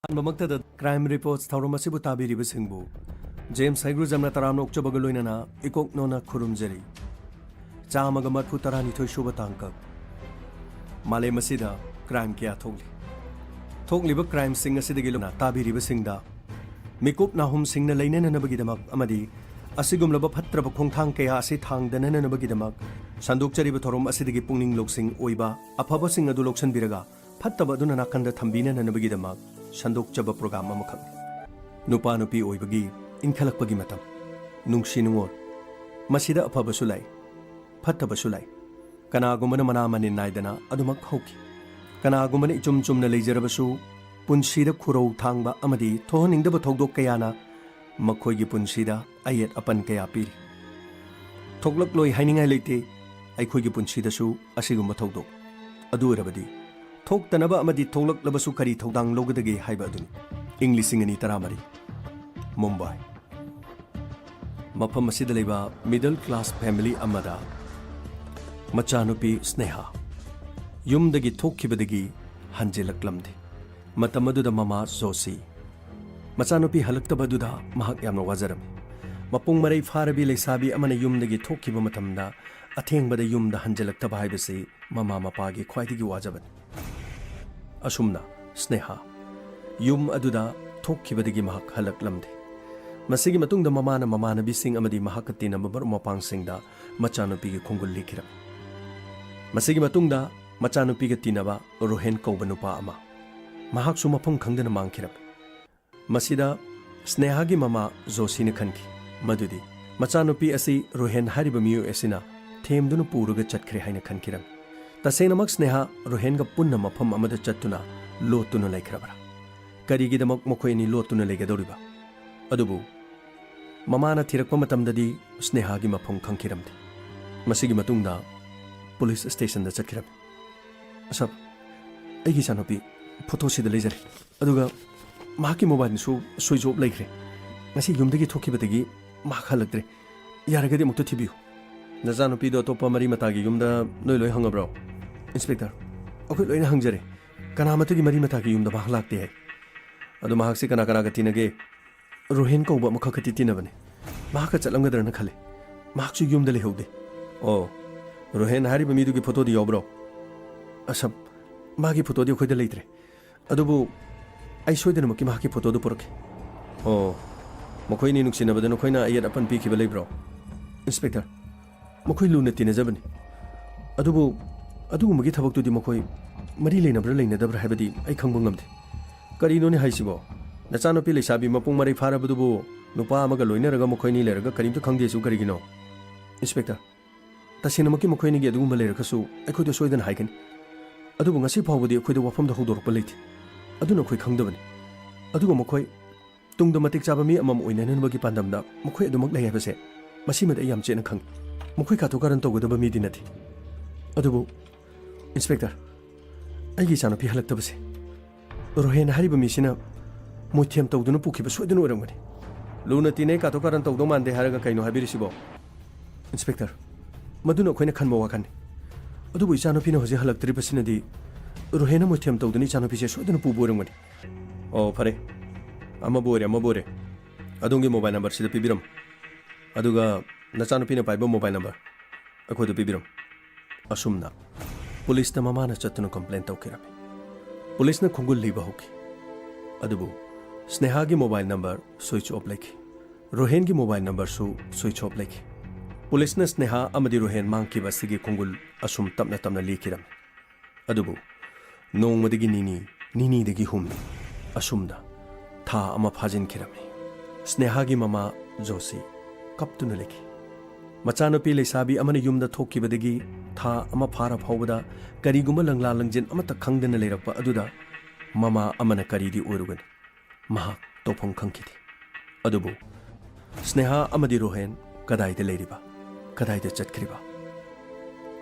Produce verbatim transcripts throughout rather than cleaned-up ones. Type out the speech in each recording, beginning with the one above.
ꯑꯍꯥꯟꯕꯃꯛꯇꯗ Crime Reports ꯊꯧꯔꯝ ꯑꯁꯤꯕꯨ ꯇꯥꯕꯤꯔꯤꯕꯁꯤꯡꯕꯨ James ꯍꯩꯒ꯭ꯔꯨꯖꯝꯅ ꯇꯔꯥꯝꯅ ꯑꯣꯛꯆꯕꯒ ꯂꯣꯏꯅꯅ ꯏꯀꯣꯛꯅꯣꯅ ꯈꯨꯔꯨꯝꯖꯔꯤ꯫ ꯆꯥꯝꯃꯒ ꯃꯔꯐꯨ ꯇꯔꯥꯅꯤꯊꯣꯏ ꯁꯨꯕ ꯇꯥꯡꯀꯛ꯫ ꯃꯥꯂꯦꯝ ꯑꯁꯤꯗ crime ꯀꯌꯥ ꯊꯣꯛꯂꯤ꯫ ꯊꯣꯛꯂꯤꯕ crimeꯁꯤꯡ ꯑꯁꯤꯗꯒꯤ ꯂꯧꯅ ꯇꯥꯕꯤꯔꯤꯕꯁꯤꯡꯗ ꯃꯤꯀꯨꯞ ꯅꯥꯍꯨꯝꯁꯤꯡꯅ ꯂꯩꯅꯅꯅꯕꯒꯤꯗꯃꯛ ꯑꯃꯗꯤ ꯑꯁꯤꯒꯨꯝꯂꯕ ꯐꯠꯇ꯭ꯔꯕ ꯈꯣꯡꯊꯥꯡ ꯀꯌꯥ ꯑꯁꯤ ꯊꯥꯡꯗꯅꯅꯕꯒꯤꯗꯃꯛ ꯁꯟꯗꯣꯛꯆꯔꯤꯕ ꯊꯧꯔꯝ ꯑꯁꯤꯗꯒꯤ ꯄꯨꯛꯅꯤꯡ ꯂꯧꯁꯤꯡ ꯑꯣꯏꯕ ꯑꯐꯕꯁꯤꯡ ꯑꯗꯨ ꯂꯧꯁꯤꯟꯕꯤꯔꯒ ꯐꯠꯇꯕ ꯑꯗꯨꯅ ꯅꯥꯀꯟꯗ ꯊꯝꯕꯤꯅꯅꯕꯒꯤꯗꯃꯛ ꯁꯟꯗꯣꯛꯆꯕ program ꯑꯃꯈꯛꯅꯤ꯫ ꯅꯨꯄꯥ ꯅꯨꯄꯤ ꯑꯣꯏꯕꯒꯤ ꯏꯟꯈꯠꯂꯛꯄꯒꯤ ꯃꯇꯝ, ꯅꯨꯡꯁꯤ ꯅꯨꯡꯉꯣꯜ, ꯃꯁꯤꯗ ꯑꯐꯕꯁꯨ ꯂꯩ, ꯐꯠꯇꯕꯁꯨ ꯂꯩ꯫ ꯀꯅꯥꯒꯨꯝꯕꯅ ꯃꯅꯥ ꯃꯅꯤꯟ ꯅꯥꯏꯗꯅ ꯑꯗꯨꯃꯛ ꯍꯧꯈꯤ꯫ ꯀꯅꯥꯒꯨꯝꯕꯅ ꯏꯆꯨꯝ ꯆꯨꯝꯅ ꯂꯩꯖꯔꯕꯁꯨ ꯄꯨꯟꯁꯤꯗ ꯈꯨꯔꯧ ꯊꯥꯡꯕ ꯑꯃꯗꯤ ꯊꯣꯛꯍꯟꯅꯤꯡꯗꯕ ꯊꯧꯗꯣꯛ ꯀꯌꯥꯅ ꯃꯈꯣꯏꯒꯤ ꯄꯨꯟꯁꯤꯗ ꯑꯌꯦꯠ ꯑꯄꯟ ꯀꯌꯥ ꯄꯤꯔꯤ꯫ ꯊꯣꯛꯂꯛꯂꯣꯏ ꯍꯥꯏꯅꯤꯡꯉꯥꯏ ꯂꯩꯇꯦ ꯑꯩꯈꯣꯏꯒꯤ ꯄꯨꯟꯁꯤꯗꯁꯨ ꯑꯁꯤꯒꯨꯝꯕ ꯊꯧꯗꯣꯛ꯫ ꯑꯗꯨ ꯑꯣꯏꯔꯕꯗꯤ ꯊꯣꯛꯇꯅꯕ ꯑꯃꯗꯤ ꯊꯣꯛꯂꯛꯂꯕꯁꯨ ꯀꯔꯤ ꯊꯧꯗꯥꯡ ꯂꯧꯒꯗꯒꯦ ꯍꯥꯏꯕ ꯑꯗꯨꯅꯤ꯫ ꯏꯪ ꯂꯤꯁꯤꯡ ꯑꯅꯤ ꯇꯔꯥꯃꯔꯤ, ꯃꯨꯝꯕꯥꯏ꯫ ꯃꯐꯝ ꯑꯁꯤꯗ ꯂꯩꯕ middle class family ꯑꯃꯗ ꯃꯆꯥꯅꯨꯄꯤ ꯁ꯭ꯅꯦꯍꯥ ꯌꯨꯝꯗꯒꯤ ꯊꯣꯛꯈꯤꯕꯗꯒꯤ ꯍꯟꯖꯤꯜꯂꯛꯂꯝꯗꯦ꯫ ꯃꯇꯝ ꯑꯗꯨꯗ ꯃꯃꯥ ꯖꯣꯁꯤ ꯃꯆꯥꯅꯨꯄꯤ ꯍꯜꯂꯛꯇꯕ ꯑꯗꯨꯗ ꯃꯍꯥꯛ ꯌꯥꯝꯅ ꯋꯥꯖꯔꯝꯃꯤ꯫ ꯃꯄꯨꯡ ꯃꯔꯩ ꯐꯥꯔꯕꯤ ꯂꯩꯁꯥꯕꯤ ꯑꯃꯅ ꯌꯨꯝꯗꯒꯤ ꯊꯣꯛꯈꯤꯕ ꯃꯇꯝꯗ ꯑꯊꯦꯡꯕꯗ ꯌꯨꯝꯗ ꯍꯟꯖꯤꯜꯂꯛꯇꯕ ꯍꯥꯏꯕꯁꯤ ꯃꯃꯥ ꯃꯄꯥꯒꯤ ꯈ꯭ꯋꯥꯏꯗꯒꯤ ꯋꯥꯖꯕꯅꯤ꯫ ꯑꯁꯨꯝꯅ ꯁ꯭ꯅꯦꯍꯥ ꯌꯨꯝ ꯑꯗꯨꯗ ꯊꯣꯛꯈꯤꯕꯗꯒꯤ ꯃꯍꯥꯛ ꯍꯜꯂꯛꯂꯝꯗꯦ꯫ ꯃꯁꯤꯒꯤ ꯃꯇꯨꯡꯗ ꯃꯃꯥꯅ ꯃꯃꯥꯟꯅꯕꯤꯁꯤꯡ ꯑꯃꯗꯤ ꯃꯍꯥꯛꯀ ꯇꯤꯟꯅꯕ ꯃꯔꯨꯞ ꯃꯄꯥꯡꯁꯤꯡꯗ ꯃꯆꯥꯅꯨꯄꯤꯒꯤ ꯈꯣꯡꯒꯨꯜ ꯂꯤꯈꯤꯔꯝꯃꯤ꯫ ꯃꯁꯤꯒꯤ ꯃꯇꯨꯡꯗ ꯃꯆꯥꯅꯨꯄꯤꯒ ꯇꯤꯟꯅꯕ ꯔꯣꯍꯦꯟ ꯀꯧꯕ ꯅꯨꯄꯥ ꯑꯃ ꯃꯍꯥꯛꯁꯨ ꯃꯐꯝ ꯈꯪꯗꯅ ꯃꯥꯡꯈꯤꯔꯝꯃꯤ꯫ ꯃꯁꯤꯗ ꯁ꯭ꯅꯦꯍꯥꯒꯤ ꯃꯃꯥ ꯖꯣꯁꯤꯅ ꯈꯟꯈꯤ ꯃꯗꯨꯗꯤ ꯃꯆꯥꯅꯨꯄꯤ ꯑꯁꯤ ꯔꯣꯍꯦꯟ ꯍꯥꯏꯔꯤꯕ ꯃꯤꯑꯣꯏ ꯑꯁꯤꯅ ꯊꯦꯝꯗꯨꯅ ꯄꯨꯔꯒ ꯆꯠꯈ꯭ꯔꯦ ꯍꯥꯏꯅ ꯈꯟꯈꯤꯔꯝꯃꯤ꯫ ꯇꯁꯦꯡꯅꯃꯛ ꯁ꯭ꯅꯦꯍꯥ ꯔꯣꯍꯦꯟꯒ ꯄꯨꯟꯅ ꯃꯐꯝ ꯑꯃꯗ ꯆꯠꯇꯨꯅ ꯂꯣꯠꯇꯨꯅ ꯂꯩꯈ꯭ꯔꯕ꯭ꯔꯥ? ꯀꯔꯤꯒꯤꯗꯃꯛ ꯃꯈꯣꯏ ꯑꯅꯤ ꯂꯣꯠꯇꯨꯅ ꯂꯩꯒꯗꯧꯔꯤꯕ? ꯑꯗꯨꯕꯨ ꯃꯃꯥꯅ ꯊꯤꯔꯛꯄ ꯃꯇꯝꯗꯗꯤ ꯁ꯭ꯅꯦꯍꯥꯒꯤ ꯃꯐꯝ ꯈꯪꯈꯤꯔꯝꯗꯦ꯫ ꯃꯁꯤꯒꯤ ꯃꯇꯨꯡꯗ ꯄꯨꯂꯤꯁ ꯁ꯭ꯇꯦꯁꯟꯗ ꯆꯠꯈꯤꯔꯝꯃꯤ꯫ "ꯁꯥꯔ, ꯑꯩꯒꯤ ꯏꯆꯥꯅꯨꯄꯤ ꯐꯣꯇꯣꯁꯤꯗ ꯂꯩꯖꯔꯦ꯫ ꯑꯗꯨꯒ ꯃꯍꯥꯛꯀꯤ ꯃꯣꯕꯥꯏꯜꯁꯨ ꯁ꯭ꯋꯤꯆ ꯑꯣꯐ ꯂꯩꯈ꯭ꯔꯦ꯫ ꯉꯁꯤ ꯌꯨꯝꯗꯒꯤ ꯊꯣꯛꯈꯤꯕꯗꯒꯤ ꯃꯍꯥꯛ ꯍꯜꯂꯛꯇ꯭ꯔꯦ꯫ ꯌꯥꯔꯒꯗꯤ ꯑꯃꯨꯛꯇ ꯊꯤꯕꯤꯌꯨ꯫" "ꯅꯆꯥꯅꯨꯄꯤꯗꯣ ꯑꯇꯣꯞꯄ ꯃꯔꯤ ꯃꯇꯥꯒꯤ ꯌꯨꯝꯗ ꯅꯣꯏ ꯂꯣꯏ ꯍꯪꯉꯕ꯭ꯔꯣ?" "ꯏꯟꯁꯄꯦꯛꯇꯔ, ꯑꯩꯈꯣꯏ ꯂꯣꯏꯅ ꯍꯪꯖꯔꯦ꯫ ꯀꯅꯥꯃꯠꯇꯒꯤ ꯃꯔꯤ ꯃꯇꯥꯒꯤ ꯌꯨꯝꯗ ꯃꯍꯥꯛ ꯂꯥꯛꯇꯦ ꯍꯥꯏ꯫" ꯑꯗꯣ ꯃꯍꯥꯛꯁꯦ ꯀꯅꯥ ꯀꯅꯥꯒ ꯇꯤꯟꯅꯒꯦ? ꯔꯣꯍꯦꯟ ꯀꯧꯕ ꯑꯃꯈꯛꯀꯗꯤ ꯇꯤꯟꯅꯕꯅꯤ꯫ ꯃꯍꯥꯛꯀ ꯆꯠꯂꯝꯒꯗ꯭ꯔꯅ ꯈꯜꯂꯤ꯫ ꯃꯍꯥꯛꯁꯨ ꯌꯨꯝꯗ ꯂꯩꯍꯧꯗꯦ꯫ ꯑꯣ, ꯔꯣꯍꯦꯟ ꯍꯥꯏꯔꯤꯕ ꯃꯤꯗꯨꯒꯤ ꯐꯣꯇꯣꯗꯤ ꯌꯥꯎꯕ꯭ꯔꯣ? ꯑꯁ, ꯃꯥꯒꯤ ꯐꯣꯇꯣꯗꯤ ꯑꯩꯈꯣꯏꯗ ꯂꯩꯇ꯭ꯔꯦ꯫ ꯑꯗꯨꯕꯨ ꯑꯩ ꯁꯣꯏꯗꯅꯃꯛꯀꯤ ꯃꯍꯥꯛꯀꯤ ꯐꯣꯇꯣꯗꯨ ꯄꯨꯔꯛꯀꯦ꯫ ꯑꯣ, ꯃꯈꯣꯏꯅꯤ ꯅꯨꯡꯁꯤꯅꯕꯗ ꯅꯈꯣꯏꯅ ꯑꯌꯦꯠ ꯑꯄꯟ ꯄꯤꯈꯤꯕ ꯂꯩꯕ꯭ꯔꯣ? ꯏꯟꯁꯄꯦꯛꯇꯔ, ꯃꯈꯣꯏ ꯂꯨꯅ ꯇꯤꯟꯅꯖꯕꯅꯤ꯫ ꯑꯗꯨꯕꯨ ꯑꯗꯨꯒꯨꯝꯕꯒꯤ ꯊꯕꯛꯇꯨꯗꯤ ꯃꯈꯣꯏ ꯃꯔꯤ ꯂꯩꯅꯕ꯭ꯔꯥ ꯂꯩꯅꯗꯕ꯭ꯔꯥ ꯍꯥꯏꯕꯗꯤ ꯑꯩ ꯈꯪꯕ ꯉꯝꯗꯦ꯫ ꯀꯔꯤꯅꯣꯅꯦ ꯍꯥꯏꯁꯤꯕꯣ? ꯅꯆꯥꯅꯨꯄꯤ ꯂꯩꯁꯥꯕꯤ ꯃꯄꯨꯡ ꯃꯔꯩ ꯐꯥꯔꯕꯗꯨꯕꯨ ꯅꯨꯄꯥ ꯑꯃꯒ ꯂꯣꯏꯅꯔꯒ ꯃꯈꯣꯏꯅꯤ ꯂꯩꯔꯒ ꯀꯔꯤꯝꯇ ꯈꯪꯗꯦꯁꯨ ꯀꯔꯤꯒꯤꯅꯣ? ꯏꯟꯁꯄꯦꯛꯇꯔ, ꯇꯁꯦꯡꯅꯃꯛꯀꯤ ꯃꯈꯣꯏꯅꯤꯒꯤ ꯑꯗꯨꯒꯨꯝꯕ ꯂꯩꯔꯒꯁꯨ ꯑꯩꯈꯣꯏꯗ ꯁꯣꯏꯗꯅ ꯍꯥꯏꯒꯅꯤ꯫ ꯑꯗꯨꯕꯨ ꯉꯁꯤ ꯐꯥꯎꯕꯗꯤ ꯑꯩꯈꯣꯏꯗ ꯋꯥꯐꯝꯗ ꯍꯧꯗꯣꯔꯛꯄ ꯂꯩꯇꯦ꯫ ꯑꯗꯨꯅ ꯑꯩꯈꯣꯏ ꯈꯪꯗꯕꯅꯤ꯫ ꯑꯗꯨꯒ ꯃꯈꯣꯏ ꯇꯨꯡꯗ ꯃꯇꯤꯛ ꯆꯥꯕ ꯃꯤ ꯑꯃꯃꯝ ꯑꯣꯏꯅꯅꯕꯒꯤ ꯄꯥꯟꯗꯝꯗ ꯃꯈꯣꯏ ꯑꯗꯨꯃꯛ ꯂꯩ ꯍꯥꯏꯕꯁꯦ, ꯃꯁꯤꯃꯗꯤ ꯑꯩ ꯌꯥꯝ ꯆꯦꯠꯅ ꯈꯪꯏ꯫ ꯃꯈꯣꯏ ꯀꯥꯇꯨ ꯀꯥꯔꯟ ꯇꯧꯒꯗꯕ ꯃꯤꯗꯤ ꯅꯠꯇꯦ꯫ ꯑꯗꯨꯕꯨ, ꯏꯟꯁꯄꯦꯛꯇꯔ, ꯑꯩꯒꯤ ꯏꯆꯥꯅꯨꯄꯤ ꯍꯜꯂꯛꯇꯕꯁꯦ ꯔꯣꯍꯦꯟ ꯍꯥꯏꯔꯤꯕ ꯃꯤꯁꯤꯅ ꯃꯣꯏꯊꯦꯝ ꯇꯧꯗꯨꯅ ꯄꯨꯈꯤꯕ ꯁꯣꯏꯗꯅ ꯑꯣꯏꯔꯝꯒꯅꯤ꯫ ꯂꯨꯅ ꯇꯤꯟꯅꯩ, ꯀꯥꯇꯨ ꯀꯥꯔꯟ ꯇꯧꯗꯧ ꯃꯥꯟꯗꯦ ꯍꯥꯏꯔꯒ ꯀꯩꯅꯣ ꯍꯥꯏꯕꯤꯔꯤꯁꯤꯕꯣ? ꯏꯟꯁꯄꯦꯛꯇꯔ, ꯃꯗꯨꯅ ꯑꯩꯈꯣꯏꯅ ꯈꯟꯕ ꯋꯥꯈꯜꯅꯤ꯫ ꯑꯗꯨꯕꯨ ꯏꯆꯥꯅꯨꯄꯤꯅ ꯍꯧꯖꯤꯛ ꯍꯜꯂꯛꯇ꯭ꯔꯤꯕꯁꯤꯅꯗꯤ ꯔꯣꯍꯦꯟꯅ ꯃꯣꯏꯊꯦꯝ ꯇꯧꯗꯨꯅ ꯏꯆꯥꯅꯨꯄꯤꯁꯦ ꯁꯣꯏꯗꯅ ꯄꯨꯕ ꯑꯣꯏꯔꯝꯒꯅꯤ꯫ ꯑꯣ, ꯐꯔꯦ꯫ ꯑꯃꯕꯨ ꯑꯣꯏꯔꯦ, ꯑꯃꯕꯨ ꯑꯣꯏꯔꯦ꯫ ꯑꯗꯣꯝꯒꯤ ꯃꯣꯕꯥꯏꯜ ꯅꯝꯕꯔꯁꯤꯗ ꯄꯤꯕꯤꯔꯝꯃꯨ꯫ ꯑꯗꯨꯒ ꯅꯆꯥꯅꯨꯄꯤꯅ ꯄꯥꯏꯕ ꯃꯣꯕꯥꯏꯜ ꯅꯝꯕꯔ ꯑꯩꯈꯣꯏꯗ ꯄꯤꯕꯤꯔꯝꯃꯨ꯫ ꯑꯁꯨꯝꯅ ꯄꯨꯂꯤꯁꯇ ꯃꯃꯥꯅ ꯆꯠꯇꯨꯅ ꯀꯝꯄ꯭ꯂꯦꯟ ꯇꯧꯈꯤꯔꯝꯃꯤ꯫ ꯄꯨꯂꯤꯁꯅ ꯈꯣꯡꯒꯨꯜ ꯂꯤꯕ ꯍꯧꯈꯤ꯫ ꯑꯗꯨꯕꯨ ꯁ꯭ꯅꯦꯍꯥꯒꯤ ꯃꯣꯕꯥꯏꯜ ꯅꯝꯕꯔ ꯁ꯭ꯋꯤꯆ ꯑꯣꯐ ꯂꯩꯈꯤ꯫ ꯔꯣꯍꯦꯟꯒꯤ ꯃꯣꯕꯥꯏꯜ ꯅꯝꯕꯔꯁꯨ ꯁ꯭ꯋꯤꯆ ꯑꯣꯐ ꯂꯩꯈꯤ꯫ ꯄꯨꯂꯤꯁꯅ ꯁ꯭ꯅꯦꯍꯥ ꯑꯃꯗꯤ ꯔꯣꯍꯦꯟ ꯃꯥꯡꯈꯤꯕ ꯑꯁꯤꯒꯤ ꯈꯣꯡꯒꯨꯜ ꯑꯁꯨꯝ ꯇꯞꯅ ꯇꯞꯅ ꯂꯤꯈꯤꯔꯝꯃꯤ꯫ ꯑꯗꯨꯕꯨ ꯅꯣꯡꯃꯗꯒꯤ ꯅꯤꯅꯤ, ꯅꯤꯅꯤꯗꯒꯤ ꯍꯨꯝꯅꯤ, ꯑꯁꯨꯝꯅ ꯊꯥ ꯑꯃ ꯐꯥꯖꯤꯟꯈꯤꯔꯝꯃꯤ꯫ ꯁ꯭ꯅꯦꯍꯥꯒꯤ ꯃꯃꯥ ꯖꯣꯁꯤ ꯀꯞꯇꯨꯅ ꯂꯩꯈꯤ꯫ ꯃꯆꯥꯅꯨꯄꯤ ꯂꯩꯁꯥꯕꯤ ꯑꯃꯅ ꯌꯨꯝꯗ ꯊꯣꯛꯈꯤꯕꯗꯒꯤ ꯊꯥ ꯑꯃ ꯐꯥꯔ ꯐꯥꯎꯕꯗ ꯀꯔꯤꯒꯨꯝꯕ ꯂꯪꯂꯥ ꯂꯪꯖꯤꯟ ꯑꯃꯠꯇ ꯈꯪꯗꯅ ꯂꯩꯔꯛꯄ ꯑꯗꯨꯗ ꯃꯃꯥ ꯑꯃꯅ ꯀꯔꯤꯗꯤ ꯑꯣꯏꯔꯨꯒꯅꯤ? ꯃꯍꯥꯛ ꯇꯧꯐꯝ ꯈꯪꯈꯤꯗꯦ꯫ ꯑꯗꯨꯕꯨ ꯁ꯭ꯅꯦꯍꯥ ꯑꯃꯗꯤ ꯔꯣꯍꯦꯟ ꯀꯗꯥꯏꯗ ꯂꯩꯔꯤꯕ? ꯀꯗꯥꯏꯗ ꯆꯠꯈ꯭ꯔꯤꯕ?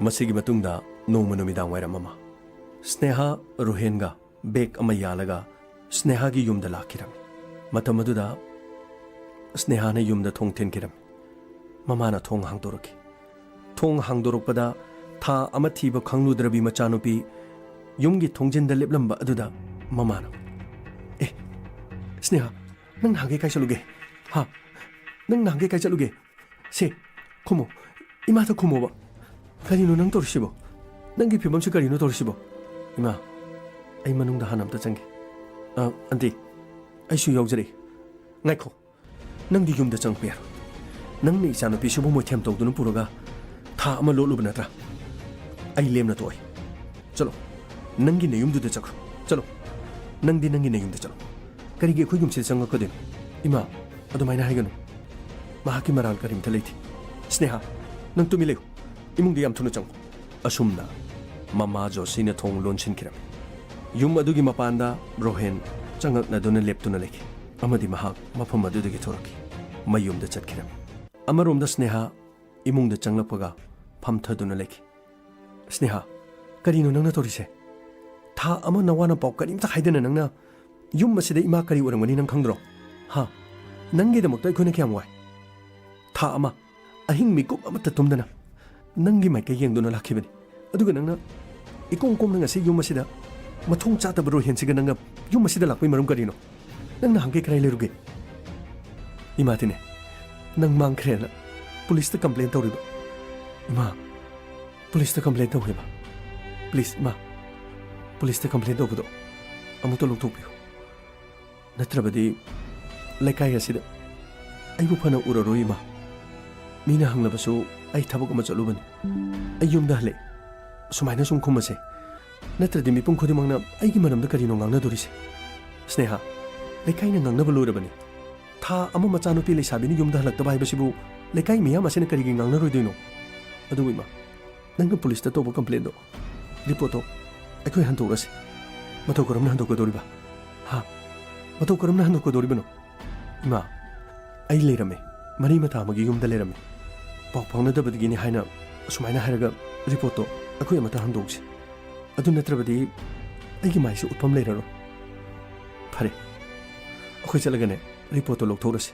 ꯃꯁꯤꯒꯤ ꯃꯇꯨꯡꯗ ꯅꯣꯡꯃ ꯅꯨꯃꯤꯗꯥꯡ ꯋꯥꯏꯔꯝ ꯑꯃ ꯁ꯭ꯅꯦꯍꯥ ꯔꯣꯍꯦꯟꯒ ꯕꯦꯒ ꯑꯃ ꯌꯥꯜꯂꯒ ꯁ꯭ꯅꯦꯍꯥꯒꯤ ꯌꯨꯝꯗ ꯂꯥꯛꯈꯤꯔꯝꯃꯤ꯫ ꯃꯇꯝ ꯑꯗꯨꯗ ꯁ꯭ꯅꯦꯍꯥꯅ ꯌꯨꯝꯗ ꯊꯣꯡ ꯊꯤꯟꯈꯤꯔꯝꯃꯤ꯫ ꯃꯃꯥꯅ ꯊꯣꯡ ꯍꯥꯡꯗꯣꯔꯛꯈꯤ꯫ ꯊꯣꯡ ꯍꯥꯡꯗꯣꯔꯛꯄꯗ ꯊꯥ ꯑꯃ ꯊꯤꯕ ꯈꯪꯂꯨꯗ꯭ꯔꯕꯤ ꯃꯆꯥꯅꯨꯄꯤ ꯌꯨꯝꯒꯤ ꯊꯣꯡꯖꯤꯟꯗ ꯂꯦꯞꯂꯝꯕ ꯑꯗꯨꯗ ꯃꯃꯥꯅ, "ꯑꯦ, ꯁ꯭ꯅꯦꯍꯥ, ꯅꯪ ꯅꯍꯥꯟꯒꯩ ꯀꯥꯏ ꯆꯠꯂꯨꯒꯦ? ꯍꯥ? ꯅꯪ ꯅꯍꯥꯟꯒꯩ ꯀꯥꯏ ꯆꯠꯂꯨꯒꯦ? ꯁꯦ, ꯈꯨꯝꯃꯣ꯫ ꯏꯃꯥꯗ ꯈꯨꯝꯃꯣꯕ꯫ ꯀꯔꯤꯅꯣ ꯅꯪ ꯇꯧꯔꯤꯁꯤꯕꯣ? ꯅꯪꯒꯤ ꯐꯤꯕꯝꯁꯤ ꯀꯔꯤꯅꯣ ꯇꯧꯔꯤꯁꯤꯕꯣ? ꯏꯃꯥ, ꯑꯩ ꯃꯅꯨꯡꯗ ꯍꯥꯟꯅ ꯑꯝꯇ ꯆꯪꯒꯦ꯫ ꯑ, ꯑꯟꯇꯤ, ꯑꯩꯁꯨ ꯌꯥꯎꯖꯔꯛꯏ꯫ ꯉꯥꯏꯈꯣ꯫ ꯅꯪꯗꯤ ꯌꯨꯝꯗ ꯆꯪꯉꯛꯄ ꯌꯥꯔꯣꯏ꯫ ꯅꯪꯅ ꯏꯆꯥꯅꯨꯄꯤꯁꯤꯕꯨ ꯃꯣꯏꯊꯦꯝ ꯇꯧꯗꯨꯅ ꯄꯨꯔꯒ ꯊꯥ ꯑꯃ ꯂꯣꯠꯂꯨꯕ ꯅꯠꯇ꯭ꯔꯥ? ꯑꯩ ꯂꯦꯝꯅ ꯇꯣꯛꯑꯣꯏ꯫ ꯆꯠꯂꯣ꯫ ꯅꯪꯒꯤ ꯅꯌꯨꯝꯗꯨꯗ ꯆꯠꯈ꯭ꯔꯣ꯫ ꯆꯠꯂꯣ꯫ ꯅꯪꯗꯤ ꯅꯪꯒꯤ ꯅꯌꯨꯝꯗ ꯆꯠꯂꯣ꯫ ꯀꯔꯤꯒꯤ ꯑꯩꯈꯣꯏ ꯌꯨꯝꯁꯤꯗ ꯆꯪꯉꯛꯀꯗꯣꯏꯅꯣ? ꯏꯃꯥ, ꯑꯗꯨꯃꯥꯏꯅ ꯍꯥꯏꯒꯅꯨ꯫ ꯃꯍꯥꯛꯀꯤ ꯃꯔꯥꯜ ꯀꯔꯤꯝꯇ ꯂꯩꯇꯦ꯫ ꯁ꯭ꯅꯦꯍꯥ, ꯅꯪ ꯇꯨꯃꯤꯟ ꯂꯩꯌꯨ꯫ ꯏꯃꯨꯡꯗ ꯌꯥꯝ ꯊꯨꯅ ꯆꯪꯉꯨ꯫ ꯑꯁꯨꯝꯅ ꯃꯃꯥ ꯖꯣꯁꯤꯅ ꯊꯣꯡ ꯂꯣꯟꯁꯤꯟꯈꯤꯔꯝꯃꯤ꯫ ꯌꯨꯝ ꯑꯗꯨꯒꯤ ꯃꯄꯥꯟꯗ ꯔꯣꯍꯦꯟ ꯆꯉꯛꯅꯗꯨꯅ ꯂꯦꯞꯇꯨꯅ ꯂꯩꯈꯤ, ꯑꯃꯗꯤ ꯃꯍꯥꯛ ꯃꯐꯝ ꯑꯗꯨꯗꯒꯤ ꯊꯣꯔꯛꯈꯤ꯫ ꯃꯌꯨꯝꯗ ꯆꯠꯈꯤꯔꯝꯃꯤ꯫ ꯑꯃꯔꯣꯝꯗ ꯁ꯭ꯅꯦꯍꯥ ꯏꯃꯨꯡꯗ ꯆꯪꯂꯛꯄꯒ ꯐꯝꯊꯗꯨꯅ ꯂꯩꯈꯤ꯫ "ꯁ꯭ꯅꯦꯍꯥ, ꯀꯔꯤꯅꯣ ꯅꯪꯅ ꯇꯧꯔꯤꯁꯦ? ꯊꯥ ꯑꯃ ꯅꯋꯥꯅ ꯄꯥꯎ ꯀꯔꯤꯝꯇ ꯍꯥꯏꯗꯅ ꯅꯪꯅ ꯌꯨꯝ ꯑꯁꯤꯗ ꯏꯃꯥ ꯀꯔꯤ ꯑꯣꯏꯔꯝꯒꯅꯤ ꯅꯪ ꯈꯪꯗ꯭ꯔꯣ? ꯍꯥ? ꯅꯪꯒꯤꯗꯃꯛꯇ ꯑꯩꯈꯣꯏꯅ ꯀꯌꯥꯝ ꯋꯥꯏ? ꯊꯥ ꯑꯃ ꯑꯍꯤꯡ ꯃꯤꯀꯨꯞ ꯑꯃꯠꯇ ꯇꯨꯝꯗꯅ ꯅꯪꯒꯤ ꯃꯥꯏꯀꯩ ꯌꯦꯡꯗꯨꯅ ꯂꯥꯛꯈꯤꯕꯅꯤ꯫ ꯑꯗꯨꯒ ꯅꯪꯅ ꯏꯀꯣꯝ ꯀꯣꯝꯅ ꯉꯁꯤ ꯌꯨꯝ ꯑꯁꯤꯗ ꯃꯊꯣꯡ ꯆꯥꯗꯕ ꯔꯣꯍꯦꯟꯁꯤꯒ ꯅꯪꯒ ꯌꯨꯝ ꯑꯁꯤꯗ ꯂꯥꯛꯄꯒꯤ ꯃꯔꯝ ꯀꯔꯤꯅꯣ? ꯅꯪ ꯅꯍꯥꯟꯈꯩ ꯀꯗꯥꯏ ꯂꯩꯔꯨꯒꯦ?" "ꯏꯃꯥꯗꯤꯅꯦ, ꯅꯪ ꯃꯥꯡꯈ꯭ꯔꯦꯅ ꯄꯨꯂꯤꯁꯇ ꯀꯝꯄ꯭ꯂꯦꯟ ꯇꯧꯔꯤꯕ꯫" "ꯏꯃꯥ, ꯄꯨꯂꯤꯁꯇ ꯀꯝꯄ꯭ꯂꯦꯟ ꯇꯧꯋꯦꯕ? ꯄ꯭ꯂꯤꯖ ꯏꯃꯥ, ꯄꯨꯂꯤꯁꯇ ꯀꯝꯄ꯭ꯂꯦꯟ ꯇꯧꯕꯗꯣ ꯑꯃꯨꯛꯇ ꯂꯧꯊꯣꯛꯄꯤꯌꯨ꯫ ꯅꯠꯇ꯭ꯔꯕꯗꯤ ꯂꯩꯀꯥꯏ ꯑꯁꯤꯗ ꯑꯩꯕꯨ ꯐꯅ ꯎꯔꯔꯣꯏ ꯏꯃꯥ꯫ ꯃꯤꯅ ꯍꯪꯂꯕꯁꯨ ꯑꯩ ꯊꯕꯛ ꯑꯃ ꯆꯠꯂꯨꯕꯅꯤ꯫ ꯑꯩ ꯌꯨꯝꯗ ꯍꯜꯂꯛꯑꯦ꯫ ꯁꯨꯃꯥꯏꯅ ꯁꯨꯝ ꯈꯨꯝꯃꯁꯦ꯫ ꯅꯠꯇ꯭ꯔꯗꯤ ꯃꯤꯄꯨꯝ ꯈꯨꯗꯤꯡꯃꯛꯅ ꯑꯩꯒꯤ ꯃꯔꯝꯗ ꯀꯔꯤꯅꯣ ꯉꯥꯡꯅꯗꯣꯔꯤꯁꯦ? ꯁ꯭ꯅꯦꯍꯥ, ꯂꯩꯀꯥꯏꯅ ꯉꯥꯡꯅꯕ ꯂꯣꯏꯔꯕꯅꯤ꯫ ꯊꯥ ꯑꯃ ꯃꯆꯥꯅꯨꯄꯤ ꯂꯩꯁꯥꯕꯤꯅ ꯌꯨꯝꯗ ꯍꯜꯂꯛꯇꯕ ꯍꯥꯏꯕꯁꯤꯕꯨ ꯂꯩꯀꯥꯏ ꯃꯤꯌꯥꯝ ꯑꯁꯤꯅ ꯀꯔꯤꯒꯤ ꯉꯥꯡꯅꯔꯣꯏꯗꯣꯏꯅꯣ? ꯑꯗꯨꯕꯨ ꯏꯃꯥ, ꯅꯪꯅ ꯄꯨꯂꯤꯁꯇ ꯇꯧꯕ ꯀꯝꯄ꯭ꯂꯦꯟꯗꯣ, ꯔꯤꯄꯣꯔꯠꯇꯣ ꯑꯩꯈꯣꯏ ꯍꯟꯗꯣꯛꯂꯁꯤ꯫ ꯃꯇꯧ ꯀꯔꯝꯅ ꯍꯟꯗꯣꯛꯀꯗꯧꯔꯤꯕ? ꯍꯥ? ꯃꯇꯧ ꯀꯔꯝꯅ ꯍꯟꯗꯣꯛꯀꯗꯧꯔꯤꯕꯅꯣ?" "ꯏꯃꯥ, ꯑꯩ ꯂꯩꯔꯝꯃꯦ꯫ ꯃꯔꯤ ꯃꯇꯥ ꯑꯃꯒꯤ ꯌꯨꯝꯗ ꯂꯩꯔꯝꯃꯦ꯫ ꯄꯥꯎ ꯐꯥꯎꯅꯗꯕꯗꯒꯤꯅꯤ ꯍꯥꯏꯅ ꯑꯁꯨꯃꯥꯏꯅ ꯍꯥꯏꯔꯒ ꯔꯤꯄꯣꯔꯠꯇꯣ ꯑꯩꯈꯣꯏ ꯑꯃꯠꯇ ꯍꯟꯗꯣꯛꯁꯤ꯫ ꯑꯗꯨ ꯅꯠꯇ꯭ꯔꯕꯗꯤ ꯑꯩꯒꯤ ꯃꯥꯏꯁꯦ ꯎꯠꯐꯝ ꯂꯩꯔꯔꯣꯏ꯫" "ꯐꯔꯦ, ꯑꯩꯈꯣꯏ ꯆꯠꯂꯒꯅꯦ ꯔꯤꯄꯣꯔꯠꯇꯣ ꯂꯧꯊꯣꯛꯎꯔꯁꯤ꯫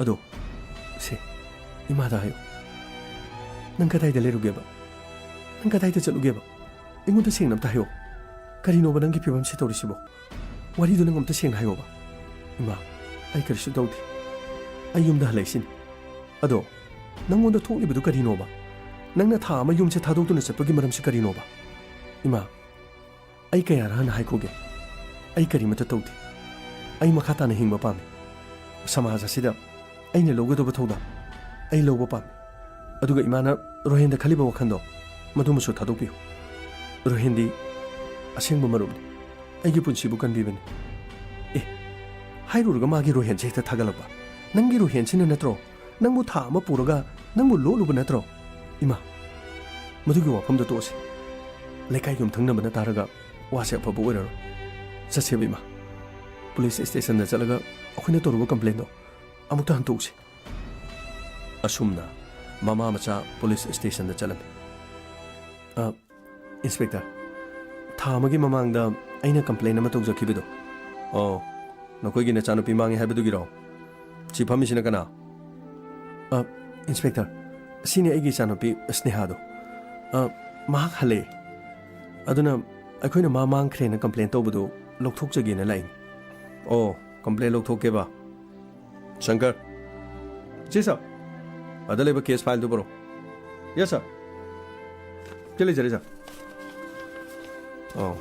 ꯑꯗꯣ, ꯁꯦ, ꯏꯃꯥꯗ ꯍꯥꯏꯌꯨ꯫ ꯅꯪ ꯀꯗꯥꯏꯗ ꯂꯩꯔꯨꯒꯦꯕ? ꯅꯪ ꯀꯗꯥꯏꯗ ꯆꯠꯂꯨꯒꯦꯕ? ꯑꯩꯉꯣꯟꯗ ꯁꯦꯡꯅ ꯑꯝꯇ ꯍꯥꯏꯌꯣ꯫ ꯀꯔꯤꯅꯣꯕ ꯅꯪꯒꯤ ꯐꯤꯕꯝꯁꯤ ꯇꯧꯔꯤꯁꯤꯕꯣ? ꯋꯥꯔꯤꯗꯣ ꯅꯪ ꯑꯝꯇ ꯁꯦꯡꯅ ꯍꯥꯏꯌꯣꯕ꯫" ꯏꯃꯥ, ꯑꯩ ꯀꯔꯤꯁꯨ ꯇꯧꯗꯦ꯫ ꯑꯩ ꯌꯨꯝꯗ ꯍꯜꯂꯛꯏꯁꯤꯅꯤ꯫ ꯑꯗꯣ, ꯅꯪꯉꯣꯟꯗ ꯊꯣꯛꯂꯤꯕꯗꯨ ꯀꯔꯤꯅꯣꯕ? ꯅꯪꯅ ꯊꯥ ꯑꯃ ꯌꯨꯝꯁꯦ ꯊꯥꯗꯣꯛꯇꯨꯅ ꯆꯠꯄꯒꯤ ꯃꯔꯝꯁꯤ ꯀꯔꯤꯅꯣꯕ? ꯏꯃꯥ, ꯑꯩ ꯀꯌꯥꯔꯛ ꯍꯟꯅ ꯍꯥꯏꯈꯣꯒꯦ? ꯑꯩ ꯀꯔꯤꯃꯠꯇ ꯇꯧꯗꯦ꯫ ꯑꯩ ꯃꯈꯥ ꯇꯥꯅ ꯍꯤꯡꯕ ꯄꯥꯝꯃꯤ꯫ ꯁꯃꯥꯖ ꯑꯁꯤꯗ ꯑꯩꯅ ꯂꯧꯒꯗꯕ ꯊꯧꯗꯥꯡ ꯑꯩ ꯂꯧꯕ ꯄꯥꯝꯃꯤ꯫ ꯑꯗꯨꯒ ꯏꯃꯥꯅ ꯔꯣꯍꯦꯟꯗ ꯈꯜꯂꯤꯕ ꯋꯥꯈꯜꯗꯣ, ꯃꯗꯨꯃꯁꯨ ꯊꯥꯗꯣꯛꯄꯤꯌꯨ꯫ ꯔꯣꯍꯦꯟꯗꯤ ꯑꯁꯦꯡꯕ ꯃꯔꯨꯞꯅꯤ꯫ ꯑꯩꯒꯤ ꯄꯨꯟꯁꯤꯕꯨ ꯀꯟꯕꯤꯕꯅꯤ꯫ ꯑꯦ, ꯍꯥꯏꯔꯨꯔꯒ ꯃꯥꯒꯤ ꯔꯣꯍꯦꯟꯁꯦ ꯍꯦꯛꯇ ꯊꯥꯒꯠꯂꯛꯄ꯫ ꯅꯪꯒꯤ ꯔꯣꯍꯦꯟꯁꯤꯅ ꯅꯠꯇ꯭ꯔꯣ ꯅꯪꯕꯨ ꯊꯥ ꯑꯃ ꯄꯨꯔꯒ ꯅꯪꯕꯨ ꯂꯣꯠꯂꯨꯕ ꯅꯠꯇ꯭ꯔꯣ? ꯏꯃꯥ, ꯃꯗꯨꯒꯤ ꯋꯥꯐꯝꯗꯣ ꯇꯣꯛꯑꯁꯤ꯫ ꯂꯩꯀꯥꯏ ꯌꯨꯝꯊꯪꯅꯕꯅ ꯇꯥꯔꯒ ꯋꯥꯁꯦ ꯑꯐꯕ ꯑꯣꯏꯔꯔꯣꯏ꯫ ꯆꯠꯁꯦꯕ, ꯏꯃꯥ꯫ ꯄꯨꯂꯤꯁ ꯁ꯭ꯇꯦꯁꯟꯗ ꯆꯠꯂꯒ ꯑꯩꯈꯣꯏꯅ ꯇꯧꯔꯨꯕ ꯀꯝꯄ꯭ꯂꯦꯟꯗꯣ ꯑꯃꯨꯛꯇ ꯍꯟꯇꯣꯛꯎꯁꯤ꯫ ꯑꯁꯨꯝꯅ ꯃꯃꯥ ꯃꯆꯥ ꯄꯨꯂꯤꯁ ꯁ꯭ꯇꯦꯁꯟꯗ ꯆꯠꯂꯝꯃꯤ꯫ ꯑ, ꯏꯟꯁꯄꯦꯛꯇꯔ, ꯊꯥ ꯑꯃꯒꯤ ꯃꯃꯥꯡꯗ ꯑꯩꯅ ꯀꯝꯄ꯭ꯂꯦꯟ ꯑꯃ ꯇꯧꯖꯈꯤꯕꯗꯣ꯫ ꯑꯣ, ꯅꯈꯣꯏꯒꯤ ꯅꯆꯥꯅꯨꯄꯤ ꯃꯥꯡꯉꯦ ꯍꯥꯏꯕꯗꯨꯒꯤꯔꯣ? ꯁꯤ ꯐꯝꯃꯤꯁꯤꯅ ꯀꯅꯥ? ꯑ, ꯏꯟꯁꯄꯦꯛꯇꯔ, ꯁꯤꯅꯤ ꯑꯩꯒꯤ ꯏꯆꯥꯅꯨꯄꯤ ꯁ꯭ꯅꯦꯍꯥꯗꯣ꯫ ꯑ, ꯃꯍꯥꯛ ꯍꯜꯂꯛꯑꯦ꯫ ꯑꯗꯨꯅ ꯑꯩꯈꯣꯏꯅ ꯃꯥ ꯃꯥꯡꯈ꯭ꯔꯦꯅ ꯀꯝꯄ꯭ꯂꯦꯟ ꯇꯧꯕꯗꯨ ꯂꯧꯊꯣꯛꯆꯒꯦꯅ ꯂꯥꯛꯏꯅꯤ꯫ ꯑꯣ, ꯀꯝꯄ꯭ꯂꯦꯟ ꯂꯧꯊꯣꯛꯀꯦꯕ? ꯁꯪꯀꯔ꯫ ꯖꯤ ꯁꯥꯔ꯫ ꯑꯗ ꯂꯩꯕ ꯀꯦꯁ ꯐꯥꯏꯜꯗꯨ ꯄꯨꯔꯛꯑꯣ꯫ ꯌꯦꯁ ꯁꯥꯔ꯫ ꯁꯤ ꯂꯩꯖꯔꯦ ꯁꯥꯔ꯫ ꯑꯣ꯫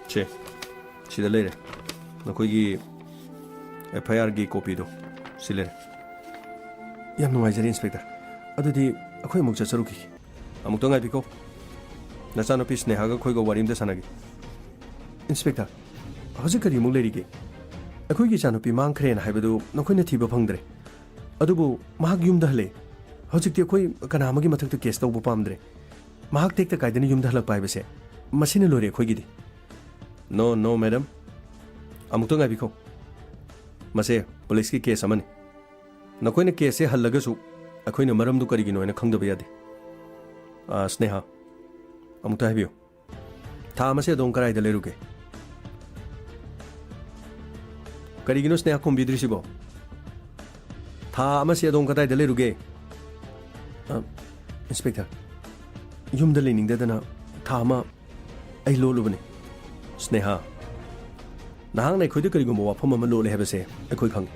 ꯁꯦ, ꯁꯤꯗ ꯂꯩꯔꯦ꯫ ꯅꯈꯣꯏꯒꯤ ꯑꯦꯐ ꯑꯥꯏ ꯑꯥꯔꯒꯤ ꯀꯣꯄꯤꯗꯣ ꯁꯤ ꯂꯩꯔꯦ꯫ ꯌꯥꯝ ꯅꯨꯡꯉꯥꯏꯖꯔꯦ, ꯏꯟꯁꯄꯦꯛꯇꯔ꯫ ꯑꯗꯨꯗꯤ ꯑꯩꯈꯣꯏ ꯑꯃꯨꯛ ꯆꯠꯆꯔꯨꯈꯤꯒꯦ꯫ ꯑꯃꯨꯛꯇ ꯉꯥꯏꯕꯤꯈꯣ꯫ ꯅꯆꯥꯅꯨꯄꯤ ꯁ꯭ꯅꯦꯍꯥꯒ ꯑꯩꯈꯣꯏꯒ ꯋꯥꯔꯤ ꯑꯃꯇ ꯁꯥꯟꯅꯒꯦ꯫ ꯏꯟꯁꯄꯦꯛꯇꯔ, ꯍꯧꯖꯤꯛ ꯀꯔꯤꯃꯨꯛ ꯂꯩꯔꯤꯒꯦ? ꯑꯩꯈꯣꯏꯒꯤ ꯏꯆꯥꯅꯨꯄꯤ ꯃꯥꯡꯈ꯭ꯔꯦꯅ ꯍꯥꯏꯕꯗꯨ ꯅꯈꯣꯏꯅ ꯊꯤꯕ ꯐꯪꯗ꯭ꯔꯦ꯫ ꯑꯗꯨꯕꯨ ꯃꯍꯥꯛ ꯌꯨꯝꯗ ꯍꯜꯂꯛꯑꯦ꯫ ꯍꯧꯖꯤꯛꯇꯤ ꯑꯩꯈꯣꯏ ꯀꯅꯥ ꯑꯃꯒꯤ ꯃꯊꯛꯇ ꯀꯦꯁ ꯇꯧꯕ ꯄꯥꯝꯗ꯭ꯔꯦ꯫ ꯃꯍꯥꯛ ꯇꯦꯛꯇ ꯀꯥꯏꯗꯅ ꯌꯨꯝꯗ ꯍꯜꯂꯛꯄ ꯍꯥꯏꯕꯁꯦ, ꯃꯁꯤꯅ ꯂꯣꯏꯔꯦ ꯑꯩꯈꯣꯏꯒꯤꯗꯤ꯫ No, no, madam. ꯑꯃꯨꯛꯇ ꯉꯥꯏꯕꯤꯈꯣ꯫ ꯃꯁꯦ ꯄꯨꯂꯤꯁꯀꯤ ꯀꯦꯁ ꯑꯃꯅꯤ꯫ ꯅꯈꯣꯏꯅ ꯀꯦꯁꯁꯦ ꯍꯜꯂꯒꯁꯨ ꯑꯩꯈꯣꯏꯅ ꯃꯔꯝꯗꯨ ꯀꯔꯤꯒꯤꯅꯣ ꯍꯥꯏꯅ ꯈꯪꯗꯕ ꯌꯥꯗꯦ꯫ ꯑꯥ, ꯁ꯭ꯅꯦꯍꯥ, ꯑꯃꯨꯛꯇ ꯍꯥꯏꯕꯤꯌꯨ꯫ ꯊꯥ ꯑꯃꯁꯦ ꯑꯗꯣꯝ ꯀꯗꯥꯏꯗ ꯂꯩꯔꯨꯒꯦ? ꯀꯔꯤꯒꯤꯅꯣ ꯁ꯭ꯅꯦꯍꯥ ꯈꯨꯝꯕꯤꯗ꯭ꯔꯤꯁꯤꯕꯣ? ꯊꯥ ꯑꯃꯁꯦ ꯑꯗꯣꯝ ꯀꯗꯥꯏꯗ ꯂꯩꯔꯨꯒꯦ? ꯑ, ꯏꯟꯁꯄꯦꯛꯇꯔ, ꯌꯨꯝꯗ ꯂꯩꯅꯤꯡꯗꯗꯅ ꯊꯥ ꯑꯃ ꯑꯩ ꯂꯣꯠꯂꯨꯕꯅꯤ꯫ ꯁ꯭ꯅꯦꯍꯥ, ꯅꯍꯥꯛꯅ ꯑꯩꯈꯣꯏꯗ ꯀꯔꯤꯒꯨꯝꯕ ꯋꯥꯐꯝ ꯑꯃ ꯂꯣꯠꯂꯦ ꯍꯥꯏꯕꯁꯦ ꯑꯩꯈꯣꯏ ꯈꯪꯏ꯫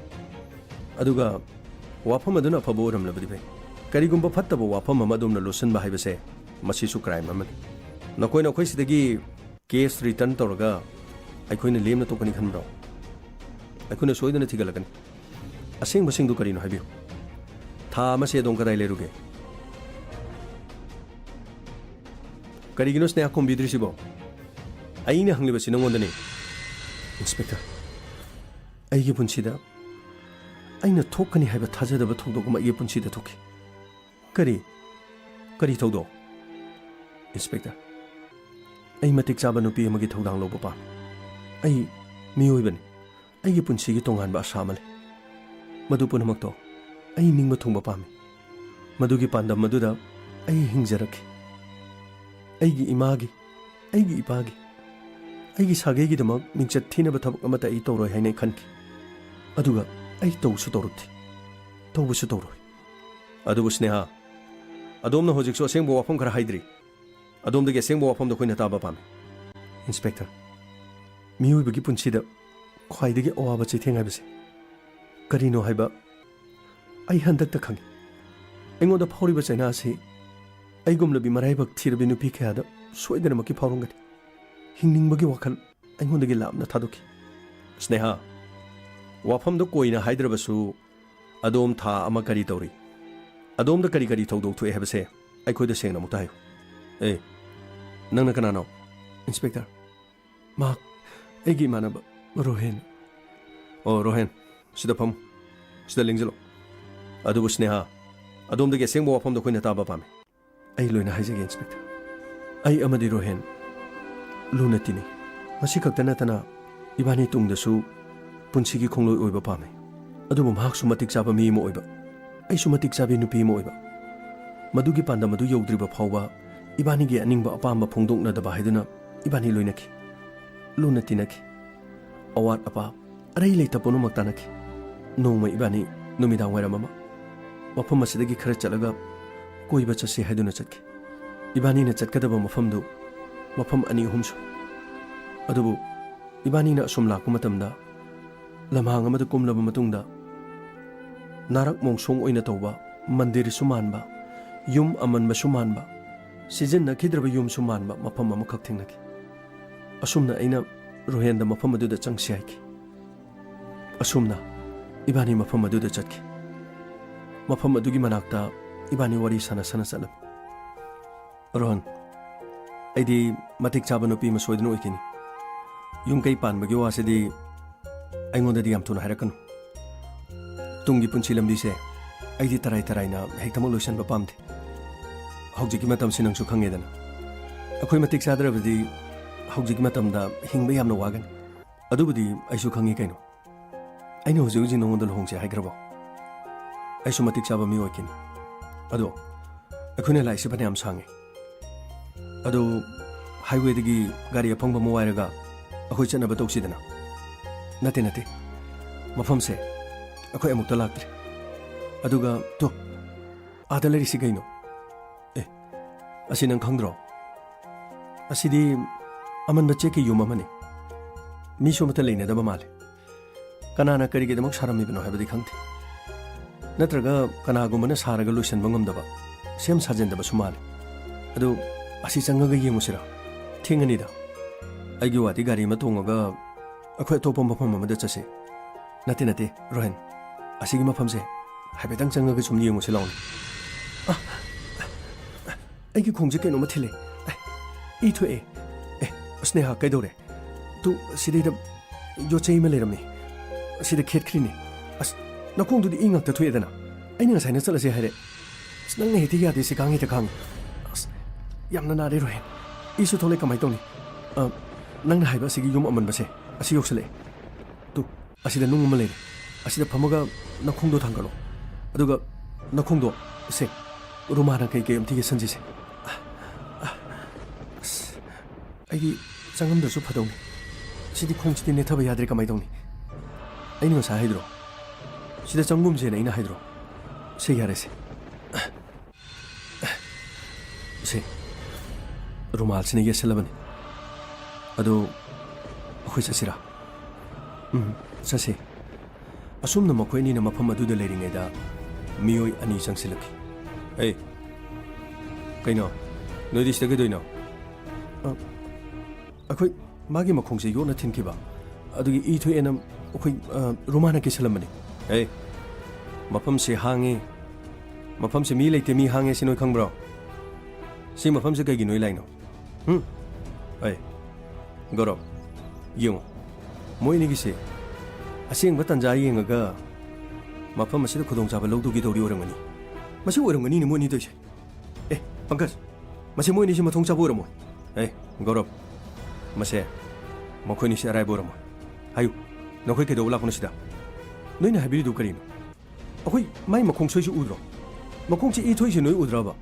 ꯑꯗꯨꯒ ꯋꯥꯐꯝ ꯑꯗꯨꯅ ꯑꯐꯕ ꯑꯣꯏꯔꯝꯂꯕꯗꯤ ꯐꯩ꯫ ꯀꯔꯤꯒꯨꯝꯕ ꯐꯠꯇꯕ ꯋꯥꯐꯝ ꯑꯃ ꯑꯗꯣꯝꯅ ꯂꯣꯠꯁꯤꯟꯕ ꯍꯥꯏꯕꯁꯦ, ꯃꯁꯤꯁꯨ crime ꯑꯃꯅꯤ꯫ ꯅꯈꯣꯏꯅ ꯑꯩꯈꯣꯏ ꯁꯤꯗꯒꯤ case return ꯇꯧꯔꯒ ꯑꯩꯈꯣꯏꯅ ꯂꯦꯝꯅ ꯇꯣꯛꯀꯅꯤ ꯈꯟꯕ꯭ꯔꯣ? ꯑꯩꯈꯣꯏꯅ ꯁꯣꯏꯗꯅ ꯊꯤꯒꯠꯂꯛꯀꯅꯤ꯫ ꯑꯁꯦꯡꯕꯁꯤꯡꯗꯨ ꯀꯔꯤꯅꯣ ꯍꯥꯏꯕꯤꯌꯨ꯫ ꯊꯥ ꯑꯃꯁꯦ ꯑꯗꯣꯝ ꯀꯗꯥꯏ ꯂꯩꯔꯨꯒꯦ? ꯀꯔꯤꯒꯤꯅꯣ ꯁ꯭ꯅꯦꯍꯥ ꯈꯨꯝꯕꯤꯗ꯭ꯔꯤꯁꯤꯕꯣ? ꯑꯩꯅ ꯍꯪꯂꯤꯕꯁꯤ ꯅꯉꯣꯟꯗꯅꯤ꯫ Inspector, ꯑꯩꯒꯤ ꯄꯨꯟꯁꯤꯗ ꯑꯩꯅ ꯊꯣꯛꯀꯅꯤ ꯍꯥꯏꯕ ꯊꯥꯖꯗꯕ ꯊꯧꯗꯣꯛ ꯑꯃ ꯑꯩꯒꯤ ꯄꯨꯟꯁꯤꯗ ꯊꯣꯛꯈꯤ꯫ ꯀꯔꯤ? ꯀꯔꯤ ꯊꯧꯗꯣꯛ? Inspector, ꯑꯩ ꯃꯇꯤꯛ ꯆꯥꯕ ꯅꯨꯄꯤ ꯑꯃꯒꯤ ꯊꯧꯗꯥꯡ ꯂꯧꯕ ꯄꯥꯝꯃꯤ꯫ ꯑꯩ ꯃꯤꯑꯣꯏꯕꯅꯤ꯫ ꯑꯩꯒꯤ ꯄꯨꯟꯁꯤꯒꯤ ꯇꯣꯉꯥꯟꯕ ꯑꯁꯥ ꯑꯃ ꯂꯩ꯫ ꯃꯗꯨ ꯄꯨꯝꯅꯃꯛꯇꯣ ꯑꯩ ꯅꯤꯡꯕ ꯊꯨꯡꯕ ꯄꯥꯝꯃꯤ꯫ ꯃꯗꯨꯒꯤ ꯄꯥꯟꯗꯝ ꯑꯗꯨꯗ ꯑꯩ ꯍꯤꯡꯖꯔꯛꯈꯤ꯫ ꯑꯩꯒꯤ ꯏꯃꯥꯒꯤ, ꯑꯩꯒꯤ ꯏꯄꯥꯒꯤ, ꯑꯩꯒꯤ ꯁꯥꯒꯩꯒꯤꯗꯃꯛ ꯃꯤꯡꯆꯠ ꯊꯤꯅꯕ ꯊꯕꯛ ꯑꯃꯠꯇ ꯑꯩ ꯇꯧꯔꯣꯏ ꯍꯥꯏꯅ ꯑꯩ ꯈꯟꯈꯤ꯫ ꯑꯗꯨꯒ ꯑꯩ ꯇꯧꯁꯨ ꯇꯧꯔꯛꯇꯦ꯫ ꯇꯧꯕꯁꯨ ꯇꯧꯔꯣꯏ꯫ ꯑꯗꯨꯕꯨ ꯁ꯭ꯅꯦꯍꯥ, ꯑꯗꯣꯝꯅ ꯍꯧꯖꯤꯛꯁꯨ ꯑꯁꯦꯡꯕ ꯋꯥꯐꯝ ꯈꯔ ꯍꯥꯏꯗ꯭ꯔꯤ꯫ ꯑꯗꯣꯝꯗꯒꯤ ꯑꯁꯦꯡꯕ ꯋꯥꯐꯝꯗꯣ ꯑꯩꯈꯣꯏꯅ ꯇꯥꯕ ꯄꯥꯝꯃꯤ꯫ Inspector, ꯃꯤꯑꯣꯏꯕꯒꯤ ꯄꯨꯟꯁꯤꯗ ꯈ꯭ꯋꯥꯏꯗꯒꯤ ꯑꯋꯥꯕ ꯆꯩꯊꯦꯡ ꯍꯥꯏꯕꯁꯦ ꯀꯔꯤꯅꯣ ꯍꯥꯏꯕ ꯑꯩ ꯍꯟꯗꯛꯇ ꯈꯪꯉꯤ꯫ ꯑꯩꯉꯣꯟꯗ ꯐꯥꯎꯔꯤꯕ ꯆꯩꯅꯥ ꯑꯁꯤ ꯑꯩꯒꯨꯝꯂꯕꯤ ꯃꯔꯥꯏꯕꯛ ꯊꯤꯔꯕꯤ ꯅꯨꯄꯤ ꯀꯌꯥꯗ ꯁꯣꯏꯗꯅꯃꯛꯀꯤ ꯐꯥꯎꯔꯝꯒꯅꯤ꯫ ꯍꯤꯡꯅꯤꯡꯕꯒꯤ ꯋꯥꯈꯜ ꯑꯩꯉꯣꯟꯗꯒꯤ ꯂꯥꯞꯅ ꯊꯥꯗꯣꯛꯈꯤ꯫ ꯁ꯭ꯅꯦꯍꯥ, ꯋꯥꯐꯝꯗꯣ ꯀꯣꯏꯅ ꯍꯥꯏꯗ꯭ꯔꯕꯁꯨ, ꯑꯗꯣꯝ ꯊꯥ ꯑꯃ ꯀꯔꯤ ꯇꯧꯔꯤ? ꯑꯗꯣꯝꯗ ꯀꯔꯤ ꯀꯔꯤ ꯊꯧꯗꯣꯛ ꯊꯣꯛꯑꯦ ꯍꯥꯏꯕꯁꯦ ꯑꯩꯈꯣꯏꯗ ꯁꯦꯡꯅ ꯑꯃꯨꯛꯇ ꯍꯥꯏꯌꯨ꯫ ꯑꯦ, ꯅꯪꯅ ꯀꯅꯥꯅꯣ? Inspector, ꯃꯍꯥꯛ ꯑꯩꯒꯤ ꯏꯃꯥꯟꯅꯕ ꯔꯣꯍꯦꯟ꯫ ꯑꯣ, ꯔꯣꯍꯦꯟ, ꯁꯤꯗ ꯐꯝꯃꯨ꯫ ꯁꯤꯗ ꯂꯦꯡꯖꯜꯂꯣ꯫ ꯑꯗꯨꯕꯨ ꯁ꯭ꯅꯦꯍꯥ, ꯑꯗꯣꯝꯗꯒꯤ ꯑꯁꯦꯡꯕ ꯋꯥꯐꯝꯗꯣ ꯑꯩꯈꯣꯏꯅ ꯇꯥꯕ ꯄꯥꯝꯃꯤ꯫ ꯑꯩ ꯂꯣꯏꯅ ꯍꯥꯏꯖꯒꯦ, Inspector꯫ ꯑꯩ ꯑꯃꯗꯤ ꯔꯣꯍꯦꯟ ꯂꯨꯅ ꯇꯤꯟꯅꯩ꯫ ꯃꯁꯤ ꯈꯛꯇ ꯅꯠꯇꯅ ꯏꯕꯥꯅꯤ ꯇꯨꯡꯗꯁꯨ ꯄꯨꯟꯁꯤꯒꯤ ꯈꯣꯡꯂꯣꯏ ꯑꯣꯏꯕ ꯄꯥꯝꯃꯤ꯫ ꯑꯗꯨꯕꯨ ꯃꯍꯥꯛꯁꯨ ꯃꯇꯤꯛ ꯆꯥꯕ ꯃꯤ ꯑꯃ ꯑꯣꯏꯕ, ꯑꯩꯁꯨ ꯃꯇꯤꯛ ꯆꯥꯕꯤ ꯅꯨꯄꯤ ꯑꯃ ꯑꯣꯏꯕ꯫ ꯃꯗꯨꯒꯤ ꯄꯥꯟꯗꯝ ꯑꯗꯨ ꯌꯧꯗ꯭ꯔꯤꯕ ꯐꯥꯎꯕ ꯏꯕꯥꯅꯤꯒꯤ ꯑꯅꯤꯡꯕ ꯑꯄꯥꯝꯕ ꯐꯣꯡꯗꯣꯛꯅꯗꯕ ꯍꯥꯏꯗꯨꯅ ꯏꯕꯥꯅꯤ ꯂꯣꯏꯅꯈꯤ, ꯂꯨꯅ ꯇꯤꯟꯅꯈꯤ꯫ ꯑꯋꯥꯠ ꯑꯄꯥ, ꯑꯔꯩ ꯂꯩꯇ ꯄꯨꯝꯅꯃꯛ ꯇꯥꯟꯅꯈꯤ꯫ ꯅꯣꯡꯃ ꯏꯕꯥꯅꯤ ꯅꯨꯃꯤꯗꯥꯡ ꯋꯥꯏꯔꯝ ꯑꯃ ꯃꯐꯝ ꯑꯁꯤꯗꯒꯤ ꯈꯔ ꯆꯠꯂꯒ ꯀꯣꯏꯕ ꯆꯠꯁꯤ ꯍꯥꯏꯗꯨꯅ ꯆꯠꯈꯤ꯫ ꯏꯕꯥꯅꯤꯅ ꯆꯠꯀꯗꯕ ꯃꯐꯝꯗꯨ ꯃꯐꯝ ꯑꯅꯤ ꯑꯍꯨꯝ ꯁꯨꯏ꯫ ꯑꯗꯨꯕꯨ ꯏꯕꯥꯅꯤꯅ ꯑꯁꯨꯝ ꯂꯥꯛꯄ ꯃꯇꯝꯗ, ꯂꯝꯍꯥꯡ ꯑꯃꯗ ꯀꯨꯝꯂꯕ ꯃꯇꯨꯡꯗ, ꯅꯥꯔꯛ ꯃꯣꯡꯁꯣꯡ ꯑꯣꯏꯅ ꯇꯧꯕ, ꯃꯟꯗꯤꯔꯁꯨ ꯃꯥꯟꯕ, ꯌꯨꯝ ꯑꯃꯟꯕꯁꯨ ꯃꯥꯟꯕ, ꯁꯤꯖꯤꯟꯅꯈꯤꯗ꯭ꯔꯕ ꯌꯨꯝꯁꯨ ꯃꯥꯟꯕ ꯃꯐꯝ ꯑꯃꯈꯛ ꯊꯦꯡꯅꯈꯤ꯫ ꯑꯁꯨꯝꯅ ꯑꯩꯅ ꯔꯣꯍꯦꯟꯗ ꯃꯐꯝ ꯑꯗꯨꯗ ꯆꯪꯁꯤ ꯍꯥꯏꯈꯤ꯫ ꯑꯁꯨꯝꯅ ꯏꯕꯥꯅꯤ ꯃꯐꯝ ꯑꯗꯨꯗ ꯆꯠꯈꯤ꯫ ꯃꯐꯝ ꯑꯗꯨꯒꯤ ꯃꯅꯥꯛꯇ ꯏꯕꯥꯅꯤ ꯋꯥꯔꯤ ꯁꯥꯟꯅ ꯁꯥꯟꯅ ꯆꯠꯂꯝꯃꯤ꯫ "ꯔꯣꯍꯟ, ꯑꯩꯗꯤ ꯃꯇꯤꯛ ꯆꯥꯕ ꯅꯨꯄꯤ ꯑꯃ ꯁꯣꯏꯗꯅ ꯑꯣꯏꯈꯤꯅꯤ꯫ ꯌꯨꯝ ꯀꯩ ꯄꯥꯟꯕꯒꯤ ꯋꯥꯁꯤꯗꯤ ꯑꯩꯉꯣꯟꯗꯗꯤ ꯌꯥꯝ ꯊꯨꯅ ꯍꯥꯏꯔꯛꯀꯅꯨ꯫ ꯇꯨꯡꯒꯤ ꯄꯨꯟꯁꯤ ꯂꯝꯕꯤꯁꯦ ꯑꯩꯗꯤ ꯇꯔꯥꯏ ꯇꯔꯥꯏꯅ ꯍꯦꯛꯇꯃꯛ ꯂꯣꯏꯁꯤꯟꯕ ꯄꯥꯝꯗꯦ꯫ ꯍꯧꯖꯤꯛꯀꯤ ꯃꯇꯝꯁꯤ ꯅꯪꯁꯨ ꯈꯪꯉꯦꯗꯅ꯫ ꯑꯩꯈꯣꯏ ꯃꯇꯤꯛ ꯆꯥꯗ꯭ꯔꯕꯗꯤ ꯍꯧꯖꯤꯛꯀꯤ ꯃꯇꯝꯗ ꯍꯤꯡꯕ ꯌꯥꯝꯅ ꯋꯥꯒꯅꯤ꯫ ꯑꯗꯨꯕꯨꯗꯤ ꯑꯩꯁꯨ ꯈꯪꯉꯤ ꯀꯩꯅꯣ꯫ ꯑꯩꯅ ꯍꯧꯖꯤꯛ ꯍꯧꯖꯤꯛ ꯅꯉꯣꯟꯗ ꯂꯨꯍꯣꯡꯁꯦ ꯍꯥꯏꯈ꯭ꯔꯕꯣ? ꯑꯩꯁꯨ ꯃꯇꯤꯛ ꯆꯥꯕ ꯃꯤ ꯑꯣꯏꯈꯤꯅꯤ꯫ ꯑꯗꯣ ꯑꯩꯈꯣꯏꯅ ꯂꯥꯛꯏꯁꯦ ꯐꯅꯌꯥꯝ ꯁꯥꯡꯉꯦ꯫ ꯑꯗꯨ highwayꯗꯒꯤ ꯒꯥꯔꯤ ꯑꯐꯪꯕ ꯑꯃ ꯋꯥꯏꯔꯒ ꯑꯩꯈꯣꯏ ꯆꯠꯅꯕ ꯇꯧꯁꯤꯗꯅ?" "ꯅꯠꯇꯦ, ꯅꯠꯇꯦ꯫ ꯃꯐꯝꯁꯦ ꯑꯩꯈꯣꯏ ꯑꯃꯨꯛꯇ ꯂꯥꯛꯇ꯭ꯔꯤ꯫ ꯑꯗꯨꯒ ꯇꯣ, ꯑꯥꯗ ꯂꯩꯔꯤꯁꯤ ꯀꯩꯅꯣ? ꯑꯦ, ꯑꯁꯤ ꯅꯪ ꯈꯪꯗ꯭ꯔꯣ? ꯑꯁꯤꯗꯤ ꯑꯃꯟꯕ ꯆꯦꯛꯀꯤ ꯌꯨꯝ ꯑꯃꯅꯤ꯫ ꯃꯤꯁꯨ ꯑꯃꯠꯇ ꯂꯩꯅꯗꯕ ꯃꯥꯜꯂꯤ꯫ ꯀꯅꯥꯅ ꯀꯔꯤꯒꯤꯗꯃꯛ ꯁꯥꯔꯝꯃꯤꯕꯅꯣ ꯍꯥꯏꯕꯗꯤ ꯈꯪꯗꯦ꯫ ꯅꯠꯇ꯭ꯔꯒ ꯀꯅꯥꯒꯨꯝꯕꯅ ꯁꯥꯔꯒ ꯂꯣꯏꯁꯤꯟꯕ ꯉꯝꯗꯕ, ꯁꯦꯝ ꯁꯥꯖꯤꯟꯗꯕꯁꯨ ꯃꯥꯜꯂꯤ꯫ ꯑꯗꯨ ꯑꯁꯤ ꯆꯪꯉꯒ ꯌꯦꯡꯉꯨꯁꯤꯔꯥ? ꯊꯦꯡꯉꯅꯤꯗ꯫ ꯑꯩꯒꯤ ꯋꯥꯗꯤ ꯒꯥꯔꯤ ꯑꯃ ꯇꯣꯡꯉꯒ ꯑꯩꯈꯣꯏ ꯑꯇꯣꯞꯄ ꯃꯐꯝ ꯑꯃꯗ ꯆꯠꯁꯤ꯫" "ꯅꯠꯇꯦ, ꯅꯠꯇꯦ, ꯔꯣꯍꯟ꯫ ꯑꯁꯤꯒꯤ ꯃꯐꯝꯁꯦ ꯍꯥꯏꯐꯦꯠꯇꯪ ꯆꯪꯉꯒ ꯁꯨꯝ ꯌꯦꯡꯉꯨꯁꯤ ꯂꯥꯎꯅꯦ꯫" "ꯑ, ꯑꯩꯒꯤ ꯈꯣꯡꯁꯦ ꯀꯩꯅꯣꯝꯃ ꯊꯤꯜꯂꯦ꯫ ꯑꯦ, ꯏ ꯊꯣꯛꯑꯦ꯫ ꯑꯦ, ꯁ꯭ꯅꯦꯍꯥ, ꯀꯩꯗꯧꯔꯦ? ꯇꯨ, ꯁꯤꯗꯩꯗ ꯌꯣꯠ ꯆꯩ ꯑꯃ ꯂꯩꯔꯝꯃꯤ꯫ ꯑꯁꯤꯗ ꯈꯦꯠꯈ꯭ꯔꯤꯅꯦ꯫ ꯑꯁ, ꯅꯈꯣꯡꯗꯨꯗꯤ ꯏ ꯉꯥꯛꯇ ꯊꯣꯛꯑꯦꯗꯅ꯫ ꯑꯩꯅ ꯉꯁꯥꯏꯅ ꯆꯠꯂꯁꯦ ꯍꯥꯏꯔꯦ꯫ ꯑꯁ, ꯅꯪꯅ ꯍꯦꯛꯇ ꯌꯥꯗꯦ, ꯁꯤ ꯈꯥꯡ ꯍꯦꯛꯇ ꯈꯥꯡꯉꯤ꯫ ꯑꯁ, ꯌꯥꯝꯅ ꯅꯥꯔꯦ, ꯔꯣꯍꯦꯟ꯫ ꯏꯁꯨ ꯊꯣꯛꯂꯦ, ꯀꯃꯥꯏꯅ ꯇꯧꯅꯤ? ꯑ, ꯅꯪꯅ ꯍꯥꯏꯕ ꯑꯁꯤꯒꯤ ꯌꯨꯝ ꯑꯃꯟꯕꯁꯦ, ꯑꯁꯤ ꯌꯧꯁꯤꯜꯂꯛꯑꯦ꯫ ꯇꯨ, ꯑꯁꯤꯗ ꯅꯨꯡ ꯑꯃ ꯂꯩꯔꯦ꯫ ꯑꯁꯤꯗ ꯐꯝꯃꯒ ꯅꯈꯣꯡꯗꯣ ꯊꯥꯡꯒꯠꯂꯣ꯫ ꯑꯗꯨꯒ ꯅꯈꯣꯡꯗꯣ, ꯁꯦ, ꯔꯨꯃꯥꯅ ꯀꯩꯀꯩ ꯑꯝꯇ ꯌꯦꯠꯁꯟꯁꯤꯁꯦ꯫ ꯑꯁ, ꯑꯩꯗꯤ ꯆꯪꯉꯝꯗ꯭ꯔꯁꯨ ꯐꯗꯧꯅꯤ꯫ ꯁꯤꯗꯤ ꯈꯣꯡꯁꯤꯗꯤ ꯅꯦꯠꯊꯕ ꯌꯥꯗ꯭ꯔꯦ, ꯀꯃꯥꯏꯅ ꯇꯧꯅꯤ? ꯑꯩꯅ ꯉꯁꯥꯏ ꯍꯥꯏꯗ꯭ꯔꯣ? ꯁꯤꯗ ꯆꯪꯒꯨꯝꯁꯦꯅ ꯑꯩꯅ ꯍꯥꯏꯗ꯭ꯔꯣ? ꯁꯦ, ꯌꯥꯔꯦꯁꯦ꯫ ꯁꯦ, ꯔꯨꯃꯥꯜꯁꯤꯅ ꯌꯦꯠꯁꯜꯂꯕꯅꯤ꯫ ꯑꯗꯣ ꯑꯩꯈꯣꯏ ꯆꯠꯁꯤꯔꯥ? ꯎꯝ, ꯆꯠꯁꯤ꯫ ꯑꯁꯨꯝꯅ ꯃꯈꯣꯏ ꯑꯅꯤꯅ ꯃꯐꯝ ꯑꯗꯨꯗ ꯂꯩꯔꯤꯉꯩꯗ ꯃꯤꯑꯣꯏ ꯑꯅꯤ ꯆꯪꯁꯤꯜꯂꯛꯈꯤ꯫ ꯑꯦ, ꯀꯩꯅꯣ? ꯅꯣꯏꯗꯤ ꯁꯤꯗ ꯀꯩꯗꯧꯔꯤꯅꯣ? ꯑ, ꯑꯩꯈꯣꯏ ꯃꯥꯒꯤ ꯃꯈꯣꯡꯁꯦ ꯌꯣꯠꯅ ꯊꯤꯟꯈꯤꯕ, ꯑꯗꯨꯒꯤ ꯏ ꯊꯣꯛꯑꯦꯅ ꯑꯩꯈꯣꯏ, ꯑ, ꯔꯨꯃꯥꯅ ꯀꯤꯁꯜꯂꯝꯕꯅꯤ꯫ ꯑꯦ, ꯃꯐꯝꯁꯦ ꯍꯥꯡꯉꯤ, ꯃꯐꯝꯁꯦ ꯃꯤ ꯂꯩꯇꯦ, ꯃꯤ ꯍꯥꯡꯉꯦ ꯁꯤ ꯅꯣꯏ ꯈꯪꯕ꯭ꯔꯣ? ꯁꯤ ꯃꯐꯝꯁꯦ ꯀꯩꯒꯤ ꯅꯣꯏ ꯂꯥꯛꯏꯅꯣ? ꯍꯨꯝ? ꯑꯩ, ꯒꯧꯔꯕ, ꯌꯦꯡꯉꯨ, ꯃꯣꯏ ꯑꯅꯤꯒꯤꯁꯦ ꯑꯁꯦꯡꯕ ꯇꯟꯖꯥ ꯌꯦꯡꯉꯒ ꯃꯐꯝ ꯑꯁꯤꯗ ꯈꯨꯗꯣꯡꯆꯥꯕ ꯂꯧꯗꯧꯒꯤ ꯇꯧꯔꯤ ꯑꯣꯏꯔꯝꯒꯅꯤ꯫ ꯃꯁꯤ ꯑꯣꯏꯔꯝꯒꯅꯤꯅꯦ ꯃꯣꯏ ꯑꯅꯤ ꯇꯧꯔꯤꯁꯦ꯫ ꯑꯦ, ꯄꯪꯀꯖ, ꯃꯁꯤ ꯃꯣꯏ ꯑꯅꯤꯁꯤ ꯃꯊꯣꯡ ꯆꯥꯕ ꯑꯣꯏꯔꯝꯃꯣꯏ꯫ ꯑꯦ, ꯒꯧꯔꯕ, ꯃꯁꯦ ꯃꯈꯣꯏ ꯑꯅꯤꯁꯤ ꯑꯔꯥꯏꯕ ꯑꯣꯏꯔꯝꯃꯣꯏ꯫ ꯍꯥꯏꯌꯨ, ꯅꯈꯣꯏ ꯀꯩꯗꯧꯕ ꯂꯥꯛꯄꯅꯣ ꯁꯤꯗ? ꯅꯣꯏꯅ ꯍꯥꯏꯕꯤꯔꯤꯗꯨ ꯀꯔꯤꯅꯣ? ꯑꯩꯈꯣꯏ ꯃꯥꯏ ꯃꯈꯣꯡ ꯁꯣꯏꯁꯤ ꯎꯗ꯭ꯔꯣ? ꯃꯈꯣꯡꯁꯤ ꯏ ꯊꯣꯛꯏꯁꯤ ꯅꯣꯏ ꯎꯗ꯭ꯔꯕ?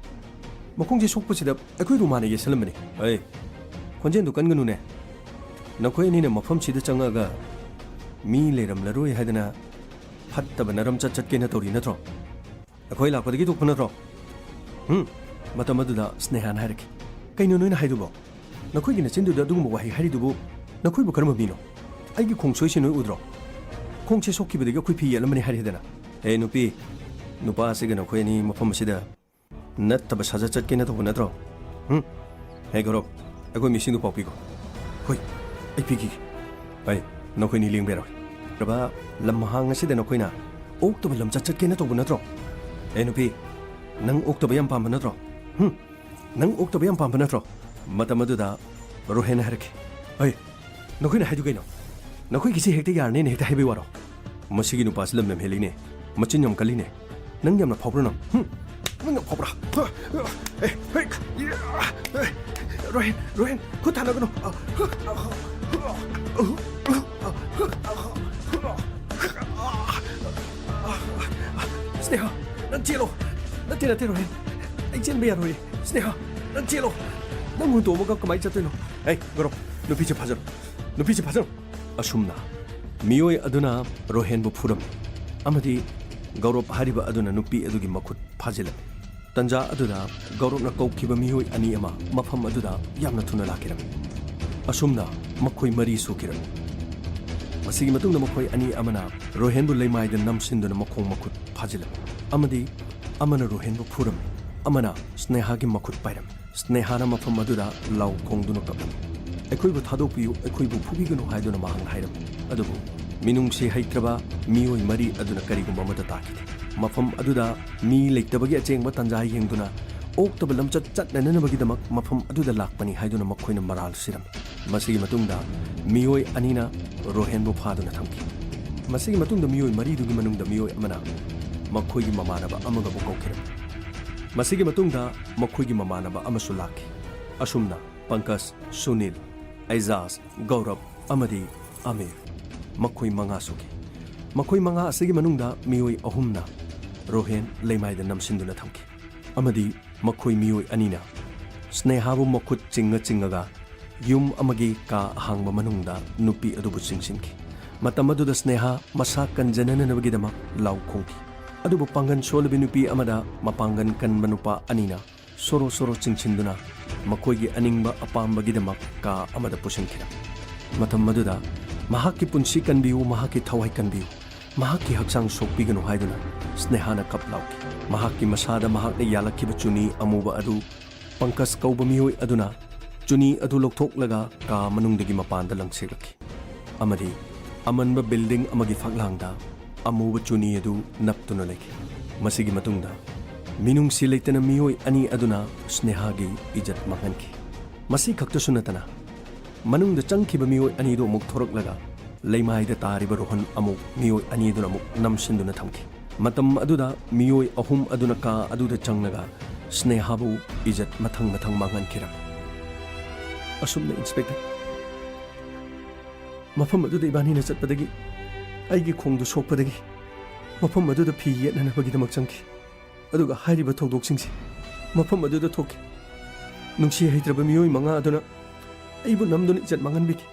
ꯃꯈꯣꯡꯁꯤ ꯁꯣꯛꯄꯁꯤꯗ ꯑꯩꯈꯣꯏ ꯔꯨꯃꯥꯅ ꯌꯦꯠꯁꯜꯂꯝꯕꯅꯤ꯫ ꯑꯩ, ꯈꯣꯟꯖꯦꯜꯗꯨ ꯀꯟꯒꯅꯨꯅꯦ꯫ ꯅꯈꯣꯏ ꯑꯅꯤꯅ ꯃꯐꯝꯁꯤꯗ ꯆꯪꯉꯛꯑꯒ ꯃꯤ ꯂꯩꯔꯝꯂꯔꯣꯏ ꯍꯥꯏꯗꯅ ꯐꯠꯇꯕ ꯅꯔꯝꯆꯠ ꯆꯠꯀꯦꯅ ꯇꯧꯔꯤ ꯅꯠꯇ꯭ꯔꯣ? ꯑꯩꯈꯣꯏ ꯂꯥꯛꯄꯗꯒꯤ ꯊꯣꯛꯄ ꯅꯠꯇ꯭ꯔꯣ? ꯍꯨꯝ? ꯃꯇꯝ ꯑꯗꯨꯗ ꯁ꯭ꯅꯦꯍꯥꯅ ꯍꯥꯏꯔꯛꯈꯤ, "ꯀꯩꯅꯣ ꯅꯣꯏꯅ ꯍꯥꯏꯗꯨꯕꯣ? ꯅꯈꯣꯏꯒꯤ ꯅꯆꯤꯟꯗꯨꯗ ꯑꯗꯨꯒꯨꯝꯕ ꯋꯥꯍꯩ ꯍꯥꯏꯔꯤꯗꯨꯕꯨ ꯅꯈꯣꯏꯕꯨ ꯀꯔꯝꯕ ꯃꯤꯅꯣ? ꯑꯩꯒꯤ ꯈꯣꯡꯁꯣꯏꯁꯤ ꯅꯣꯏ ꯎꯗ꯭ꯔꯣ? ꯈꯣꯡꯁꯦ ꯁꯣꯛꯈꯤꯕꯗꯒꯤ ꯑꯩꯈꯣꯏ ꯐꯤ ꯌꯦꯠꯂꯝꯕꯅꯤ ꯍꯥꯏꯔꯤꯗꯅ꯫ ꯍꯦ ꯅꯨꯄꯤ, ꯅꯨꯄꯥ ꯑꯁꯤꯒ ꯅꯈꯣꯏ ꯑꯅꯤ ꯃꯐꯝ ꯑꯁꯤꯗ ꯅꯠꯇꯕ ꯁꯥꯖꯠ ꯆꯠꯀꯦꯅ ꯇꯧꯕ ꯅꯠꯇ꯭ꯔꯣ? ꯍꯨꯝ? ꯍꯦ ꯒꯧꯔꯕ, ꯑꯩꯈꯣꯏ ꯃꯤꯁꯤꯡꯗꯨ ꯄꯥꯎ ꯄꯤꯈꯣ꯫ ꯍꯣꯏ, ꯑꯩ ꯄꯤꯈꯤꯒꯦ꯫ ꯑꯩ, ꯅꯈꯣꯏꯅꯤ ꯂꯦꯡꯕ ꯌꯥꯔꯣꯏ꯫ ꯄ꯭ꯔꯚꯥ, ꯂꯝ ꯍꯥꯡ ꯑꯁꯤꯗ ꯅꯈꯣꯏꯅ ꯑꯣꯛꯇꯕ ꯂꯝꯆꯠ ꯆꯠꯀꯦꯅ ꯇꯧꯕ ꯅꯠꯇ꯭ꯔꯣ? ꯑꯦ ꯅꯨꯄꯤ, ꯅꯪ ꯑꯣꯛꯇꯕ ꯌꯥꯝ ꯄꯥꯝꯕ ꯅꯠꯇ꯭ꯔꯣ? ꯍꯨꯝ? ꯅꯪ ꯑꯣꯛꯇꯕ ꯌꯥꯝ ꯄꯥꯝꯕ ꯅꯠꯇ꯭ꯔꯣ? ꯃꯇꯝ ꯑꯗꯨꯗ ꯔꯣꯍꯦꯟꯅ ꯍꯥꯏꯔꯛꯈꯤ, "ꯑꯩ, ꯅꯈꯣꯏꯅ ꯍꯥꯏꯗꯨ ꯀꯩꯅꯣ? ꯅꯈꯣꯏꯒꯤꯁꯤ ꯍꯦꯛꯇ ꯌꯥꯔꯅꯦꯅ ꯍꯦꯛꯇ ꯍꯥꯏꯕꯩ ꯋꯥꯔꯣ? ꯃꯁꯤꯒꯤ ꯅꯨꯄꯥꯁꯤ ꯂꯝ ꯂꯝ ꯍꯦꯜꯂꯤꯅꯦ, ꯃꯆꯤꯟ ꯌꯥꯝ ꯀꯜꯂꯤꯅꯦ꯫ ꯅꯪ ꯌꯥꯝꯅ ꯐꯥꯎꯕ꯭ꯔꯥ ꯅꯪ? ꯍꯨꯝ? ꯅꯪ ꯌꯥꯝ ꯐꯥꯎꯕ꯭ꯔꯥ? ꯍ? ꯑꯦ, ꯍꯦ, ꯌꯥ, ꯑꯦ, ꯔꯣꯍꯦꯟ, ꯔꯣꯍꯦꯟ, ꯈꯨꯠ ꯊꯥꯅꯒꯅꯨ꯫ ꯑ, ꯍ, ꯑ, ꯍ, ꯑ, ꯍ, ꯑ, ꯍ, ꯑ, ꯍ, ꯑ, ꯍ, ꯑ, ꯍ, ꯑ, ꯁ꯭ꯅꯦꯍꯥ, ꯅꯪ ꯆꯦꯜꯂꯣ꯫ ꯅꯠꯇꯦ, ꯅꯠꯇꯦ, ꯔꯣꯍꯦꯟ꯫ ꯑꯩ ꯆꯦꯟꯕ ꯌꯥꯔꯣꯏ꯫ ꯁ꯭ꯅꯦꯍꯥ, ꯅꯪ ꯆꯦꯜꯂꯣ꯫ ꯅꯪ ꯍꯨꯟꯗꯣꯛꯑꯝꯃꯒ ꯀꯃꯥꯏꯅ ꯆꯠꯇꯣꯏꯅꯣ? ꯑꯩ, ꯒꯧꯔꯕ, ꯅꯨꯄꯤꯁꯦ ꯐꯥꯖꯔꯣ꯫ ꯅꯨꯄꯤꯁꯦ ꯐꯥꯖꯔꯣ꯫ ꯑꯁꯨꯝꯅ ꯃꯤꯑꯣꯏ ꯑꯗꯨꯅ ꯔꯣꯍꯦꯟꯕꯨ ꯐꯨꯔꯝꯃꯤ ꯑꯃꯗꯤ ꯒꯧꯔꯕ ꯍꯥꯏꯔꯤꯕ ꯑꯗꯨꯅ ꯅꯨꯄꯤ ꯑꯗꯨꯒꯤ ꯃꯈꯨꯠ ꯐꯥꯖꯤꯜꯂꯝꯃꯤ꯫ ꯇꯟꯖꯥ ꯑꯗꯨꯗ ꯒꯧꯔꯕꯅ ꯀꯧꯈꯤꯕ ꯃꯤꯑꯣꯏ ꯑꯅꯤ ꯑꯃ ꯃꯐꯝ ꯑꯗꯨꯗ ꯌꯥꯝꯅ ꯊꯨꯅ ꯂꯥꯛꯈꯤꯔꯝꯃꯤ꯫ ꯑꯁꯨꯝꯅ ꯃꯈꯣꯏ ꯃꯔꯤ ꯁꯣꯛꯈꯤꯔꯝꯃꯤ꯫ ꯃꯁꯤꯒꯤ ꯃꯇꯨꯡꯗ ꯃꯈꯣꯏ ꯑꯅꯤ ꯑꯃꯅ ꯔꯣꯍꯦꯟꯕꯨ ꯂꯩꯃꯥꯏꯗ ꯅꯝꯁꯤꯟꯗꯨꯅ ꯃꯈꯣꯡ ꯃꯈꯨꯠ ꯐꯥꯖꯤꯜꯂꯝꯃꯤ ꯑꯃꯗꯤ ꯑꯃꯅ ꯔꯣꯍꯦꯟꯕꯨ ꯐꯨꯔꯝꯃꯤ, ꯑꯃꯅ ꯁ꯭ꯅꯦꯍꯥꯒꯤ ꯃꯈꯨꯠ ꯄꯥꯏꯔꯝꯃꯤ꯫ ꯁ꯭ꯅꯦꯍꯥꯅ ꯃꯐꯝ ꯑꯗꯨꯗ ꯂꯥꯎ ꯈꯣꯡꯗꯨꯅ ꯀꯞꯂꯝꯃꯤ꯫ "ꯑꯩꯈꯣꯏꯕꯨ ꯊꯥꯗꯣꯛꯄꯤꯌꯨ, ꯑꯩꯈꯣꯏꯕꯨ ꯐꯨꯕꯤꯒꯅꯨ" ꯍꯥꯏꯗꯨꯅ ꯃꯍꯥꯛꯅ ꯍꯥꯏꯔꯝꯃꯤ꯫ ꯑꯗꯨꯕꯨ ꯃꯤꯅꯨꯡꯁꯤ ꯍꯩꯇ꯭ꯔꯕ ꯃꯤꯑꯣꯏ ꯃꯔꯤ ꯑꯗꯨꯅ ꯀꯔꯤꯒꯨꯝꯕ ꯑꯃꯠꯇ ꯇꯥꯈꯤꯗꯦ꯫ ꯃꯐꯝ ꯑꯗꯨꯗ ꯃꯤ ꯂꯩꯇꯕꯒꯤ ꯑꯆꯦꯡꯕ ꯇꯥꯟꯖꯥ ꯌꯦꯡꯗꯨꯅ ꯑꯣꯛꯇꯕ ꯂꯝꯆꯠ ꯆꯠꯅꯅꯕꯒꯤꯗꯃꯛ ꯃꯐꯝ ꯑꯗꯨꯗ ꯂꯥꯛꯄꯅꯤ ꯍꯥꯏꯗꯨꯅ ꯃꯈꯣꯏꯅ ꯃꯔꯥꯜ ꯁꯤꯔꯝꯃꯤ꯫ ꯃꯁꯤꯒꯤ ꯃꯇꯨꯡꯗ ꯃꯤꯑꯣꯏ ꯑꯅꯤꯅ ꯔꯣꯍꯦꯟꯕꯨ ꯐꯥꯗꯨꯅ ꯊꯝꯈꯤ꯫ ꯃꯁꯤꯒꯤ ꯃꯇꯨꯡꯗ ꯃꯤꯑꯣꯏ ꯃꯔꯤꯗꯨꯒꯤ ꯃꯅꯨꯡꯗ ꯃꯤꯑꯣꯏ ꯑꯃꯅ ꯃꯈꯣꯏꯒꯤ ꯃꯃꯥꯟꯅꯕ ꯑꯃꯒꯕꯨ ꯀꯧꯈꯤꯔꯝꯃꯤ꯫ ꯃꯁꯤꯒꯤ ꯃꯇꯨꯡꯗ ꯃꯈꯣꯏꯒꯤ ꯃꯃꯥꯟꯅꯕ ꯑꯃꯁꯨ ꯂꯥꯛꯈꯤ꯫ ꯑꯁꯨꯝꯅ ꯄꯪꯀꯖ, ꯁꯨꯅꯤꯜ, ꯑꯩꯖꯥꯖ, ꯒꯧꯔꯕ ꯑꯃꯗꯤ ꯑꯃꯤꯔ, ꯃꯈꯣꯏ ꯃꯉꯥ ꯁꯨꯈꯤ꯫ ꯃꯈꯣꯏ ꯃꯉꯥ ꯑꯁꯤꯒꯤ ꯃꯅꯨꯡꯗ ꯃꯤꯑꯣꯏ ꯑꯍꯨꯝꯅ ꯔꯣꯍꯦꯟ ꯂꯩꯃꯥꯏꯗ ꯅꯝꯁꯤꯟꯗꯨꯅ ꯊꯝꯈꯤ ꯑꯃꯗꯤ ꯃꯈꯣꯏ ꯃꯤꯑꯣꯏ ꯑꯅꯤꯅ ꯁ꯭ꯅꯦꯍꯥꯕꯨ ꯃꯈꯨꯠ ꯆꯤꯡꯉ ꯆꯤꯡꯉꯒ ꯌꯨꯝ ꯑꯃꯒꯤ ꯀꯥ ꯑꯍꯥꯡꯕ ꯃꯅꯨꯡꯗ ꯅꯨꯄꯤ ꯑꯗꯨꯕꯨ ꯆꯤꯡꯁꯤꯟꯈꯤ꯫ ꯃꯇꯝ ꯑꯗꯨꯗ ꯁ꯭ꯅꯦꯍꯥ ꯃꯁꯥ ꯀꯟꯖꯅꯅꯕꯒꯤꯗꯃꯛ ꯂꯥꯎ ꯈꯣꯡꯈꯤ꯫ ꯑꯗꯨꯕꯨ ꯄꯥꯡꯒꯜ ꯁꯣꯜꯂꯕꯤ ꯅꯨꯄꯤ ꯑꯃꯗ ꯃꯄꯥꯡꯒꯜ ꯀꯟꯕ ꯅꯨꯄꯥ ꯑꯅꯤꯅ ꯁꯣꯔꯣ ꯁꯣꯔꯣ ꯆꯤꯡꯁꯤꯟꯗꯨꯅ ꯃꯈꯣꯏꯒꯤ ꯑꯅꯤꯡꯕ ꯑꯄꯥꯝꯕꯒꯤꯗꯃꯛ ꯀꯥ ꯑꯃꯗ ꯄꯨꯁꯤꯟꯈꯤꯔꯝꯃꯤ꯫ ꯃꯇꯝ ꯑꯗꯨꯗ "ꯃꯍꯥꯛꯀꯤ ꯄꯨꯟꯁꯤ ꯀꯟꯕꯤꯌꯨ, ꯃꯍꯥꯛꯀꯤ ꯊꯋꯥꯏ ꯀꯟꯕꯤꯌꯨ, ꯃꯍꯥꯛꯀꯤ ꯍꯛꯆꯥꯡ ꯁꯣꯛꯄꯤꯒꯅꯨ" ꯍꯥꯏꯗꯨꯅ ꯁ꯭ꯅꯦꯍꯥꯅ ꯀꯞ ꯂꯥꯎꯈꯤ꯫ ꯃꯍꯥꯛꯀꯤ ꯃꯁꯥꯗ ꯃꯍꯥꯛꯅ ꯌꯥꯜꯂꯛꯈꯤꯕ ꯆꯨꯅꯤ ꯑꯃꯨꯕ ꯑꯗꯨ ꯄꯪꯀꯖ ꯀꯧꯕ ꯃꯤꯑꯣꯏ ꯑꯗꯨꯅ ꯆꯨꯅꯤ ꯑꯗꯨ ꯂꯧꯊꯣꯛꯂꯒ ꯀꯥ ꯃꯅꯨꯡꯗꯒꯤ ꯃꯄꯥꯟꯗ ꯂꯪꯁꯤꯜꯂꯛꯈꯤ ꯑꯃꯗꯤ ꯑꯃꯟꯕ ꯕꯤꯜꯗꯤꯡ ꯑꯃꯒꯤ ꯐꯛꯂꯥꯡꯗ ꯑꯃꯨꯕ ꯆꯨꯅꯤ ꯑꯗꯨ ꯅꯞꯇꯨꯅ ꯂꯩꯈꯤ꯫ ꯃꯁꯤꯒꯤ ꯃꯇꯨꯡꯗ ꯃꯤꯅꯨꯡꯁꯤ ꯂꯩꯇꯅ ꯃꯤꯑꯣꯏ ꯑꯅꯤ ꯑꯗꯨꯅ ꯁ꯭ꯅꯦꯍꯥꯒꯤ ꯏꯖꯠ ꯃꯥꯡꯍꯟꯈꯤ꯫ ꯃꯁꯤ ꯈꯛꯇꯁꯨ ꯅꯠꯇꯅ ꯃꯅꯨꯡꯗ ꯆꯪꯈꯤꯕ ꯃꯤꯑꯣꯏ ꯑꯅꯤꯗꯨ ꯑꯃꯨꯛ ꯊꯣꯔꯛꯂꯒ ꯂꯩꯃꯥꯏꯗ ꯇꯥꯔꯤꯕ ꯔꯣꯍꯟ ꯑꯃꯨꯛ ꯃꯤꯑꯣꯏ ꯑꯅꯤ ꯑꯗꯨꯅ ꯑꯃꯨꯛ ꯅꯝꯁꯤꯟꯗꯨꯅ ꯊꯝꯈꯤ꯫ ꯃꯇꯝ ꯑꯗꯨꯗ ꯃꯤꯑꯣꯏ ꯑꯍꯨꯝ ꯑꯗꯨꯅ ꯀꯥ ꯑꯗꯨꯗ ꯆꯪꯂꯒ ꯁ꯭ꯅꯦꯍꯥꯕꯨ ꯏꯖꯠ ꯃꯊꯪ ꯃꯊꯪ ꯃꯥꯡꯍꯟꯈꯤꯔꯝꯃꯤ꯫ ꯑꯁꯨꯝꯅ, ꯏꯟꯁꯄꯦꯛꯇꯔ, ꯃꯐꯝ ꯑꯗꯨꯗ ꯏꯕꯥꯅꯤꯅ ꯆꯠꯄꯗꯒꯤ ꯑꯩꯒꯤ ꯈꯣꯡꯗꯨ ꯁꯣꯛꯄꯗꯒꯤ ꯃꯐꯝ ꯑꯗꯨꯗ ꯐꯤ ꯌꯦꯠꯅꯅꯕꯒꯤꯗꯃꯛ ꯆꯪꯈꯤ꯫ ꯑꯗꯨꯒ ꯍꯥꯏꯔꯤꯕ ꯊꯧꯗꯣꯛꯁꯤꯡꯁꯤ ꯃꯐꯝ ꯑꯗꯨꯗ ꯊꯣꯛꯈꯤ꯫ ꯅꯨꯡꯁꯤ ꯍꯩꯇ꯭ꯔꯕ ꯃꯤꯑꯣꯏ ꯃꯉꯥ ꯑꯗꯨꯅ ꯑꯩꯕꯨ ꯅꯝꯗꯨꯅ ꯏꯖꯠ ꯃꯥꯡꯍꯟꯕꯤꯈꯤ꯫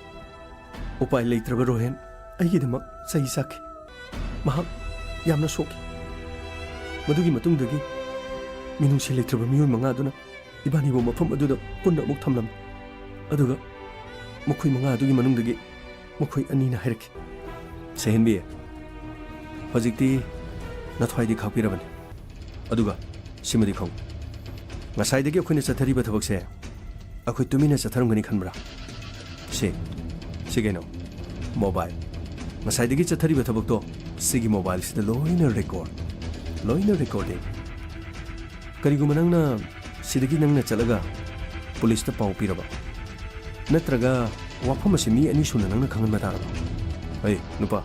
ꯎꯄꯥꯏ ꯂꯩꯇ꯭ꯔꯕ ꯔꯣꯍꯦꯟ ꯑꯩꯒꯤꯗꯃꯛ ꯆꯩ ꯆꯥꯈꯤ꯫ ꯃꯍꯥꯛ ꯌꯥꯝꯅ ꯁꯣꯛꯈꯤ꯫ ꯃꯗꯨꯒꯤ ꯃꯇꯨꯡꯗꯒꯤ ꯃꯤꯅꯨꯡꯁꯤ ꯂꯩꯇ꯭ꯔꯕ ꯃꯤꯑꯣꯏ ꯃꯉꯥ ꯑꯗꯨꯅ ꯏꯕꯥꯅꯤꯕꯨ ꯃꯐꯝ ꯑꯗꯨꯗ ꯄꯨꯟꯅ ꯑꯃꯨꯛ ꯊꯝꯂꯝꯃꯤ꯫ ꯑꯗꯨꯒ ꯃꯈꯣꯏ ꯃꯉꯥ ꯑꯗꯨꯒꯤ ꯃꯅꯨꯡꯗꯒꯤ ꯃꯈꯣꯏ ꯑꯅꯤꯅ ꯍꯥꯏꯔꯛꯈꯤ꯫ ꯁꯦꯍꯦꯟꯕꯤ, ꯍꯧꯖꯤꯛꯇꯤ ꯅꯊ꯭ꯋꯥꯏꯗꯤ ꯈꯥꯛꯄꯤꯔꯕꯅꯤ꯫ ꯑꯗꯨꯒ ꯁꯤꯃꯗꯤ ꯈꯪꯉꯨ, ꯉꯁꯥꯏꯗꯒꯤ ꯑꯩꯈꯣꯏꯅ ꯆꯠꯊꯔꯤꯕ ꯊꯕꯛꯁꯦ ꯑꯩꯈꯣꯏ ꯇꯨꯃꯤꯟꯅ ꯆꯠꯊꯔꯝꯒꯅꯤ ꯈꯟꯕ꯭ꯔꯥ? ꯁꯤ, ꯁꯤ ꯀꯩꯅꯣ? ꯃꯣꯕꯥꯏꯜ꯫ ꯉꯁꯥꯏꯗꯒꯤ ꯆꯠꯊꯔꯤꯕ ꯊꯕꯛꯇꯣ ꯁꯤꯒꯤ ꯃꯣꯕꯥꯏꯜꯁꯤꯗ ꯂꯣꯏꯅ ꯔꯦꯀꯣꯔꯗ, ꯂꯣꯏꯅ ꯔꯦꯀꯣꯔꯗꯤꯡ꯫ ꯀꯔꯤꯒꯨꯝꯕ ꯅꯪꯅ ꯁꯤꯗꯒꯤ ꯅꯪꯅ ꯆꯠꯂꯒ ꯄꯨꯂꯤꯁꯇ ꯄꯥꯎ ꯄꯤꯔꯕ, ꯅꯠꯇ꯭ꯔꯒ ꯋꯥꯐꯝ ꯑꯁꯤ ꯃꯤ ꯑꯅꯤ ꯁꯨꯅ ꯅꯪꯅ ꯈꯪꯍꯟꯕ ꯇꯥꯔꯕ? ꯑꯩ ꯅꯨꯄꯥ,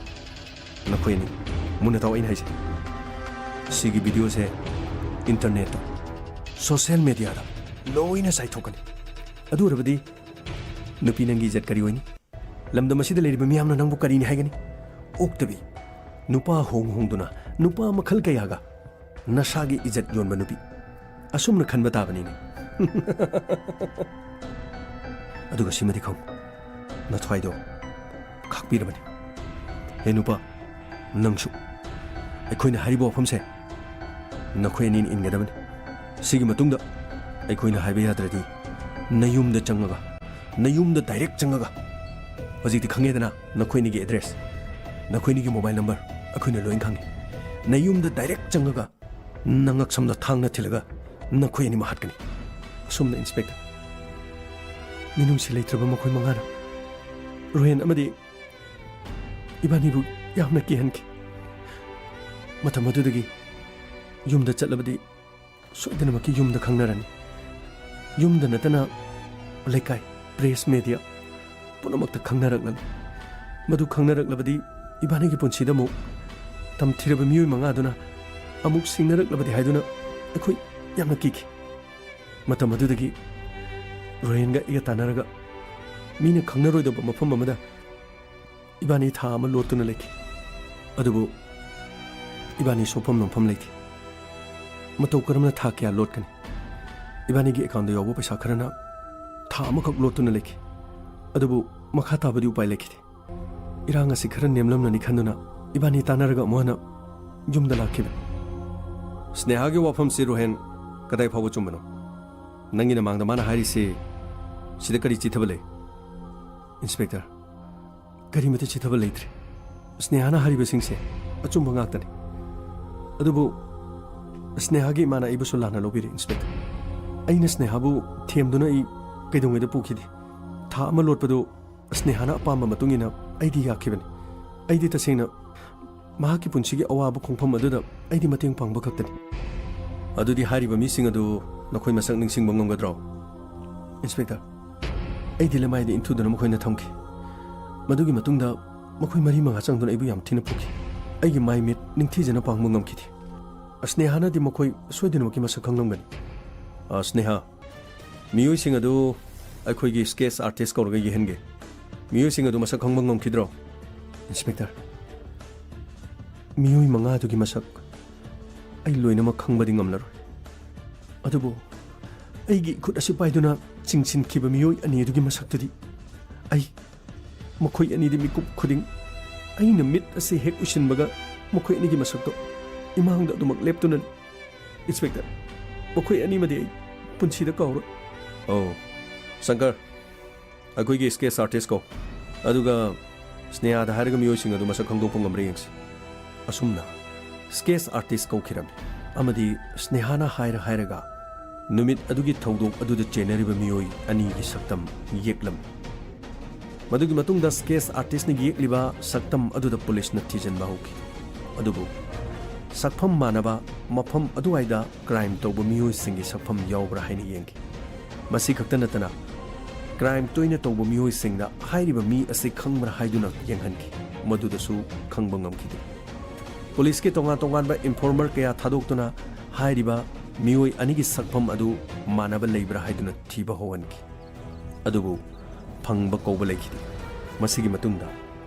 ꯅꯈꯣꯏ ꯑꯅꯤ, ꯃꯨꯟꯅ ꯇꯥꯎ ꯑꯩꯅ ꯍꯥꯏꯁꯦ꯫ ꯁꯤꯒꯤ ꯚꯤꯗꯤꯑꯣꯁꯦ ꯏꯟꯇꯔꯅꯦꯠꯇ, ꯁꯣꯁꯤꯌꯦꯜ ꯃꯦꯗꯤꯌꯥꯗ ꯂꯣꯏꯅ ꯆꯥꯏꯊꯣꯛꯀꯅꯤ꯫ ꯑꯗꯨ ꯑꯣꯏꯔꯕꯗꯤ ꯅꯨꯄꯤ, ꯅꯪꯒꯤ ꯏꯖꯠ ꯀꯔꯤ ꯑꯣꯏꯅꯤ? ꯂꯝꯗꯝ ꯑꯁꯤꯗ ꯂꯩꯔꯤꯕ ꯃꯤꯌꯥꯝꯅ ꯅꯪꯕꯨ ꯀꯔꯤꯅꯤ ꯍꯥꯏꯒꯅꯤ? ꯑꯣꯛꯇꯕꯤ, ꯅꯨꯄꯥ ꯍꯣꯡ ꯍꯣꯡꯗꯨꯅ, ꯅꯨꯄꯥ ꯃꯈꯜ ꯀꯌꯥꯒ ꯅꯁꯥꯒꯤ ꯏꯖꯠ ꯌꯣꯟꯕ ꯅꯨꯄꯤ꯫ ꯑꯁꯨꯝꯅ ꯈꯟꯕ ꯇꯥꯕꯅꯤꯅꯦ꯫ ꯑꯗꯨꯒ ꯁꯤꯃꯗꯤ ꯈꯪꯉꯨ, ꯅꯊ꯭ꯋꯥꯏꯗꯣ ꯈꯥꯛꯄꯤꯔꯕꯅꯤ꯫ ꯍꯦ ꯅꯨꯄꯥ, ꯅꯪꯁꯨ ꯑꯩꯈꯣꯏꯅ ꯍꯥꯏꯔꯤꯕ ꯋꯥꯐꯝꯁꯦ ꯅꯈꯣꯏ ꯑꯅꯤꯅ ꯏꯟꯒꯗꯕꯅꯤ꯫ ꯁꯤꯒꯤ ꯃꯇꯨꯡꯗ ꯑꯩꯈꯣꯏꯅ ꯍꯥꯏꯕ ꯌꯥꯗ꯭ꯔꯗꯤ ꯅꯌꯨꯝꯗ ꯆꯪꯉꯒ, ꯅꯌꯨꯝꯗ ꯗꯥꯏꯔꯦꯛ ꯆꯪꯉꯒ, ꯍꯧꯖꯤꯛꯇꯤ ꯈꯪꯉꯦꯗꯅ ꯅꯈꯣꯏꯅꯤꯒꯤ ꯑꯦꯗ꯭ꯔꯦꯁ, ꯅꯈꯣꯏꯅꯤꯒꯤ ꯃꯣꯕꯥꯏꯜ ꯅꯝꯕꯔ ꯑꯩꯈꯣꯏꯅ ꯂꯣꯏꯅ ꯈꯪꯉꯤ꯫ ꯅꯌꯨꯝꯗ ꯗꯥꯏꯔꯦꯛ ꯆꯪꯉꯒ ꯅꯉꯛꯁꯝꯗ ꯊꯥꯡꯅ ꯊꯤꯜꯂꯒ ꯅꯈꯣꯏ ꯑꯅꯤꯃꯛ ꯍꯥꯠꯀꯅꯤ꯫ ꯑꯁꯨꯝꯅ ꯏꯟꯁꯄꯦꯛꯇꯔ, ꯃꯤꯅꯨꯡꯁꯤ ꯂꯩꯇ꯭ꯔꯕ ꯃꯈꯣꯏ ꯃꯉꯥꯅ ꯔꯣꯍꯦꯟ ꯑꯃꯗꯤ ꯏꯕꯥꯅꯤꯕꯨ ꯌꯥꯝꯅ ꯀꯤꯍꯟꯈꯤ꯫ ꯃꯇꯝ ꯑꯗꯨꯗꯒꯤ ꯌꯨꯝꯗ ꯆꯠꯂꯕꯗꯤ ꯁꯣꯏꯗꯅꯃꯛꯀꯤ ꯌꯨꯝꯗ ꯈꯪꯅꯔꯅꯤ꯫ ꯌꯨꯝꯗ ꯅꯠꯇꯅ ꯂꯩꯀꯥꯏ, ꯄ꯭ꯔꯦꯁ, ꯃꯦꯗꯤꯌꯥ ꯄꯨꯝꯅꯃꯛꯇ ꯈꯪꯅꯔꯛꯂꯅꯤ꯫ ꯃꯗꯨ ꯈꯪꯅꯔꯛꯂꯕꯗꯤ ꯏꯕꯥꯅꯤꯒꯤ ꯄꯨꯟꯁꯤꯗ ꯑꯃꯨꯛ ꯇꯝꯊꯤꯔꯕ ꯃꯤꯑꯣꯏ ꯃꯉꯥꯗꯨꯅ ꯑꯃꯨꯛ ꯁꯤꯡꯅꯔꯛꯂꯕꯗꯤ ꯍꯥꯏꯗꯨꯅ ꯑꯩꯈꯣꯏ ꯌꯥꯝꯅ ꯀꯤꯈꯤ꯫ ꯃꯇꯝ ꯑꯗꯨꯗꯒꯤ ꯔꯣꯍꯦꯟꯒ ꯑꯩꯒ ꯇꯥꯟꯅꯔꯒ ꯃꯤꯅ ꯈꯪꯅꯔꯣꯏꯗꯕ ꯃꯐꯝ ꯑꯃꯗ ꯏꯕꯥꯅꯤ ꯊꯥ ꯑꯃ ꯂꯣꯠꯇꯨꯅ ꯂꯩꯈꯤ꯫ ꯑꯗꯨꯕꯨ ꯏꯕꯥꯅꯤ ꯁꯣꯛꯐꯝ ꯅꯣꯝꯐꯝ ꯂꯩꯇꯦ꯫ ꯃꯇꯧ ꯀꯔꯝꯅ ꯊꯥ ꯀꯌꯥ ꯂꯣꯠꯀꯅꯤ? ꯏꯕꯥꯅꯤꯒꯤ ꯑꯦꯀꯥꯎꯟꯗ ꯌꯥꯎꯕ ꯄꯩꯁꯥ ꯈꯔꯅ ꯊꯥ ꯑꯃꯈꯛ ꯂꯣꯠꯇꯨꯅ ꯂꯩꯈꯤ꯫ ꯑꯗꯨꯕꯨ ꯃꯈꯥ ꯇꯥꯕꯗꯤ ꯎꯄꯥꯏ ꯂꯩꯈꯤꯗꯦ꯫ ꯏꯔꯥꯡ ꯑꯁꯤ ꯈꯔ ꯅꯦꯝꯂꯝꯂꯅꯤ ꯈꯟꯗꯨꯅ ꯏꯕꯥꯅꯤ ꯇꯥꯟꯅꯔꯒ ꯑꯃꯨꯛ ꯍꯟꯅ ꯌꯨꯝꯗ ꯂꯥꯛꯈꯤꯕꯅꯤ꯫ ꯁ꯭ꯅꯦꯍꯥꯒꯤ ꯋꯥꯐꯝꯁꯤ, ꯔꯣꯍꯦꯟ, ꯀꯗꯥꯏ ꯐꯥꯎꯕ ꯆꯨꯝꯕꯅꯣ? ꯅꯪꯒꯤ ꯅꯃꯥꯡꯗ ꯃꯥꯅ ꯍꯥꯏꯔꯤꯁꯤ ꯁꯤꯗ ꯀꯔꯤ ꯆꯤꯠꯊꯕ ꯂꯩ? ꯏꯟꯁꯄꯦꯛꯇꯔ, ꯀꯔꯤꯃꯇ ꯆꯤꯊꯕ ꯂꯩꯇ꯭ꯔꯦ꯫ ꯁ꯭ꯅꯦꯍꯥꯅ ꯍꯥꯏꯔꯤꯕꯁꯤꯡꯁꯦ ꯑꯆꯨꯝꯕ ꯉꯥꯛꯇꯅꯤ꯫ ꯑꯗꯨꯕꯨ ꯁ꯭ꯅꯦꯍꯥꯒꯤ ꯏꯃꯥꯅ ꯑꯩꯕꯨꯁꯨ ꯂꯥꯟꯅ ꯂꯧꯕꯤꯔꯦ, ꯏꯟꯁꯄꯦꯛꯇꯔ꯫ ꯑꯩꯅ ꯁ꯭ꯅꯦꯍꯥꯕꯨ ꯊꯦꯝꯗꯨꯅ ꯑꯩ ꯀꯩꯗꯧꯉꯩꯗ ꯄꯨꯈꯤꯗꯦ꯫ ꯊꯥ ꯑꯃ ꯂꯣꯠꯄꯗꯨ ꯁ꯭ꯅꯦꯍꯥꯅ ꯑꯄꯥꯝꯕ ꯃꯇꯨꯡ ꯏꯟꯅ ꯑꯩꯗꯤ ꯌꯥꯈꯤꯕꯅꯤ꯫ ꯑꯩꯗꯤ ꯇꯁꯦꯡꯅ ꯃꯍꯥꯛꯀꯤ ꯄꯨꯟꯁꯤꯒꯤ ꯑꯋꯥꯕ ꯈꯣꯡꯐꯝ ꯑꯗꯨꯗ ꯑꯩꯗꯤ ꯃꯇꯦꯡ ꯄꯥꯡꯕ ꯈꯛꯇꯅꯤ꯫ ꯑꯗꯨꯗꯤ ꯍꯥꯏꯔꯤꯕ ꯃꯤꯁꯤꯡ ꯑꯗꯨ ꯅꯈꯣꯏ ꯃꯁꯛ ꯅꯤꯡꯁꯤꯡꯕ ꯉꯝꯒꯗ꯭ꯔꯣ? ꯏꯟꯁꯄꯦꯛꯇꯔ, ꯑꯩꯗꯤ ꯂꯃꯥꯏꯗ ꯏꯟꯊꯨꯗꯨꯅ ꯃꯈꯣꯏꯅ ꯊꯝꯈꯤ꯫ ꯃꯗꯨꯒꯤ ꯃꯇꯨꯡꯗ ꯃꯈꯣꯏ ꯃꯔꯤ ꯃꯉꯥ ꯆꯪꯗꯨꯅ ꯑꯩꯕꯨ ꯌꯥꯝ ꯊꯤꯅ ꯐꯨꯈꯤ꯫ ꯑꯩꯒꯤ ꯃꯥꯏ ꯃꯤꯠ ꯅꯤꯡꯊꯤꯖꯅ ꯄꯥꯡꯕ ꯉꯝꯈꯤꯗꯦ꯫ ꯁ꯭ꯅꯦꯍꯥꯅꯗꯤ ꯃꯈꯣꯏ ꯁꯣꯏꯗꯅꯃꯛꯀꯤ ꯃꯁꯛ ꯈꯪꯂꯝꯒꯅꯤ꯫ ꯑ, ꯁ꯭ꯅꯦꯍꯥ, ꯃꯤꯑꯣꯏꯁꯤꯡ ꯑꯗꯨ ꯑꯩꯈꯣꯏꯒꯤ sketch artist ꯀꯧꯔꯒ ꯌꯦꯛꯍꯟꯒꯦ꯫ ꯃꯤꯑꯣꯏꯁꯤꯡ ꯑꯗꯨ ꯃꯁꯛ ꯈꯪꯕ ꯉꯝꯈꯤꯗ꯭ꯔꯣ? ꯏꯟꯁꯄꯦꯛꯇꯔ, ꯃꯤꯑꯣꯏ ꯃꯉꯥꯗꯨꯒꯤ ꯃꯁꯛ ꯑꯩ ꯂꯣꯏꯅꯃꯛ ꯈꯪꯕꯗꯤ ꯉꯝꯂꯔꯣꯏ꯫ ꯑꯗꯨꯕꯨ ꯑꯩꯒꯤ ꯏꯈꯨꯠ ꯑꯁꯤ ꯄꯥꯏꯗꯨꯅ ꯆꯤꯡꯁꯤꯟꯈꯤꯕ ꯃꯤꯑꯣꯏ ꯑꯅꯤ ꯑꯗꯨꯒꯤ ꯃꯁꯛꯇꯨꯗꯤ ꯑꯩ, ꯃꯈꯣꯏ ꯑꯅꯤꯗꯤ ꯃꯤꯀꯨꯞ ꯈꯨꯗꯤꯡ ꯑꯩꯅ ꯃꯤꯠ ꯑꯁꯤ ꯍꯦꯛ ꯎꯏꯁꯤꯟꯕꯒ ꯃꯈꯣꯏ ꯑꯅꯤꯒꯤ ꯃꯁꯛꯇꯣ ꯏꯃꯥꯡꯗ ꯑꯗꯨꯃꯛ ꯂꯦꯞꯇꯨꯅ, ꯏꯟꯁꯄꯦꯛꯇꯔ, ꯃꯈꯣꯏ ꯑꯅꯤꯃꯗꯤ ꯑꯩ ꯄꯨꯟꯁꯤꯗ ꯀꯥꯎꯔꯣꯏ꯫ ꯑꯣ, ꯁꯪꯀꯔ, ꯑꯩꯈꯣꯏꯒꯤ sketch artist ꯀꯧ, ꯑꯗꯨꯒ ꯁ꯭ꯅꯦꯍꯥꯗ ꯍꯥꯏꯔꯒ ꯃꯤꯑꯣꯏꯁꯤꯡ ꯑꯗꯨ ꯃꯁꯛ ꯈꯪꯗꯣꯛꯄ ꯉꯝꯕ꯭ꯔꯥ ꯌꯦꯡꯁꯤ꯫ ꯑꯁꯨꯝꯅ sketch artist ꯀꯧꯈꯤꯔꯝꯃꯤ, ꯑꯃꯗꯤ ꯁ꯭ꯅꯦꯍꯥꯅ ꯍꯥꯏꯔ ꯍꯥꯏꯔꯒ ꯅꯨꯃꯤꯠ ꯑꯗꯨꯒꯤ ꯊꯧꯗꯣꯛ ꯑꯗꯨꯗ ꯆꯦꯟꯅꯔꯤꯕ ꯃꯤꯑꯣꯏ ꯑꯅꯤꯒꯤ ꯁꯛꯇꯝ ꯌꯦꯛꯂꯝꯃꯤ꯫ ꯃꯗꯨꯒꯤ ꯃꯇꯨꯡꯗ sketch artistꯅ ꯌꯦꯛꯂꯤꯕ ꯁꯛꯇꯝ ꯑꯗꯨꯗ ꯄꯨꯂꯤꯁꯅ ꯊꯤꯖꯤꯟꯕ ꯍꯧꯈꯤ꯫ ꯑꯗꯨꯕꯨ ꯁꯛꯐꯝ ꯃꯥꯟꯅꯕ ꯃꯐꯝ ꯑꯗꯨꯋꯥꯏꯗ crime ꯇꯧꯕ ꯃꯤꯑꯣꯏꯁꯤꯡꯒꯤ ꯁꯛꯐꯝ ꯌꯥꯎꯕ꯭ꯔꯥ ꯍꯥꯏꯅ ꯌꯦꯡꯈꯤ꯫ ꯃꯁꯤ ꯈꯛꯇ ꯅꯠꯇꯅ, crime ꯇꯣꯏꯅ ꯇꯧꯕ ꯃꯤꯑꯣꯏꯁꯤꯡꯗ ꯍꯥꯏꯔꯤꯕ ꯃꯤ ꯑꯁꯤ ꯈꯪꯕ꯭ꯔꯥ ꯍꯥꯏꯗꯨꯅ ꯌꯦꯡꯍꯟꯈꯤ꯫ ꯃꯗꯨꯗꯁꯨ ꯈꯪꯕ ꯉꯝꯈꯤꯗꯦ꯫ ꯄꯨꯂꯤꯁꯀꯤ ꯇꯣꯉꯥꯟ ꯇꯣꯉꯥꯟꯕ informer ꯀꯌꯥ ꯊꯥꯗꯣꯛꯇꯨꯅ ꯍꯥꯏꯔꯤꯕ ꯃꯤꯑꯣꯏ ꯑꯅꯤꯒꯤ ꯁꯛꯐꯝ ꯑꯗꯨ ꯃꯥꯟꯅꯕ ꯂꯩꯕ꯭ꯔꯥ ꯍꯥꯏꯗꯨꯅ ꯊꯤꯕ ꯍꯧꯍꯟꯈꯤ꯫ ꯑꯗꯨꯕꯨ ꯐꯪꯕ ꯀꯧꯕ ꯂꯩꯈꯤꯗꯦ꯫ ꯃꯁꯤꯒꯤ ꯃꯇꯨꯡꯗ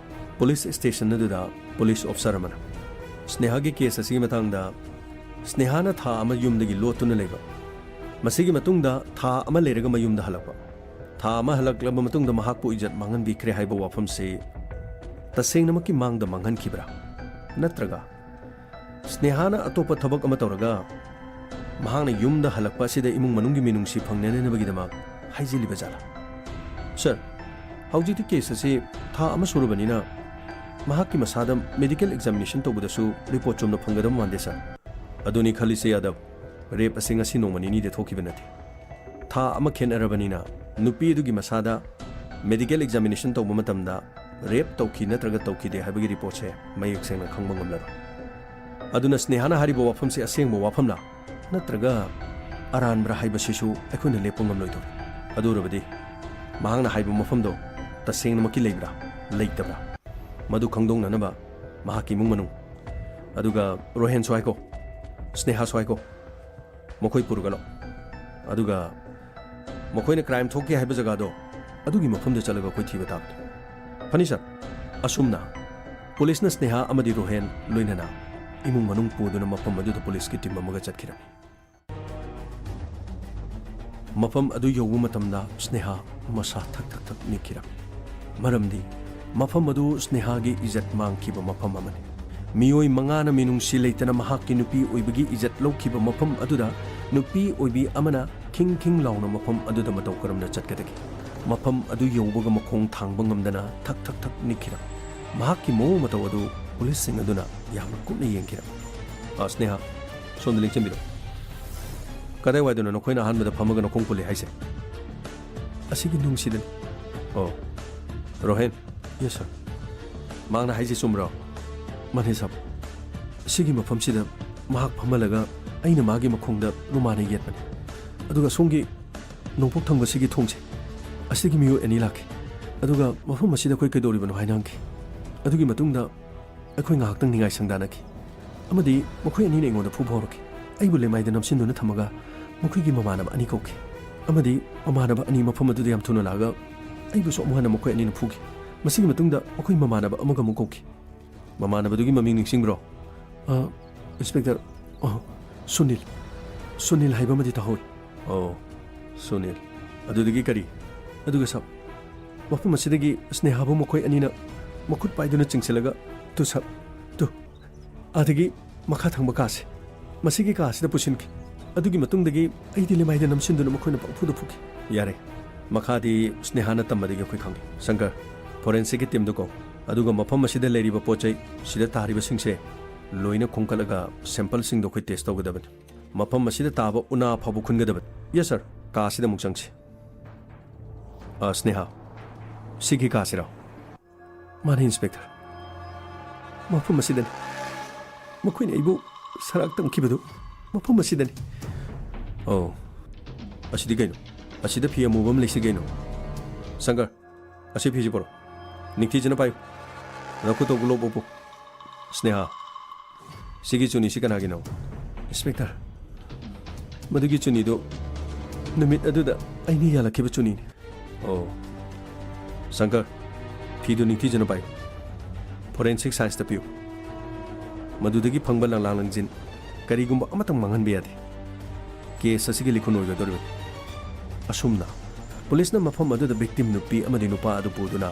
ꯄꯨꯂꯤꯁ station ꯑꯗꯨꯗ ꯄꯨꯂꯤꯁ officer ꯑꯃꯅ ꯁ꯭ꯅꯦꯍꯥꯒꯤ case ꯑꯁꯤꯒꯤ ꯃꯇꯥꯡꯗ, ꯁ꯭ꯅꯦꯍꯥꯅ ꯊꯥ ꯑꯃ ꯌꯨꯝꯗꯒꯤ ꯂꯣꯠꯇꯨꯅ ꯂꯩꯕ, ꯃꯁꯤꯒꯤ ꯃꯇꯨꯡꯗ ꯊꯥ ꯑꯃ ꯂꯩꯔꯒ ꯃꯌꯨꯝꯗ ꯍꯜꯂꯛꯄ, ꯊꯥ ꯑꯃ ꯍꯜꯂꯛꯂꯕ ꯃꯇꯨꯡꯗ ꯃꯍꯥꯛꯄꯨ ꯏꯖꯠ ꯃꯥꯡꯍꯟꯕꯤꯈ꯭ꯔꯦ ꯍꯥꯏꯕ ꯋꯥꯐꯝꯁꯤ ꯇꯁꯦꯡꯅꯃꯛꯀꯤ ꯃꯥꯡꯗ ꯃꯥꯡꯍꯟꯈꯤꯕ꯭ꯔꯥ? ꯅꯠꯇ꯭ꯔꯒ ꯁ꯭ꯅꯦꯍꯥꯅ ꯑꯇꯣꯞꯄ ꯊꯕꯛ ꯑꯃ ꯇꯧꯔꯒ ꯃꯍꯥꯛꯅ ꯌꯨꯝꯗ ꯍꯜꯂꯛꯄ ꯑꯁꯤꯗ ꯏꯃꯨꯡ ꯃꯅꯨꯡꯒꯤ ꯃꯤꯅꯨꯡꯁꯤ ꯐꯪꯅꯅꯕꯒꯤꯗꯃꯛ ꯍꯥꯏꯖꯤꯜꯂꯤꯕ ꯖꯥꯠꯂꯥ? ꯁꯔ, ꯍꯧꯖꯤꯛꯇꯤ ꯀꯦꯁ ꯑꯁꯤ ꯊꯥ ꯑꯃ ꯁꯨꯔꯕꯅꯤꯅ ꯃꯍꯥꯛꯀꯤ ꯃꯁꯥꯗ ꯃꯦꯗꯤꯀꯦꯜ ꯑꯦꯛꯖꯥꯃꯤꯅꯦꯁꯟ ꯇꯧꯕꯗꯁꯨ ꯔꯤꯄꯣꯔꯠ ꯆꯨꯝꯅ ꯐꯪꯒꯗꯕ ꯃꯥꯟꯗꯦ, ꯁꯥꯔ꯫ ꯑꯗꯨꯅꯤ ꯈꯜꯂꯤꯁꯦ, ꯌꯥꯗꯕ꯫ ꯔꯦꯞ ꯑꯁꯤ ꯉꯁꯤ ꯅꯣꯡꯃ ꯅꯤꯅꯤꯗ ꯊꯣꯛꯈꯤꯕ ꯅꯠꯇꯦ꯫ ꯊꯥ ꯑꯃ ꯈꯦꯠꯅꯔꯕꯅꯤꯅ ꯅꯨꯄꯤ ꯑꯗꯨꯒꯤ ꯃꯁꯥꯗ ꯃꯦꯗꯤꯀꯦꯜ ꯑꯦꯛꯖꯥꯃꯤꯅꯦꯁꯟ ꯇꯧꯕ ꯃꯇꯝꯗ ꯔꯦꯞ ꯇꯧꯈꯤ ꯅꯠꯇ꯭ꯔꯒ ꯇꯧꯈꯤꯗꯦ ꯍꯥꯏꯕꯒꯤ ꯔꯤꯄꯣꯔꯠꯁꯦ ꯃꯌꯦꯛ ꯁꯦꯡꯅ ꯈꯪꯕ ꯉꯝꯂꯔꯣꯏ꯫ ꯑꯗꯨꯅ ꯁ꯭ꯅꯦꯍꯥꯅ ꯍꯥꯏꯔꯤꯕ ꯋꯥꯐꯝꯁꯦ ꯑꯁꯦꯡꯕ ꯋꯥꯐꯝꯂꯥ ꯅꯠꯇ꯭ꯔꯒ ꯑꯔꯥꯟꯕ꯭ꯔꯥ ꯍꯥꯏꯕꯁꯤꯁꯨ ꯑꯩꯈꯣꯏꯅ ꯂꯦꯞꯄ ꯉꯝꯂꯣꯏꯗꯧꯔꯤ꯫ ꯑꯗꯨ ꯑꯣꯏꯔꯕꯗꯤ ꯃꯍꯥꯛꯅ ꯍꯥꯏꯕ ꯃꯐꯝꯗꯣ ꯇꯁꯦꯡꯅꯃꯛꯀꯤ ꯂꯩꯕ꯭ꯔꯥ, ꯂꯩꯇꯕ꯭ꯔꯥ, ꯃꯗꯨ ꯈꯪꯗꯣꯛꯅꯅꯕ ꯃꯍꯥꯛꯀꯤ ꯏꯃꯨꯡ ꯃꯅꯨꯡ, ꯑꯗꯨꯒ ꯔꯣꯍꯦꯟꯁꯨ ꯍꯥꯏꯀꯣ, ꯁ꯭ꯅꯦꯍꯥꯁꯨ ꯍꯥꯏꯀꯣ, ꯃꯈꯣꯏ ꯄꯨꯔꯒ ꯂꯥꯛꯑꯣ꯫ ꯑꯗꯨꯒ ꯃꯈꯣꯏꯅ ꯀ꯭ꯔꯥꯏꯝ ꯊꯣꯛꯈꯤ ꯍꯥꯏꯕ ꯖꯒꯥꯗꯣ, ꯑꯗꯨꯒꯤ ꯃꯐꯝꯗ ꯆꯠꯂꯒ ꯑꯩꯈꯣꯏ ꯊꯤꯕ ꯇꯥꯕꯅꯤ꯫ ꯐꯅꯤ, ꯁꯥꯔ꯫ ꯑꯁꯨꯝꯅ ꯄꯨꯂꯤꯁꯅ ꯁ꯭ꯅꯦꯍꯥ ꯑꯃꯗꯤ ꯔꯣꯍꯦꯟ, ꯂꯣꯏꯅꯅ ꯏꯃꯨꯡ ꯃꯅꯨꯡ ꯄꯨꯗꯨꯅ ꯃꯐꯝ ꯑꯗꯨꯗ ꯄꯨꯂꯤꯁꯀꯤ ꯇꯤꯝ ꯑꯃꯒ ꯆꯠꯈꯤꯔꯝꯃꯤ꯫ ꯃꯐꯝ ꯑꯗꯨ ꯌꯧꯕ ꯃꯇꯝꯗ ꯁ꯭ꯅꯦꯍꯥ ꯃꯁꯥ ꯊꯛ ꯊꯛ ꯊꯛ ꯅꯤꯛꯈꯤꯔꯝꯃꯤ꯫ ꯃꯔꯝꯗꯤ ꯃꯐꯝ ꯑꯗꯨ ꯁ꯭ꯅꯦꯍꯥꯒꯤ ꯏꯖꯠ ꯃꯥꯡꯈꯤꯕ ꯃꯐꯝ ꯑꯃꯅꯤ꯫ ꯃꯤꯑꯣꯏ ꯃꯉꯥꯅ ꯃꯤꯅꯨꯡꯁꯤ ꯂꯩꯇꯅ ꯃꯍꯥꯛꯀꯤ ꯅꯨꯄꯤ ꯑꯣꯏꯕꯒꯤ ꯏꯖꯠ ꯂꯧꯈꯤꯕ ꯃꯐꯝ ꯑꯗꯨꯗ ꯅꯨꯄꯤ ꯑꯣꯏꯕꯤ ꯑꯃꯅ ꯈꯤꯡ ꯈꯤꯡ ꯂꯥꯎꯅ ꯃꯐꯝ ꯑꯗꯨꯗ ꯃꯇꯧ ꯀꯔꯝꯅ ꯆꯠꯀꯗꯒꯦ? ꯃꯐꯝ ꯑꯗꯨ ꯌꯧꯕꯒ ꯃꯈꯣꯡ ꯊꯥꯡꯕ ꯉꯝꯗꯅ ꯊꯛ ꯊꯛ ꯊꯛ ꯅꯤꯛꯈꯤꯔꯝꯃꯤ꯫ ꯃꯍꯥꯛꯀꯤ ꯃꯑꯣꯡ ꯃꯇꯧ ꯑꯗꯨ ꯄꯨꯂꯤꯁꯁꯤꯡ ꯑꯗꯨꯅ ꯌꯥꯝꯅ ꯀꯨꯞꯅ ꯌꯦꯡꯈꯤꯔꯝꯃꯤ꯫ "ꯑ, ꯁ꯭ꯅꯦꯍꯥ, ꯁꯣꯝꯗ ꯂꯦꯡꯁꯤꯟꯕꯤꯔꯣ꯫ ꯀꯗꯥꯏꯋꯥꯏꯗꯅꯣ ꯅꯈꯣꯏꯅ ꯑꯍꯥꯟꯕꯗ ꯐꯝꯃꯒ ꯅꯈꯣꯡ ꯄꯨꯜꯂꯤ ꯍꯥꯏꯁꯦ?" "ꯑꯁꯤꯒꯤ ꯅꯨꯡꯁꯤꯗꯅꯤ꯫" "ꯑꯣ, ꯔꯣꯍꯦꯟ꯫" "ꯌꯦꯁ, ꯁꯥꯔ꯫" "ꯃꯍꯥꯛꯅ ꯍꯥꯏꯁꯦ ꯆꯨꯝꯕ꯭ꯔꯣ?" "ꯃꯥꯅꯦ, ꯁꯥꯔ꯫ ꯁꯤꯒꯤ ꯃꯐꯝꯁꯤꯗ ꯃꯍꯥꯛ ꯐꯝꯍꯜꯂꯒ ꯑꯩꯅ ꯃꯥꯒꯤ ꯃꯈꯣꯡꯗ ꯔꯨꯃꯥꯟꯅ ꯌꯦꯠꯄꯅꯤ꯫ ꯑꯗꯨꯒ ꯁꯣꯝꯒꯤ ꯅꯣꯡꯄꯣꯛ ꯊꯪꯕꯁꯤꯒꯤ ꯊꯣꯡꯁꯦ, ꯑꯁꯤꯒꯤ ꯃꯤꯑꯣꯏ ꯑꯅꯤ ꯂꯥꯛꯈꯤ꯫ ꯑꯗꯨꯒ ꯃꯐꯝ ꯑꯁꯤꯗ ꯑꯩꯈꯣꯏ ꯀꯩꯗꯧꯔꯤꯕꯅꯣ ꯍꯥꯏꯅ ꯍꯪꯈꯤ꯫ ꯑꯗꯨꯒꯤ ꯃꯇꯨꯡꯗ ꯑꯩꯈꯣꯏ ꯉꯥꯏꯍꯥꯛꯇꯪ ꯅꯤꯡꯉꯥꯏ ꯁꯪꯗꯥꯅꯈꯤ꯫ ꯑꯃꯗꯤ ꯃꯈꯣꯏ ꯑꯅꯤꯅ ꯑꯩꯉꯣꯟꯗ ꯐꯨꯕ ꯍꯧꯔꯛꯈꯤ꯫ ꯑꯩꯕꯨ ꯂꯦꯃꯥꯏꯗ ꯅꯝꯁꯤꯟꯗꯨꯅ ꯊꯝꯃꯒ ꯃꯈꯣꯏꯒꯤ ꯃꯃꯥꯟꯅꯕ ꯑꯅꯤ ꯀꯧꯈꯤ꯫ ꯑꯃꯗꯤ ꯃꯃꯥꯟꯅꯕ ꯑꯅꯤ ꯃꯐꯝ ꯑꯗꯨꯗ ꯌꯥꯝ ꯊꯨꯅ ꯂꯥꯛꯑꯒ ꯑꯩꯕꯨꯁꯨ ꯑꯃꯨꯛ ꯍꯟꯅ ꯃꯈꯣꯏ ꯑꯅꯤꯅ ꯐꯨꯈꯤ꯫ ꯃꯁꯤꯒꯤ ꯃꯇꯨꯡꯗ ꯃꯈꯣꯏ ꯃꯃꯥꯟꯅꯕ ꯑꯃꯒ ꯑꯃꯨꯛ ꯀꯧꯈꯤ꯫ ꯃꯃꯥꯟꯅꯕꯗꯨꯒꯤ ꯃꯃꯤꯡ ꯅꯤꯡꯁꯤꯡꯕ꯭ꯔꯣ?" "ꯑ, ꯏꯟꯁꯄꯦꯛꯇꯔ, ꯑ, ꯁꯨꯅꯤꯜ꯫ ꯁꯨꯅꯤꯜ ꯍꯥꯏꯕ ꯑꯃꯗꯤ ꯇꯥꯍꯧꯏ꯫" "ꯑꯣ, ꯁꯨꯅꯤꯜ꯫ ꯑꯗꯨꯗꯒꯤ ꯀꯔꯤ?" "ꯑꯗꯨꯒ ꯁꯥꯔ, ꯃꯐꯝ ꯑꯁꯤꯗꯒꯤ ꯁ꯭ꯅꯦꯍꯥꯕꯨ ꯃꯈꯣꯏ ꯑꯅꯤꯅ ꯃꯈꯨꯠ ꯄꯥꯏꯗꯨꯅ ꯆꯤꯡꯁꯤꯜꯂꯒ, ꯇꯨ ꯁꯥꯔ, ꯇꯨ, ꯑꯥꯗꯒꯤ ꯃꯈꯥ ꯊꯪꯕ ꯀꯥꯁꯦ, ꯃꯁꯤꯒꯤ ꯀꯥ ꯑꯁꯤꯗ ꯄꯨꯁꯤꯟꯈꯤ꯫ ꯑꯗꯨꯒꯤ ꯃꯇꯨꯡꯗꯒꯤ ꯑꯩꯗꯤ ꯂꯦꯃꯥꯏꯗ ꯅꯝꯁꯤꯟꯗꯨꯅ ꯃꯈꯣꯏꯅ ꯄꯪꯐꯨꯗ ꯐꯨꯈꯤ꯫" "ꯌꯥꯔꯦ, ꯃꯈꯥꯗꯤ ꯁ꯭ꯅꯦꯍꯥꯅ ꯇꯝꯕꯗꯒꯤ ꯑꯩꯈꯣꯏ ꯈꯪꯉꯤ꯫ ꯁꯪꯀꯔ, ꯐꯣꯔꯦꯟꯁꯤꯛꯀꯤ ꯇꯤꯝꯗꯨ ꯀꯧ, ꯑꯗꯨꯒ ꯃꯐꯝ ꯑꯁꯤꯗ ꯂꯩꯔꯤꯕ ꯄꯣꯠ ꯆꯩ, ꯁꯤꯗ ꯇꯥꯔꯤꯕꯁꯤꯡꯁꯦ ꯂꯣꯏꯅ ꯈꯣꯝꯀꯠꯂꯒ ꯁꯦꯝꯄꯜꯁꯤꯡꯗꯣ ꯑꯩꯈꯣꯏ ꯇꯦꯁ ꯇꯧꯒꯗꯕꯅꯤ꯫ ꯃꯐꯝ ꯑꯁꯤꯗ ꯇꯥꯕ ꯎꯅꯥ ꯐꯥꯎꯕ ꯈꯨꯟꯒꯗꯕꯅꯤ꯫ Yes sir. ꯀꯥꯁꯤꯗ ꯑꯃꯨꯛ ꯆꯪꯁꯤ꯫ ꯑ, ꯁ꯭ꯅꯦꯍꯥ, ꯁꯤꯒꯤ ꯀꯥꯁꯤꯔꯣ? ꯃꯥꯅꯤ, ꯏꯟꯁꯄꯦꯛꯇꯔ꯫ ꯃꯐꯝ ꯑꯁꯤꯗꯅꯤ꯫ ꯃꯈꯣꯏꯅ ꯑꯩꯕꯨ ꯁꯔꯥꯛ ꯇꯝꯈꯤꯕꯗꯨ ꯃꯐꯝ ꯑꯁꯤꯗꯅꯤ꯫ ꯑꯣ, ꯑꯁꯤꯗꯤ ꯀꯩꯅꯣ? ꯑꯁꯤꯗ ꯐꯤ ꯑꯃꯨꯕ ꯑꯃ ꯂꯩꯁꯤ ꯀꯩꯅꯣ? ꯁꯪꯀꯔ, ꯑꯁꯤ ꯐꯤꯁꯤ ꯄꯨꯔꯛꯎ꯫ ꯅꯤꯡꯊꯤꯖꯅ ꯄꯥꯏꯌꯨ꯫ ꯅꯈꯨꯠꯇ ꯒ꯭ꯂꯣꯕ ꯎꯞꯄꯨ꯫ ꯁ꯭ꯅꯦꯍꯥ, ꯁꯤꯒꯤ ꯆꯨꯅꯤꯁꯤ ꯀꯅꯥꯒꯤꯅꯣ? ꯏꯟꯁꯄꯦꯛꯇꯔ, ꯃꯗꯨꯒꯤ ꯆꯨꯅꯤꯗꯨ ꯅꯨꯃꯤꯠ ꯑꯗꯨꯗ ꯑꯩꯅ ꯌꯥꯜꯂꯛꯈꯤꯕ ꯆꯨꯅꯤꯅꯤ꯫ ꯑꯣ, ꯁꯪꯀꯔ, ꯐꯤꯗꯨ ꯅꯤꯡꯊꯤꯖꯅ ꯄꯥꯏꯌꯨ꯫ ꯐꯣꯔꯦꯟꯁꯤꯛ ꯁꯥꯏꯟꯁꯇ ꯄꯤꯌꯨ꯫ ꯃꯗꯨꯗꯒꯤ ꯐꯪꯕ ꯂꯪꯂꯥ ꯂꯪꯖꯤꯟ ꯀꯔꯤꯒꯨꯝꯕ ꯑꯃꯇꯪ ꯃꯥꯡꯍꯟꯕ ꯌꯥꯗꯦ꯫ ꯀꯦꯁ ꯑꯁꯤꯒꯤ ꯂꯤꯈꯨꯟ ꯑꯣꯏꯒꯗꯧꯔꯤꯕꯅꯤ꯫ ꯑꯁꯨꯝꯅ ꯄꯨꯂꯤꯁꯅ ꯃꯐꯝ ꯑꯗꯨꯗ ꯚꯤꯛꯇꯤꯝ ꯅꯨꯄꯤ ꯑꯃꯗꯤ ꯅꯨꯄꯥ ꯑꯗꯨ ꯄꯨꯗꯨꯅ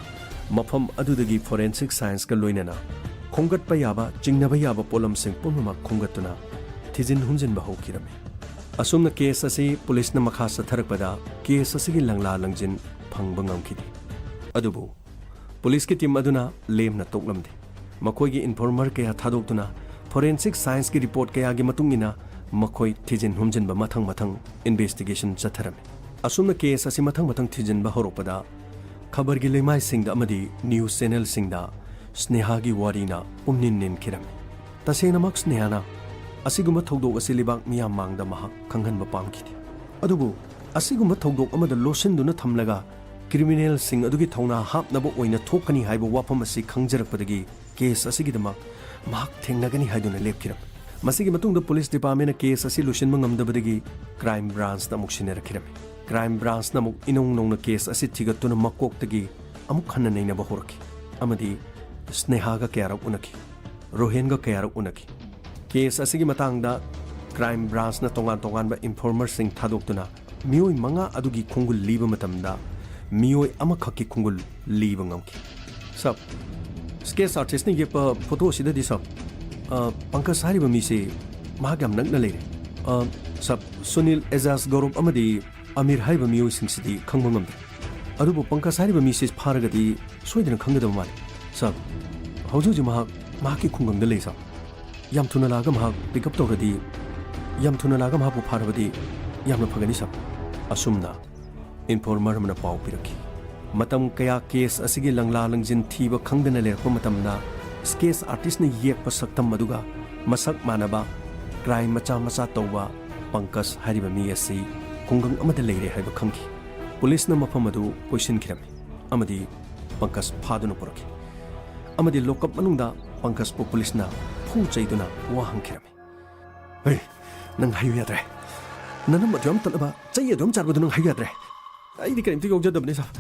ꯃꯐꯝ ꯑꯗꯨꯗꯒꯤ ꯐꯣꯔꯦꯟꯁꯤꯛ ꯁꯥꯏꯟꯁꯀ ꯂꯣꯏꯅꯅ ꯈꯣꯝꯒꯠꯄ ꯌꯥꯕ, ꯆꯤꯡꯅꯕ ꯌꯥꯕ ꯄꯣꯠꯂꯝꯁꯤꯡ ꯄꯨꯝꯅꯃꯛ ꯈꯣꯝꯒꯠꯇꯨꯅ ꯊꯤꯖꯤꯟ ꯍꯨꯝꯖꯤꯟꯕ ꯍꯧꯈꯤꯔꯝꯃꯤ꯫ ꯑꯁꯨꯝꯅ ꯀꯦꯁ ꯑꯁꯤ ꯄꯨꯂꯤꯁꯅ ꯃꯈꯥ ꯆꯠꯊꯔꯛꯄꯗ ꯀꯦꯁ ꯑꯁꯤꯒꯤ ꯂꯪꯂꯥ ꯂꯪꯖꯤꯟ ꯐꯪꯕ ꯉꯝꯈꯤꯗꯦ꯫ ꯑꯗꯨꯕꯨ ꯄꯨꯂꯤꯁꯀꯤ ꯇꯤꯝ ꯑꯗꯨꯅ ꯂꯦꯝꯅ ꯇꯣꯛꯂꯝꯗꯦ꯫ ꯃꯈꯣꯏꯒꯤ ꯏꯟꯐꯣꯔꯃꯔ ꯀꯌꯥ ꯊꯥꯗꯣꯛꯇꯨꯅ ꯐꯣꯔꯦꯟꯁꯤꯛ ꯁꯥꯏꯟꯁꯀꯤ ꯔꯤꯄꯣꯔꯠ ꯀꯌꯥꯒꯤ ꯃꯇꯨꯡ ꯏꯟꯅ ꯃꯈꯣꯏ ꯊꯤꯖꯤꯟ ꯍꯨꯝꯖꯤꯟꯕ ꯃꯊꯪ ꯃꯊꯪ ꯏꯟꯚꯦꯁꯇꯤꯒꯦꯁꯟ ꯆꯠꯊꯔꯝꯃꯤ꯫ ꯑꯁꯨꯝꯅ ꯀꯦꯁ ꯑꯁꯤ ꯃꯊꯪ ꯃꯊꯪ ꯊꯤꯖꯤꯟꯕ ꯍꯧꯔꯛꯄꯗ ꯈꯕꯔꯒꯤ ꯂꯩꯃꯥꯏꯁꯤꯡꯗ ꯑꯃꯗꯤ ꯅ꯭ꯌꯨꯁ ꯆꯦꯅꯦꯜꯁꯤꯡꯗ ꯁ꯭ꯅꯦꯍꯥꯒꯤ ꯋꯥꯔꯤꯅ ꯄꯨꯝꯅꯤꯟ ꯅꯤꯟꯈꯤꯔꯝꯃꯤ꯫ ꯇꯁꯦꯡꯅꯃꯛ ꯁ꯭ꯅꯦꯍꯥꯅ ꯑꯁꯤꯒꯨꯝꯕ ꯊꯧꯗꯣꯛ ꯑꯁꯤ ꯂꯩꯕꯥꯛ ꯃꯤꯌꯥꯝ ꯃꯥꯡꯗ ꯃꯍꯥꯛ ꯈꯪꯍꯟꯕ ꯄꯥꯝꯈꯤꯗꯦ꯫ ꯑꯗꯨꯕꯨ ꯑꯁꯤꯒꯨꯝꯕ ꯊꯧꯗꯣꯛ ꯑꯃꯗ ꯂꯣꯠꯁꯤꯟꯗꯨꯅ ꯊꯝꯂꯒ ꯀ꯭ꯔꯤꯃꯤꯅꯦꯜꯁꯤꯡ ꯑꯗꯨꯒꯤ ꯊꯧꯅꯥ ꯍꯥꯞꯅꯕ ꯑꯣꯏꯅ ꯊꯣꯛꯀꯅꯤ ꯍꯥꯏꯕ ꯋꯥꯐꯝ ꯑꯁꯤ ꯈꯪꯖꯔꯛꯄꯗꯒꯤ ꯀꯦꯁ ꯑꯁꯤꯒꯤꯗꯃꯛ ꯃꯍꯥꯛ ꯊꯦꯡꯅꯒꯅꯤ ꯍꯥꯏꯗꯨꯅ ꯂꯦꯞꯈꯤꯔꯝꯃꯤ꯫ ꯃꯁꯤꯒꯤ ꯃꯇꯨꯡꯗ ꯄꯨꯂꯤꯁ ꯗꯤꯄꯥꯔꯠꯃꯦꯟꯅ ꯀꯦꯁ ꯑꯁꯤ ꯂꯣꯏꯁꯤꯟꯕ ꯉꯝꯗꯕꯗꯒꯤ ꯀ꯭ꯔꯥꯏꯝ ꯕ꯭ꯔꯥꯟꯁꯇ ꯑꯃꯨꯛ ꯁꯤꯟꯅꯔꯛꯈꯤꯔꯝꯃꯤ꯫ ꯀ꯭ꯔꯥꯏꯝ ꯕ꯭ꯔꯥꯟꯁꯅ ꯑꯃꯨꯛ ꯏꯅꯧ ꯅꯧꯅ ꯀꯦꯁ ꯑꯁꯤ ꯊꯤꯒꯠꯇꯨꯅ ꯃꯀꯣꯛꯇꯒꯤ ꯑꯃꯨꯛ ꯍꯟꯅ ꯅꯩꯅꯕ ꯍꯧꯔꯛꯈꯤ ꯑꯃꯗꯤ ꯁ꯭ꯅꯦꯍꯥꯒ ꯀꯌꯥꯔꯛ ꯎꯅꯈꯤ, ꯔꯣꯍꯦꯟꯒ ꯀꯌꯥꯔꯛ ꯎꯅꯈꯤ꯫ ꯀꯦꯁ ꯑꯁꯤꯒꯤ ꯃꯇꯥꯡꯗ ꯀ꯭ꯔꯥꯏꯝ ꯕ꯭ꯔꯥꯟꯁꯅ ꯇꯣꯉꯥꯟ ꯇꯣꯉꯥꯟꯕ ꯏꯟꯐꯣꯔꯃꯔꯁꯤꯡ ꯊꯥꯗꯣꯛꯇꯨꯅ ꯃꯤꯑꯣꯏ ꯃꯉꯥ ꯑꯗꯨꯒꯤ ꯈꯣꯡꯒꯨꯜ ꯂꯤꯕ ꯃꯇꯝꯗ ꯃꯤꯑꯣꯏ ꯑꯃꯈꯛꯀꯤ ꯈꯣꯡꯒꯨꯜ ꯂꯤꯕ ꯉꯝꯈꯤ꯫ ꯁꯕ, ꯁ꯭ꯀꯦꯠꯆ ꯑꯥꯔꯇꯤꯁꯅ ꯌꯦꯛꯄ ꯐꯣꯇꯣ ꯑꯁꯤꯗꯗꯤ ꯁꯕ, ꯑ, ꯄꯪꯀꯖ ꯍꯥꯏꯔꯤꯕ ꯃꯤꯁꯤ ꯃꯍꯥꯛ ꯌꯥꯝ ꯅꯛꯅ ꯂꯩꯔꯦ꯫ ꯑ, ꯁꯕ, ꯁꯨꯅꯤꯜ, ꯑꯦꯖꯥꯖ, ꯒꯧꯔꯕ ꯑꯃꯗꯤ ꯑꯃꯤꯔ ꯍꯥꯏꯔꯤꯕ ꯃꯤꯑꯣꯏꯁꯤꯡꯁꯤꯗꯤ ꯈꯪꯕ ꯉꯝꯗ꯭ꯔꯦ꯫ ꯑꯗꯨꯕꯨ ꯄꯪꯀꯖ ꯍꯥꯏꯔꯤꯕ ꯃꯤꯁꯤ ꯐꯥꯔꯒꯗꯤ ꯁꯣꯏꯗꯅ ꯈꯪꯒꯗꯕ ꯃꯥꯜꯂꯤ꯫ ꯁꯥꯔ, ꯍꯧꯖꯤꯛ ꯍꯧꯖꯤꯛ ꯃꯍꯥꯛ ꯃꯍꯥꯛꯀꯤ ꯈꯨꯡꯒꯪꯗ ꯂꯩ, ꯁꯥꯔ꯫ ꯌꯥꯝ ꯊꯨꯅ ꯂꯥꯛꯑꯒ ꯃꯍꯥꯛ ꯄꯤꯛ ꯑꯞ ꯇꯧꯔꯗꯤ, ꯌꯥꯝ ꯊꯨꯅ ꯂꯥꯛꯑꯒ ꯃꯍꯥꯛꯄꯨ ꯐꯥꯔꯕꯗꯤ ꯌꯥꯝꯅ ꯐꯒꯅꯤ, ꯁꯥꯔ꯫ ꯑꯁꯨꯝꯅ ꯏꯟꯐꯣꯔꯃꯔ ꯑꯃꯅ ꯄꯥꯎ ꯄꯤꯔꯛꯈꯤ꯫ ꯃꯇꯝ ꯀꯌꯥ ꯀꯦꯁ ꯑꯁꯤꯒꯤ ꯂꯪꯂꯥ ꯂꯪꯖꯤꯟ ꯊꯤꯕ ꯈꯪꯗꯅ ꯂꯩꯔꯛꯄ ꯃꯇꯝꯗ, ꯁ꯭ꯀꯦꯆ ꯑꯥꯔꯇꯤꯁꯅ ꯌꯦꯛꯄ ꯁꯛꯇꯝ ꯑꯗꯨꯒ ꯃꯁꯛ ꯃꯥꯟꯅꯕ ꯀ꯭ꯔꯥꯏꯝ ꯃꯆꯥ ꯃꯆꯥ ꯇꯧꯕ ꯄꯪꯀꯖ ꯍꯥꯏꯔꯤꯕ ꯃꯤ ꯑꯁꯤ ꯈꯨꯡꯒꯪ ꯑꯃꯗ ꯂꯩꯔꯦ ꯍꯥꯏꯕ ꯈꯪꯈꯤ꯫ ꯄꯨꯂꯤꯁꯅ ꯃꯐꯝ ꯑꯗꯨ ꯀꯣꯏꯁꯤꯟꯈꯤꯔꯝꯃꯤ ꯑꯃꯗꯤ ꯄꯪꯀꯖ ꯐꯥꯗꯨꯅ ꯄꯨꯔꯛꯈꯤ꯫ ꯑꯃꯗꯤ ꯂꯣꯀꯞ ꯃꯅꯨꯡꯗ ꯄꯪꯀꯖꯄꯨ ꯄꯨꯂꯤꯁꯅ ꯐꯨ ꯆꯩꯗꯨꯅ ꯋꯥ ꯍꯪꯈꯤꯔꯝꯃꯤ꯫ "ꯍꯦ, ꯅꯪ ꯍꯥꯏꯌꯨ ꯌꯥꯗ꯭ꯔꯦ꯫ ꯅꯅꯝ ꯑꯗꯨ ꯌꯥꯝ ꯇꯠꯂꯕ, ꯆꯩ ꯑꯗꯨ ꯌꯥꯝ ꯆꯥꯔꯕꯗꯨ ꯅꯪ ꯍꯥꯏꯌꯨ ꯌꯥꯗ꯭ꯔꯦ?" "ꯑꯩꯗꯤ ꯀꯔꯤꯝꯇ ꯌꯥꯎꯖꯗꯕꯅꯤ, ꯁꯥꯔ꯫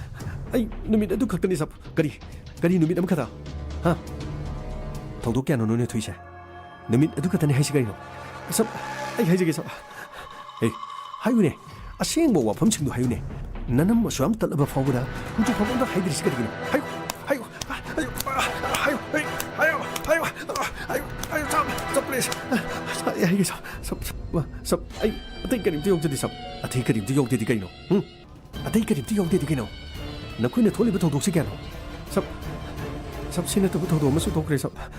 ꯑꯩ ꯅꯨꯃꯤꯠ ꯑꯗꯨ ꯈꯛꯇꯅꯤ, ꯁꯥꯔ꯫" "ꯀꯔꯤ? ꯀꯔꯤ ꯅꯨꯃꯤꯠ ꯑꯃꯈꯛꯇ? ꯍꯥ? ꯊꯧꯗꯣꯛ ꯀꯌꯥꯅꯣ ꯅꯣꯏꯅ ꯊꯣꯛꯏꯁꯦ? ꯅꯨꯃꯤꯠ ꯑꯗꯨ ꯈꯛꯇꯅꯤ ꯍꯥꯏꯁꯤ ꯀꯔꯤꯅꯣ?" "ꯁꯥꯔ, ꯑꯩ ꯍꯥꯏꯖꯒꯦ, ꯁꯥꯔ꯫" "ꯍꯦ, ꯍꯥꯏꯌꯨꯅꯦ꯫ ꯑꯁꯦꯡꯕ ꯋꯥꯐꯝꯁꯤꯡꯗꯣ ꯍꯥꯏꯌꯨꯅꯦ꯫ ꯅꯅꯝ ꯑꯁꯨꯛ ꯌꯥꯝ ꯇꯠꯂꯕ ꯐꯥꯎꯕꯗ ꯍꯧꯖꯤꯛ ꯐꯥꯎꯕ ꯑꯝꯇ ꯍꯥꯏꯗ꯭ꯔꯤꯁꯤ ꯀꯔꯤꯒꯤꯅꯣ? ꯍꯥꯏꯌꯨ, ꯍꯥꯏꯌꯨ, ꯍꯥꯏꯌꯨ, ꯍꯥꯏꯌꯨ, ꯍꯥꯏꯌꯨ, ꯍꯥꯏꯌꯨ, ꯍꯥꯏꯌꯨ, ꯍꯥꯏꯌꯨ, ꯁꯥꯔ, ꯁꯥꯔ, ꯄ꯭ꯂꯤꯖ꯫ ꯁꯥꯔ, ꯑꯩ ꯍꯥꯏꯒꯦ, ꯁꯥꯔ, ꯁꯥꯔ, ꯁꯥꯔ, ꯁꯥꯔ, ꯑꯩ ꯑꯇꯩ ꯀꯔꯤꯝꯇ ꯌꯥꯎꯖꯗꯦ, ꯁꯥꯔ꯫ ꯑꯇꯩ ꯀꯔꯤꯝꯇ ꯌꯥꯎꯗꯦꯗꯤ ꯀꯩꯅꯣ? ꯍꯨꯝ? ꯑꯇꯩ ꯀꯔꯤꯝꯇ ꯌꯥꯎꯗꯦꯗꯤ ꯀꯩꯅꯣ? ꯅꯈꯣꯏꯅ ꯊꯣꯛꯂꯤꯕ ꯊꯧꯗꯣꯛꯁꯤ ꯀꯌꯥꯅꯣ?" "ꯁꯥꯔ, ꯁꯥꯔ, ꯁꯤ ꯅꯠꯇꯕ ꯊꯧꯗꯣꯛ ꯑꯃꯁꯨ ꯊꯣꯛꯈ꯭ꯔꯦ, ꯁꯥꯔ꯫"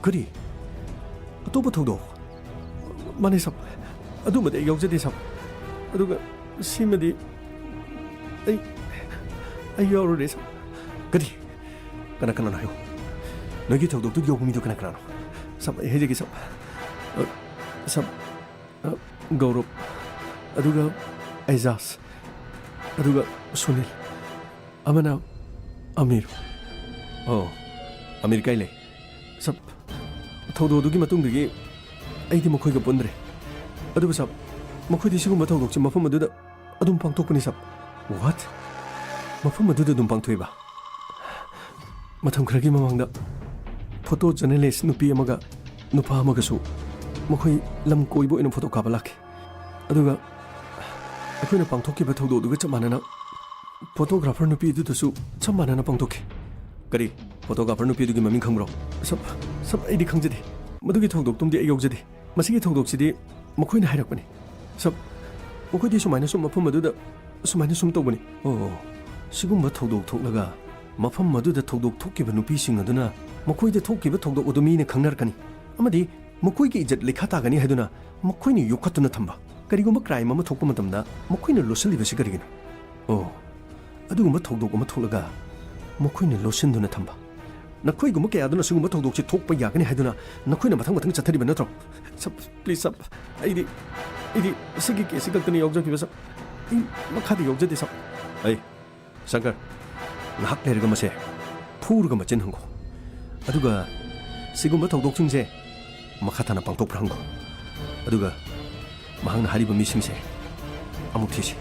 "ꯀꯔꯤ? ꯑꯇꯣꯞꯄ ꯊꯧꯗꯣꯛ?" "ꯃꯥꯅꯦ, ꯁꯥꯔ꯫ ꯑꯗꯨꯃꯗꯤ ꯑꯩ ꯌꯥꯎꯖꯗꯦ, ꯁꯥꯔ꯫ ꯑꯗꯨꯒ ꯁꯤꯃꯗꯤ ꯑꯩ, ꯑꯩ ꯌꯥꯎꯔꯨꯔꯦ, ꯁꯥꯔ꯫" "ꯀꯔꯤ? ꯀꯅꯥ ꯀꯅꯥꯅꯣ ꯍꯥꯏꯌꯨ꯫ ꯅꯣꯏꯒꯤ ꯊꯧꯗꯣꯛꯇꯨꯒꯤ ꯌꯥꯎꯕ ꯃꯤꯗꯣ ꯀꯅꯥ ꯀꯅꯥꯅꯣ?" "ꯁꯥꯔ, ꯑꯩ ꯍꯥꯏꯖꯒꯦ, ꯁꯥꯔ꯫ ꯑ, ꯁꯥꯔ, ꯑ, ꯒꯧꯔꯕ, ꯑꯗꯨꯒ ꯑꯦꯖꯥꯖ, ꯑꯗꯨꯒ ꯁꯨꯅꯤꯜ, ꯑꯃꯅ ꯑꯃꯤꯔ꯫" "ꯑꯣ, ꯑꯃꯤꯔ ꯀꯥꯏ ꯂꯩ?" "ꯁꯥꯔ, ꯊꯧꯗꯣꯛ ꯑꯗꯨꯒꯤ ꯃꯇꯨꯡꯗꯒꯤ ꯑꯩꯗꯤ ꯃꯈꯣꯏꯒ ꯄꯨꯟꯗ꯭ꯔꯦ꯫ ꯑꯗꯨꯕꯨ ꯁꯥꯔ, ꯃꯈꯣꯏꯗꯤ ꯁꯤꯒꯨꯝꯕ ꯊꯧꯗꯣꯛꯁꯦ ꯃꯐꯝ ꯑꯗꯨꯗ ꯑꯗꯨꯝ ꯄꯥꯡꯊꯣꯛꯄꯅꯤ, ꯁꯥꯔ꯫" "What? ꯃꯐꯝ ꯑꯗꯨꯗ ꯑꯗꯨꯝ ꯄꯥꯡꯊꯣꯛꯏꯕ?" "ꯃꯇꯝ ꯈꯔꯒꯤ ꯃꯃꯥꯡꯗ ꯐꯣꯇꯣ ꯖꯔꯅꯦꯂꯤꯁ ꯅꯨꯄꯤ ꯑꯃꯒ ꯅꯨꯄꯥ ꯑꯃꯒꯁꯨ ꯃꯈꯣꯏ ꯂꯝ ꯀꯣꯏꯕ ꯑꯣꯏꯅ ꯐꯣꯇꯣ ꯀꯥꯞꯄ ꯂꯥꯛꯈꯤ꯫ ꯑꯗꯨꯒ ꯑꯩꯈꯣꯏꯅ ꯄꯥꯡꯊꯣꯛꯈꯤꯕ ꯊꯧꯗꯣꯛ ꯑꯗꯨꯒ ꯆꯞ ꯃꯥꯟꯅꯅ ꯐꯣꯇꯣꯒ꯭ꯔꯥꯐꯔ ꯅꯨꯄꯤ ꯑꯗꯨꯗꯁꯨ ꯆꯞ ꯃꯥꯟꯅꯅ ꯄꯥꯡꯊꯣꯛꯈꯤ꯫" "ꯀꯔꯤ? ꯐꯣꯇꯣꯒ꯭ꯔꯥꯐꯔ ꯅꯨꯄꯤ ꯑꯗꯨꯒꯤ ꯃꯃꯤꯡ ꯈꯪꯕ꯭ꯔꯣ?" "ꯁꯥꯔ, ꯁꯥꯔ, ꯑꯩꯗꯤ ꯈꯪꯖꯗꯦ꯫ ꯃꯗꯨꯒꯤ ꯊꯧꯗꯣꯛꯇꯨꯝꯗꯤ ꯑꯩ ꯌꯥꯎꯖꯗꯦ꯫ ꯃꯁꯤꯒꯤ ꯊꯧꯗꯣꯛꯁꯤꯗꯤ ꯃꯈꯣꯏꯅ ꯍꯥꯏꯔꯛꯄꯅꯤ, ꯁꯥꯔ꯫" ꯃꯈꯣꯏꯗꯤ ꯁꯨꯃꯥꯏꯅ ꯁꯨꯝ ꯃꯐꯝ ꯑꯗꯨꯗ ꯁꯨꯃꯥꯏꯅ ꯁꯨꯝ ꯇꯧꯕꯅꯤ꯫ ꯑꯣ, ꯁꯤꯒꯨꯝꯕ ꯊꯧꯗꯣꯛ ꯊꯣꯛꯂꯒ ꯃꯐꯝ ꯑꯗꯨꯗ ꯊꯧꯗꯣꯛ ꯊꯣꯛꯈꯤꯕ ꯅꯨꯄꯤꯁꯤꯡ ꯑꯗꯨꯅ ꯃꯈꯣꯏꯗ ꯊꯣꯛꯈꯤꯕ ꯊꯧꯗꯣꯛ ꯑꯗꯨ ꯃꯤꯅ ꯈꯪꯅꯔꯛꯀꯅꯤ ꯑꯃꯗꯤ ꯃꯈꯣꯏꯒꯤ ꯏꯖꯠ ꯂꯩꯈꯥ ꯇꯥꯒꯅꯤ ꯍꯥꯏꯗꯨꯅ ꯃꯈꯣꯏꯅ ꯌꯣꯛꯈꯠꯇꯨꯅ ꯊꯝꯕ꯫ ꯀꯔꯤꯒꯨꯝꯕ ꯀ꯭ꯔꯥꯏꯝ ꯑꯃ ꯊꯣꯛꯄ ꯃꯇꯝꯗ ꯃꯈꯣꯏꯅ ꯂꯣꯠꯁꯤꯜꯂꯤꯕꯁꯤ ꯀꯔꯤꯒꯤꯅꯣ? ꯑꯣ, ꯑꯗꯨꯒꯨꯝꯕ ꯊꯧꯗꯣꯛ ꯑꯃ ꯊꯣꯛꯂꯒ ꯃꯈꯣꯏꯅ ꯂꯣꯠꯁꯤꯟꯗꯨꯅ ꯊꯝꯕ꯫ ꯅꯈꯣꯏꯒꯨꯝꯕ ꯀꯌꯥꯗꯨꯅ ꯁꯤꯒꯨꯝꯕ ꯊꯧꯗꯣꯛꯁꯤ ꯊꯣꯛꯄ ꯌꯥꯒꯅꯤ ꯍꯥꯏꯗꯨꯅ ꯅꯈꯣꯏꯅ ꯃꯊꯪ ꯃꯊꯪ ꯆꯠꯊꯔꯤꯕ ꯅꯠꯇ꯭ꯔꯣ? ꯁꯕ, ꯄ꯭ꯂꯤꯖ ꯁꯕ, ꯑꯩꯗꯤ, ꯑꯩꯗꯤ ꯁꯤꯒꯤ ꯀꯦꯁꯁꯤ ꯈꯛꯇꯅꯤ ꯌꯥꯎꯖꯈꯤꯕ ꯁꯕ꯫ ꯑꯩ ꯃꯈꯥꯗꯤ ꯌꯥꯎꯖꯗꯦ ꯁꯕ꯫ ꯑꯩ, ꯁꯪꯀꯔ, ꯉꯥꯏꯍꯥꯛ ꯂꯩꯔꯒ ꯃꯁꯦ ꯐꯨꯔꯒ ꯃꯆꯤꯟ ꯍꯪꯉꯨ꯫ ꯑꯗꯨꯒ ꯁꯤꯒꯨꯝꯕ ꯊꯧꯗꯣꯛꯁꯤꯡꯁꯦ ꯃꯈꯥ ꯇꯥꯅ ꯄꯥꯡꯊꯣꯛꯄ꯭ꯔꯥ ꯍꯪꯉꯨ꯫ ꯑꯗꯨꯒ ꯃꯍꯥꯛꯅ ꯍꯥꯏꯔꯤꯕ ꯃꯤꯁꯤꯡꯁꯦ ꯑꯃꯨꯛ ꯊꯤꯁꯤ꯫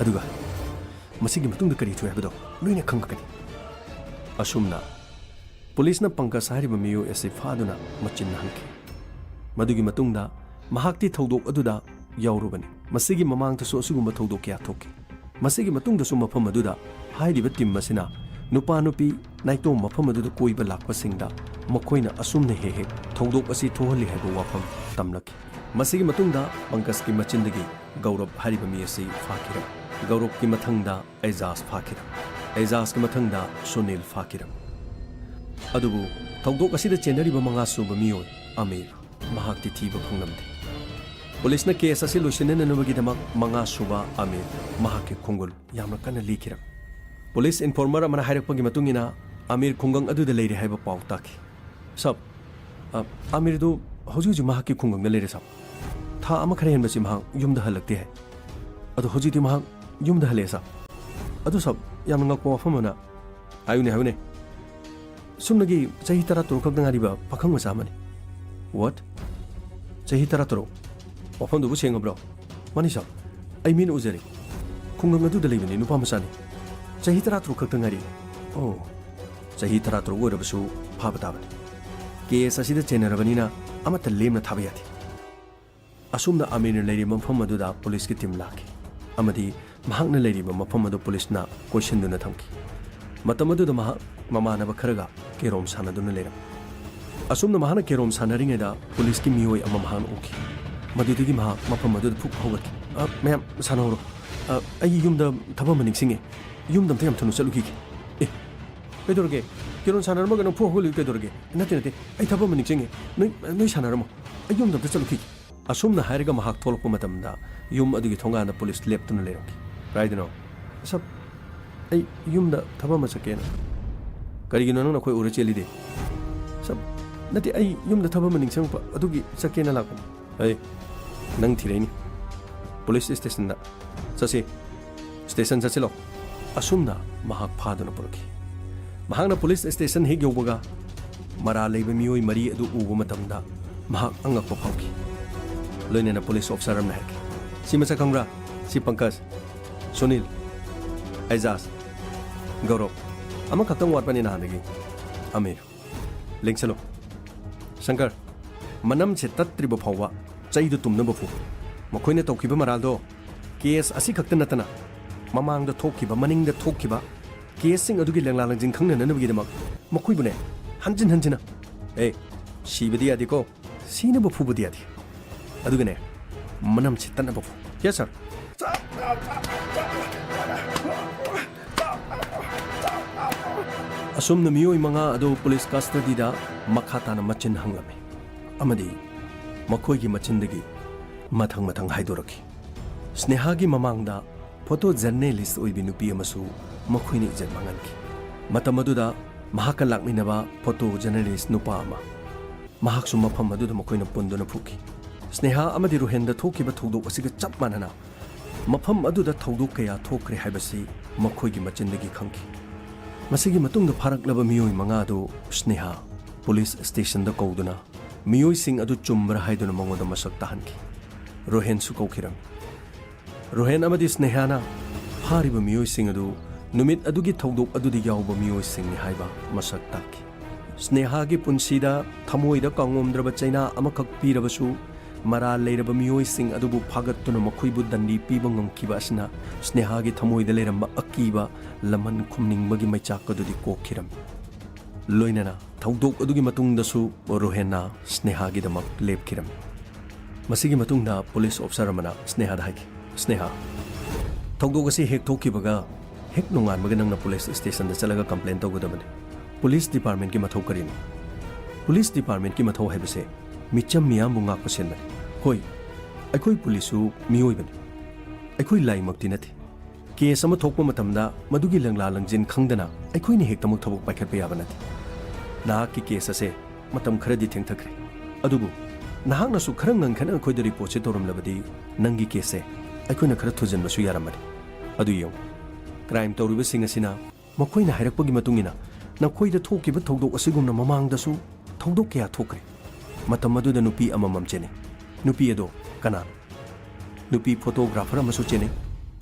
ꯑꯗꯨꯒ ꯃꯁꯤꯒꯤ ꯃꯇꯨꯡꯗ ꯀꯔꯤ ꯊꯣꯛꯏ ꯍꯥꯏꯕꯗꯣ ꯂꯣꯏꯅ ꯈꯪꯉꯛꯀꯅꯤ꯫ ꯑꯁꯨꯝꯅ ꯄꯨꯂꯤꯁꯅ ꯄꯪꯀꯖ ꯍꯥꯏꯔꯤꯕ ꯃꯤꯑꯣꯏ ꯑꯁꯤ ꯐꯥꯗꯨꯅ ꯃꯆꯤꯟ ꯅꯥꯍꯟꯈꯤ꯫ ꯃꯗꯨꯒꯤ ꯃꯇꯨꯡꯗ ꯃꯍꯥꯛꯇꯤ ꯊꯧꯗꯣꯛ ꯑꯗꯨꯗ ꯌꯥꯎꯔꯨꯕꯅꯤ꯫ ꯃꯁꯤꯒꯤ ꯃꯃꯥꯡꯗꯁꯨ ꯑꯁꯤꯒꯨꯝꯕ ꯊꯧꯗꯣꯛ ꯀꯌꯥ ꯊꯣꯛꯈꯤ꯫ ꯃꯁꯤꯒꯤ ꯃꯇꯨꯡꯗꯁꯨ ꯃꯐꯝ ꯑꯗꯨꯗ ꯍꯥꯏꯔꯤꯕ ꯇꯤꯝ ꯑꯁꯤꯅ ꯅꯨꯄꯥ ꯅꯨꯄꯤ ꯅꯥꯏꯇꯣꯝ ꯃꯐꯝ ꯑꯗꯨꯗ ꯀꯣꯏꯕ ꯂꯥꯛꯄꯁꯤꯡꯗ ꯃꯈꯣꯏꯅ ꯑꯁꯨꯝꯅ ꯍꯦꯛ ꯍꯦꯛ ꯊꯧꯗꯣꯛ ꯑꯁꯤ ꯊꯣꯛꯍꯜꯂꯤ ꯍꯥꯏꯕ ꯋꯥꯐꯝ ꯇꯝꯂꯛꯈꯤ꯫ ꯃꯁꯤꯒꯤ ꯃꯇꯨꯡꯗ ꯄꯪꯀꯖꯀꯤ ꯃꯆꯤꯟꯗꯒꯤ ꯒꯧꯔꯕ ꯍꯥꯏꯔꯤꯕ ꯃꯤ ꯑꯁꯤ ꯐꯥꯈꯤꯔꯝꯃꯤ꯫ ꯒꯧꯔꯕꯀꯤ ꯃꯊꯪꯗ ꯑꯦꯖꯥꯖ ꯐꯥꯈꯤꯔꯝꯃꯤ꯫ ꯑꯦꯖꯥꯖꯀꯤ ꯃꯊꯪꯗ ꯁꯨꯅꯤꯜ ꯐꯥꯈꯤꯔꯝꯃꯤ꯫ ꯑꯗꯨꯕꯨ ꯊꯧꯗꯣꯛ ꯑꯁꯤꯗ ꯆꯦꯟꯅꯔꯤꯕ ꯃꯉꯥ ꯁꯨꯕ ꯃꯤꯑꯣꯏ ꯑꯃꯤꯔ, ꯃꯍꯥꯛꯇꯤ ꯊꯤꯕ ꯐꯪꯂꯝꯗꯦ꯫ ꯄꯨꯂꯤꯁꯅ ꯀꯦꯁ ꯑꯁꯤ ꯂꯣꯏꯁꯤꯟꯅꯅꯕꯒꯤꯗꯃꯛ ꯃꯉꯥ ꯁꯨꯕ ꯑꯃꯤꯔ ꯃꯍꯥꯛꯀꯤ ꯈꯣꯡꯒꯨꯜ ꯌꯥꯝꯅ ꯀꯟꯅ ꯂꯤꯈꯤꯔꯝꯃꯤ꯫ ꯄꯨꯂꯤꯁ ꯏꯟꯐꯣꯔꯃꯔ ꯑꯃꯅ ꯍꯥꯏꯔꯛꯄꯒꯤ ꯃꯇꯨꯡ ꯏꯟꯅ ꯑꯃꯤꯔ ꯈꯨꯡꯒꯪ ꯑꯗꯨꯗ ꯂꯩꯔꯦ ꯍꯥꯏꯕ ꯄꯥꯎ ꯇꯥꯈꯤ꯫ ꯁꯕ, ꯑ, ꯑꯃꯤꯔꯗꯨ ꯍꯧꯖꯤꯛ ꯍꯧꯖꯤꯛ ꯃꯍꯥꯛꯀꯤ ꯈꯨꯡꯒꯪꯗ ꯂꯩꯔꯦ ꯁꯕ꯫ ꯊꯥ ꯑꯃ ꯈꯔ ꯍꯦꯟꯕꯁꯤ ꯃꯍꯥꯛ ꯌꯨꯝꯗ ꯍꯜꯂꯛꯇꯦ ꯍꯥꯏ꯫ ꯑꯗꯣ ꯍꯧꯖꯤꯛꯇꯤ ꯃꯍꯥꯛ ꯌꯨꯝꯗ ꯍꯜꯂꯛꯑꯦ ꯁꯕ꯫ ꯑꯗꯨ ꯁꯕ, ꯌꯥꯝꯅ ꯉꯛꯄ ꯋꯥꯐꯝ ꯑꯃꯅ, ꯍꯥꯏꯌꯨꯅꯦ, ꯍꯥꯏꯌꯨꯅꯦ꯫ ꯁꯨꯝꯅꯒꯤ ꯆꯍꯤ ꯇꯔꯥ ꯇꯔꯨꯛ ꯈꯛꯇ ꯉꯥꯏꯔꯤꯕ ꯄꯥꯈꯪ ꯃꯆꯥ ꯑꯃꯅꯤ꯫ What? ꯆꯍꯤ ꯇꯔꯥ ꯇꯔꯨꯛ? ꯋꯥꯐꯝꯗꯨꯕꯨ ꯁꯦꯡꯉꯕ꯭ꯔꯣ? ꯃꯥꯅꯤ ꯁꯥꯔ, ꯑꯩ ꯃꯤꯠꯅ ꯎꯖꯔꯦ꯫ ꯈꯨꯡꯒꯪ ꯑꯗꯨꯗ ꯂꯩꯕꯅꯤ, ꯅꯨꯄꯥ ꯃꯆꯥꯅꯤ꯫ ꯆꯍꯤ ꯇꯔꯥ ꯇꯔꯨꯛ ꯈꯛꯇ ꯉꯥꯏꯔꯤ꯫ ꯑꯣ, ꯆꯍꯤ ꯇꯔꯥ ꯇꯔꯨꯛ ꯑꯣꯏꯔꯕꯁꯨ ꯐꯥꯕ ꯇꯥꯕꯅꯤ꯫ ꯀꯦꯁ ꯑꯁꯤꯗ ꯆꯦꯟꯅꯔꯕꯅꯤꯅ ꯑꯃꯠꯇ ꯂꯦꯝꯅ ꯊꯥꯕ ꯌꯥꯗꯦ꯫ ꯑꯁꯨꯝꯅ ꯑꯃꯤꯔꯅ ꯂꯩꯔꯤꯕ ꯃꯐꯝ ꯑꯗꯨꯗ ꯄꯨꯂꯤꯁꯀꯤ ꯇꯤꯝ ꯂꯥꯛꯈꯤ ꯑꯃꯗꯤ ꯃꯍꯥꯛꯅ ꯂꯩꯔꯤꯕ ꯃꯐꯝ ꯑꯗꯨ ꯄꯨꯂꯤꯁꯅ ꯀꯣꯏꯁꯤꯟꯗꯨꯅ ꯊꯝꯈꯤ꯫ ꯃꯇꯝ ꯑꯗꯨꯗ ꯃꯍꯥꯛ ꯃꯃꯥꯟꯅꯕ ꯈꯔꯒ ꯀꯦꯔꯣꯝ ꯁꯥꯟꯅꯗꯨꯅ ꯂꯩꯔꯝꯃꯤ꯫ ꯑꯁꯨꯝꯅ ꯃꯍꯥꯛꯅ ꯀꯦꯔꯣꯝ ꯁꯥꯟꯅꯔꯤꯉꯩꯗ ꯄꯨꯂꯤꯁꯀꯤ ꯃꯤꯑꯣꯏ ꯑꯃ ꯃꯍꯥꯛꯅ ꯎꯈꯤ꯫ ꯃꯗꯨꯗꯒꯤ ꯃꯍꯥꯛ ꯃꯐꯝ ꯑꯗꯨꯗ ꯐꯨꯛ ꯍꯧꯒꯠꯈꯤ꯫ "ꯑ, ꯃꯌꯥꯝ ꯁꯥꯟꯅꯍꯧꯔꯣ꯫ ꯑ, ꯑꯩ ꯌꯨꯝꯗ ꯊꯕꯛ ꯑꯃ ꯅꯤꯡꯁꯤꯡꯉꯦ꯫ ꯌꯨꯝꯗ ꯑꯝꯇ ꯌꯥꯝ ꯊꯨꯅ ꯆꯠꯂꯨꯈꯤꯒꯦ꯫" "ꯑꯦ, ꯀꯩꯗꯧꯔꯒꯦ? ꯀꯦꯔꯣꯟ ꯁꯥꯟꯅꯔꯝꯃꯒ ꯅꯪ ꯐꯨ ꯍꯧꯒꯠꯂꯤꯗꯨ ꯀꯩꯗꯧꯔꯒꯦ?" "ꯅꯠꯇꯦ, ꯅꯠꯇꯦ, ꯑꯩ ꯊꯕꯛ ꯑꯃ ꯅꯤꯡꯁꯤꯡꯉꯦ꯫ ꯅꯣꯏ, ꯅꯣꯏ ꯁꯥꯟꯅꯔꯝꯃꯣ꯫ ꯑꯩ ꯌꯨꯝꯗ ꯑꯝꯇ ꯆꯠꯂꯨꯈꯤꯒꯦ꯫" ꯑꯁꯨꯝꯅ ꯍꯥꯏꯔꯒ ꯃꯍꯥꯛ ꯊꯣꯛꯂꯛꯄ ꯃꯇꯝꯗ ꯌꯨꯝ ꯑꯗꯨꯒꯤ ꯊꯣꯡꯒꯥꯟꯗ ꯄꯨꯂꯤꯁ ꯂꯦꯞꯇꯨꯅ ꯂꯩꯔꯝꯈꯤ꯫ "ꯀꯥꯏꯗꯅꯣ?" "ꯁꯥꯔ, ꯑꯩ ꯌꯨꯝꯗ ꯊꯕꯛ ꯑꯃ ꯆꯠꯀꯦꯅ꯫" "ꯀꯔꯤꯒꯤꯅꯣ ꯅꯪꯅ ꯑꯩꯈꯣꯏ ꯎꯔ ꯆꯦꯜꯂꯤꯗꯤ?" "ꯁꯥꯔ, ꯅꯠꯇꯦ, ꯑꯩ ꯌꯨꯝꯗ ꯊꯕꯛ ꯑꯃ ꯅꯤꯡꯁꯤꯡꯉꯛꯄ ꯑꯗꯨꯒꯤ ꯆꯠꯀꯦꯅ ꯂꯥꯛꯄꯅꯤ꯫" "ꯑꯩ ꯅꯪ ꯊꯤꯔꯛꯏꯅꯤ꯫ ꯄꯨꯂꯤꯁ ꯁ꯭ꯇꯦꯁꯟꯗ ꯆꯠꯁꯤ꯫ ꯁ꯭ꯇꯦꯁꯟ ꯆꯠꯁꯤꯜꯂꯣ꯫" ꯑꯁꯨꯝꯅ ꯃꯍꯥꯛ ꯐꯥꯗꯨꯅ ꯄꯨꯔꯛꯈꯤ꯫ ꯃꯍꯥꯛꯅ ꯄꯨꯂꯤꯁ ꯁ꯭ꯇꯦꯁꯟ ꯍꯦꯛ ꯌꯧꯕꯒ ꯃꯔꯥꯜ ꯂꯩꯕ ꯃꯤꯑꯣꯏ ꯃꯔꯤ ꯑꯗꯨ ꯎꯕ ꯃꯇꯝꯗ ꯃꯍꯥꯛ ꯑꯉꯛꯄ ꯐꯥꯎꯈꯤ꯫ ꯂꯣꯏꯅꯅ ꯄꯨꯂꯤꯁ ꯑꯣꯐꯤꯁꯥꯔ ꯑꯃꯅ ꯍꯥꯏꯔꯛꯈꯤ, "ꯁꯤ ꯃꯁꯛ ꯈꯪꯕ꯭ꯔꯥ? ꯁꯤ ꯄꯪꯀꯖ, ꯁꯨꯅꯤꯜ, ꯑꯦꯖꯥꯖ, ꯒꯧꯔꯕ꯫ ꯑꯃꯈꯛꯇꯪ ꯋꯥꯠꯄꯅꯤ ꯅꯍꯥꯟꯗꯒꯤ, ꯑꯃꯤꯔ꯫ ꯂꯦꯡꯁꯜꯂꯨ꯫ ꯁꯪꯀꯔ, ꯃꯅꯝꯁꯦ ꯇꯠꯇ꯭ꯔꯤꯕ ꯐꯥꯎꯕ ꯆꯩꯗꯨ ꯇꯨꯝꯅꯕ ꯐꯨ꯫ ꯃꯈꯣꯏꯅ ꯇꯧꯈꯤꯕ ꯃꯔꯥꯜꯗꯣ ꯀꯦꯁ ꯑꯁꯤꯈꯛꯇ ꯅꯠꯇꯅ ꯃꯃꯥꯡꯗ ꯊꯣꯛꯈꯤꯕ, ꯃꯅꯤꯡꯗ ꯊꯣꯛꯈꯤꯕ ꯀꯦꯁꯁꯤꯡ ꯑꯗꯨꯒꯤ ꯂꯦꯡꯂꯥ ꯂꯦꯡꯖꯤꯟ ꯈꯪꯅꯅꯕꯒꯤꯗꯃꯛ ꯃꯈꯣꯏꯕꯨꯅꯦ ꯍꯟꯖꯤꯟ ꯍꯟꯖꯤꯟꯅ, ꯑꯦ, ꯁꯤꯕꯗꯤ ꯌꯥꯗꯦꯀꯣ, ꯁꯤꯅꯕ ꯐꯨꯕꯗꯤ ꯌꯥꯗꯦ꯫ ꯑꯗꯨꯒꯅꯦ, ꯃꯅꯝꯁꯤ ꯇꯠꯅꯕ ꯐꯨ꯫" "ꯌꯦꯁ, ꯁꯥꯔ꯫" ꯑꯁꯨꯝꯅ ꯃꯤꯑꯣꯏ ꯃꯉꯥ ꯑꯗꯨ ꯄꯨꯂꯤꯁ ꯀꯁꯇꯗꯤꯗ ꯃꯈꯥ ꯇꯥꯅ ꯃꯆꯤꯟ ꯍꯪꯂꯝꯃꯤ ꯑꯃꯗꯤ ꯃꯈꯣꯏꯒꯤ ꯃꯆꯤꯟꯗꯒꯤ ꯃꯊꯪ ꯃꯊꯪ ꯍꯥꯏꯗꯣꯔꯛꯈꯤ꯫ ꯁ꯭ꯅꯦꯍꯥꯒꯤ ꯃꯃꯥꯡꯗ ꯐꯣꯇꯣ ꯖꯔꯅꯦꯂꯤꯁ ꯑꯣꯏꯕꯤ ꯅꯨꯄꯤ ꯑꯃꯁꯨ ꯃꯈꯣꯏꯅ ꯏꯖꯠ ꯃꯥꯡꯍꯟꯈꯤ꯫ ꯃꯇꯝ ꯑꯗꯨꯗ ꯃꯍꯥꯛꯀ ꯂꯥꯛꯃꯤꯟꯅꯕ ꯐꯣꯇꯣ ꯖꯔꯅꯦꯂꯤꯁ ꯅꯨꯄꯥ ꯑꯃ, ꯃꯍꯥꯛꯁꯨ ꯃꯐꯝ ꯑꯗꯨꯗ ꯃꯈꯣꯏꯅ ꯄꯨꯟꯗꯨꯅ ꯐꯨꯈꯤ꯫ ꯁ꯭ꯅꯦꯍꯥ ꯑꯃꯗꯤ ꯔꯣꯍꯦꯟꯗ ꯊꯣꯛꯈꯤꯕ ꯊꯧꯗꯣꯛ ꯑꯁꯤꯒ ꯆꯞ ꯃꯥꯟꯅꯅ ꯃꯐꯝ ꯑꯗꯨꯗ ꯊꯧꯗꯣꯛ ꯀꯌꯥ ꯊꯣꯛꯈ꯭ꯔꯦ ꯍꯥꯏꯕꯁꯤ ꯃꯈꯣꯏꯒꯤ ꯃꯆꯤꯟꯗꯒꯤ ꯈꯪꯈꯤ꯫ ꯃꯁꯤꯒꯤ ꯃꯇꯨꯡꯗ ꯐꯥꯔꯛꯂꯕ ꯃꯤꯑꯣꯏ ꯃꯉꯥ ꯑꯗꯨ ꯁ꯭ꯅꯦꯍꯥ ꯄꯨꯂꯤꯁ ꯁ꯭ꯇꯦꯁꯟꯗ ꯀꯧꯗꯨꯅ ꯃꯤꯑꯣꯏꯁꯤꯡ ꯑꯗꯨ ꯆꯨꯝꯕ꯭ꯔꯥ ꯍꯥꯏꯗꯨꯅ ꯃꯉꯣꯟꯗ ꯃꯁꯛ ꯇꯥꯍꯟꯈꯤ꯫ ꯔꯣꯍꯦꯟꯁꯨ ꯀꯧꯈꯤꯔꯝꯃꯤ꯫ ꯔꯣꯍꯦꯟ ꯑꯃꯗꯤ ꯁ꯭ꯅꯦꯍꯥꯅ ꯐꯥꯔꯤꯕ ꯃꯤꯑꯣꯏꯁꯤꯡ ꯑꯗꯨ ꯅꯨꯃꯤꯠ ꯑꯗꯨꯒꯤ ꯊꯧꯗꯣꯛ ꯑꯗꯨꯗ ꯌꯥꯎꯕ ꯃꯤꯑꯣꯏꯁꯤꯡꯅꯤ ꯍꯥꯏꯕ ꯃꯁꯛ ꯇꯥꯛꯈꯤ꯫ ꯁ꯭ꯅꯦꯍꯥꯒꯤ ꯄꯨꯟꯁꯤꯗ ꯊꯃꯣꯏꯗ ꯀꯥꯎꯉꯝꯗ꯭ꯔꯕ ꯆꯩꯅꯥ ꯑꯃꯈꯛ ꯄꯤꯔꯕꯁꯨ, ꯃꯔꯥꯜ ꯂꯩꯔꯕ ꯃꯤꯑꯣꯏꯁꯤꯡ ꯑꯗꯨꯕꯨ ꯐꯥꯒꯠꯇꯨꯅ ꯃꯈꯣꯏꯕꯨ ꯗꯟꯗꯤ ꯄꯤꯕ ꯉꯝꯈꯤꯕ ꯑꯁꯤꯅ ꯁ꯭ꯅꯦꯍꯥꯒꯤ ꯊꯃꯣꯏꯗ ꯂꯩꯔꯝꯕ ꯑꯀꯤꯕ ꯂꯃꯟ ꯈꯨꯝꯅꯤꯡꯕꯒꯤ ꯃꯩꯆꯥꯛ ꯑꯗꯨꯗꯤ ꯀꯣꯛꯈꯤꯔꯝꯃꯤ꯫ ꯂꯣꯏꯅꯅ ꯊꯧꯗꯣꯛ ꯑꯗꯨꯒꯤ ꯃꯇꯨꯡꯗꯁꯨ ꯔꯣꯍꯦꯟꯅ ꯁ꯭ꯅꯦꯍꯥꯒꯤꯗꯃꯛ ꯂꯦꯞꯈꯤꯔꯝꯃꯤ꯫ ꯃꯁꯤꯒꯤ ꯃꯇꯨꯡꯗ ꯄꯨꯂꯤꯁ ꯑꯣꯐꯤꯁꯥꯔ ꯑꯃꯅ ꯁ꯭ꯅꯦꯍꯥꯗ ꯍꯥꯏꯈꯤ, "ꯁ꯭ꯅꯦꯍꯥ, ꯊꯧꯗꯣꯛ ꯑꯁꯤ ꯍꯦꯛ ꯊꯣꯛꯈꯤꯕꯒ ꯍꯦꯛ ꯅꯣꯡꯉꯥꯟꯕꯒ ꯅꯪꯅ ꯄꯨꯂꯤꯁ ꯁ꯭ꯇꯦꯁꯟꯗ ꯆꯠꯂꯒ ꯀꯝꯄ꯭ꯂꯦꯟ ꯇꯧꯒꯗꯕꯅꯤ꯫ ꯄꯨꯂꯤꯁ ꯗꯤꯄꯥꯔꯠꯃꯦꯟꯠꯀꯤ ꯃꯊꯧ ꯀꯔꯤꯅꯣ?" ꯄꯨꯂꯤꯁ ꯗꯤꯄꯥꯔꯠꯃꯦꯟꯠꯀꯤ ꯃꯊꯧ ꯍꯥꯏꯕꯁꯦ ꯃꯤꯆꯝ ꯃꯤꯌꯥꯝꯕꯨ ꯉꯥꯛꯄ ꯁꯦꯟꯕꯅꯤ꯫ ꯍꯣꯏ, ꯑꯩꯈꯣꯏ ꯄꯨꯂꯤꯁꯁꯨ ꯃꯤꯑꯣꯏꯕꯅꯤ꯫ ꯑꯩꯈꯣꯏ ꯂꯥꯏꯃꯛꯇꯤ ꯅꯠꯇꯦ꯫ ꯀꯦꯁ ꯑꯃ ꯊꯣꯛꯄ ꯃꯇꯝꯗ ꯃꯗꯨꯒꯤ ꯂꯪꯂꯥ ꯂꯪꯖꯤꯟ ꯈꯪꯗꯅ ꯑꯩꯈꯣꯏꯅ ꯍꯦꯛꯇꯃꯛ ꯊꯕꯛ ꯄꯥꯏꯈꯠꯄ ꯌꯥꯕ ꯅꯠꯇꯦ꯫ ꯅꯍꯥꯛꯀꯤ ꯀꯦꯁ ꯑꯁꯦ ꯃꯇꯝ ꯈꯔꯗꯤ ꯊꯦꯡꯊꯈ꯭ꯔꯦ, ꯑꯗꯨꯕꯨ ꯅꯍꯥꯛꯅꯁꯨ ꯈꯔ ꯉꯟꯈꯠꯅ ꯑꯩꯈꯣꯏꯗ ꯔꯤꯄꯣꯔꯠꯁꯦ ꯇꯧꯔꯝꯂꯕꯗꯤ ꯅꯪꯒꯤ ꯀꯦꯁꯁꯦ ꯑꯩꯈꯣꯏꯅ ꯈꯔ ꯊꯨꯖꯤꯟꯕꯁꯨ ꯌꯥꯔꯝꯕꯅꯤ꯫ ꯑꯗꯨ ꯌꯦꯡꯉꯨ, ꯀ꯭ꯔꯥꯏꯝ ꯇꯧꯔꯤꯕꯁꯤꯡ ꯑꯁꯤꯅ ꯃꯈꯣꯏꯅ ꯍꯥꯏꯔꯛꯄꯒꯤ ꯃꯇꯨꯡ ꯏꯟꯅ ꯅꯈꯣꯏꯗ ꯊꯣꯛꯈꯤꯕ ꯊꯧꯗꯣꯛ ꯑꯁꯤꯒꯨꯝꯅ ꯃꯃꯥꯡꯗꯁꯨ ꯊꯧꯗꯣꯛ ꯀꯌꯥ ꯊꯣꯛꯈ꯭ꯔꯦ꯫ ꯃꯇꯝ ꯑꯗꯨꯗ ꯅꯨꯄꯤ ꯑꯃꯃꯝ ꯆꯦꯟꯅꯩ꯫ ꯅꯨꯄꯤ ꯑꯗꯣ ꯀꯅꯥꯅꯣ? ꯅꯨꯄꯤ ꯐꯣꯇꯣꯒ꯭ꯔꯥꯐꯔ ꯑꯃꯁꯨ ꯆꯦꯟꯅꯩ꯫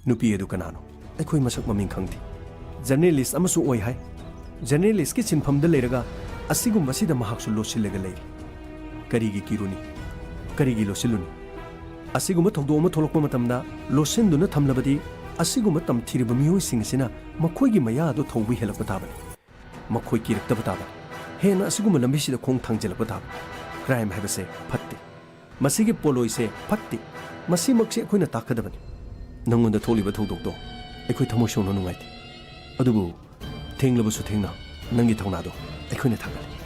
ꯅꯨꯄꯤ ꯑꯗꯨ ꯀꯅꯥꯅꯣ? ꯑꯩꯈꯣꯏ ꯃꯁꯛ ꯃꯃꯤꯡ ꯈꯪꯗꯦ꯫ ꯖꯔꯅꯦꯂꯤꯁ ꯑꯃꯁꯨ ꯑꯣꯏ ꯍꯥꯏ꯫ ꯖꯔꯅꯦꯂꯤꯁꯀꯤ ꯁꯤꯟꯐꯝꯗ ꯂꯩꯔꯒ ꯑꯁꯤꯒꯨꯝꯕꯁꯤꯗ ꯃꯍꯥꯛꯁꯨ ꯂꯣꯠꯁꯤꯜꯂꯒ ꯂꯩꯔꯤ꯫ ꯀꯔꯤꯒꯤ ꯀꯤꯔꯨꯅꯤ? ꯀꯔꯤꯒꯤ ꯂꯣꯠꯁꯤꯜꯂꯨꯅꯤ? ꯑꯁꯤꯒꯨꯝꯕ ꯊꯧꯗꯣꯛ ꯑꯃ ꯊꯣꯛꯂꯛꯄ ꯃꯇꯝꯗ ꯂꯣꯠꯁꯤꯟꯗꯨꯅ ꯊꯝꯂꯕꯗꯤ ꯑꯁꯤꯒꯨꯝꯕ ꯇꯝꯊꯤꯔꯕ ꯃꯤꯑꯣꯏꯁꯤꯡ ꯑꯁꯤꯅ ꯃꯈꯣꯏꯒꯤ ꯃꯌꯥ ꯑꯗꯨ ꯊꯧꯕ ꯍꯦꯜꯂꯛꯄ ꯇꯥꯕꯅꯤ꯫ ꯃꯈꯣꯏ ꯀꯤꯔꯛꯇꯕ ꯇꯥꯕꯅꯤ꯫ ꯍꯦꯟꯅ ꯑꯁꯤꯒꯨꯝꯕ ꯂꯝꯕꯤꯁꯤꯗ ꯈꯣꯡ ꯊꯥꯡꯖꯤꯜꯂꯛꯄ ꯇꯥꯕꯅꯤ꯫ ꯀ꯭ꯔꯥꯏꯝ ꯍꯥꯏꯕꯁꯦ ꯐꯠꯇꯦ꯫ ꯃꯁꯤꯒꯤ ꯄꯣꯠꯂꯣꯏꯁꯦ ꯐꯠꯇꯦ꯫ ꯃꯁꯤꯃꯛꯁꯦ ꯑꯩꯈꯣꯏꯅ ꯇꯥꯛꯀꯗꯕꯅꯤ꯫ ꯅꯪꯉꯣꯟꯗ ꯊꯣꯛꯂꯤꯕ ꯊꯧꯗꯣꯛꯇꯣ ꯑꯩꯈꯣꯏ ꯊꯃꯣꯏ ꯁꯣꯛꯅ ꯅꯨꯡꯉꯥꯏꯇꯦ꯫ ꯑꯗꯨꯕꯨ ꯊꯦꯡꯂꯕꯁꯨ ꯊꯦꯡꯅ ꯅꯪꯒꯤ ꯊꯧꯅꯥꯗꯣ ꯑꯩꯈꯣꯏꯅ ꯊꯥꯒꯠꯂꯤ꯫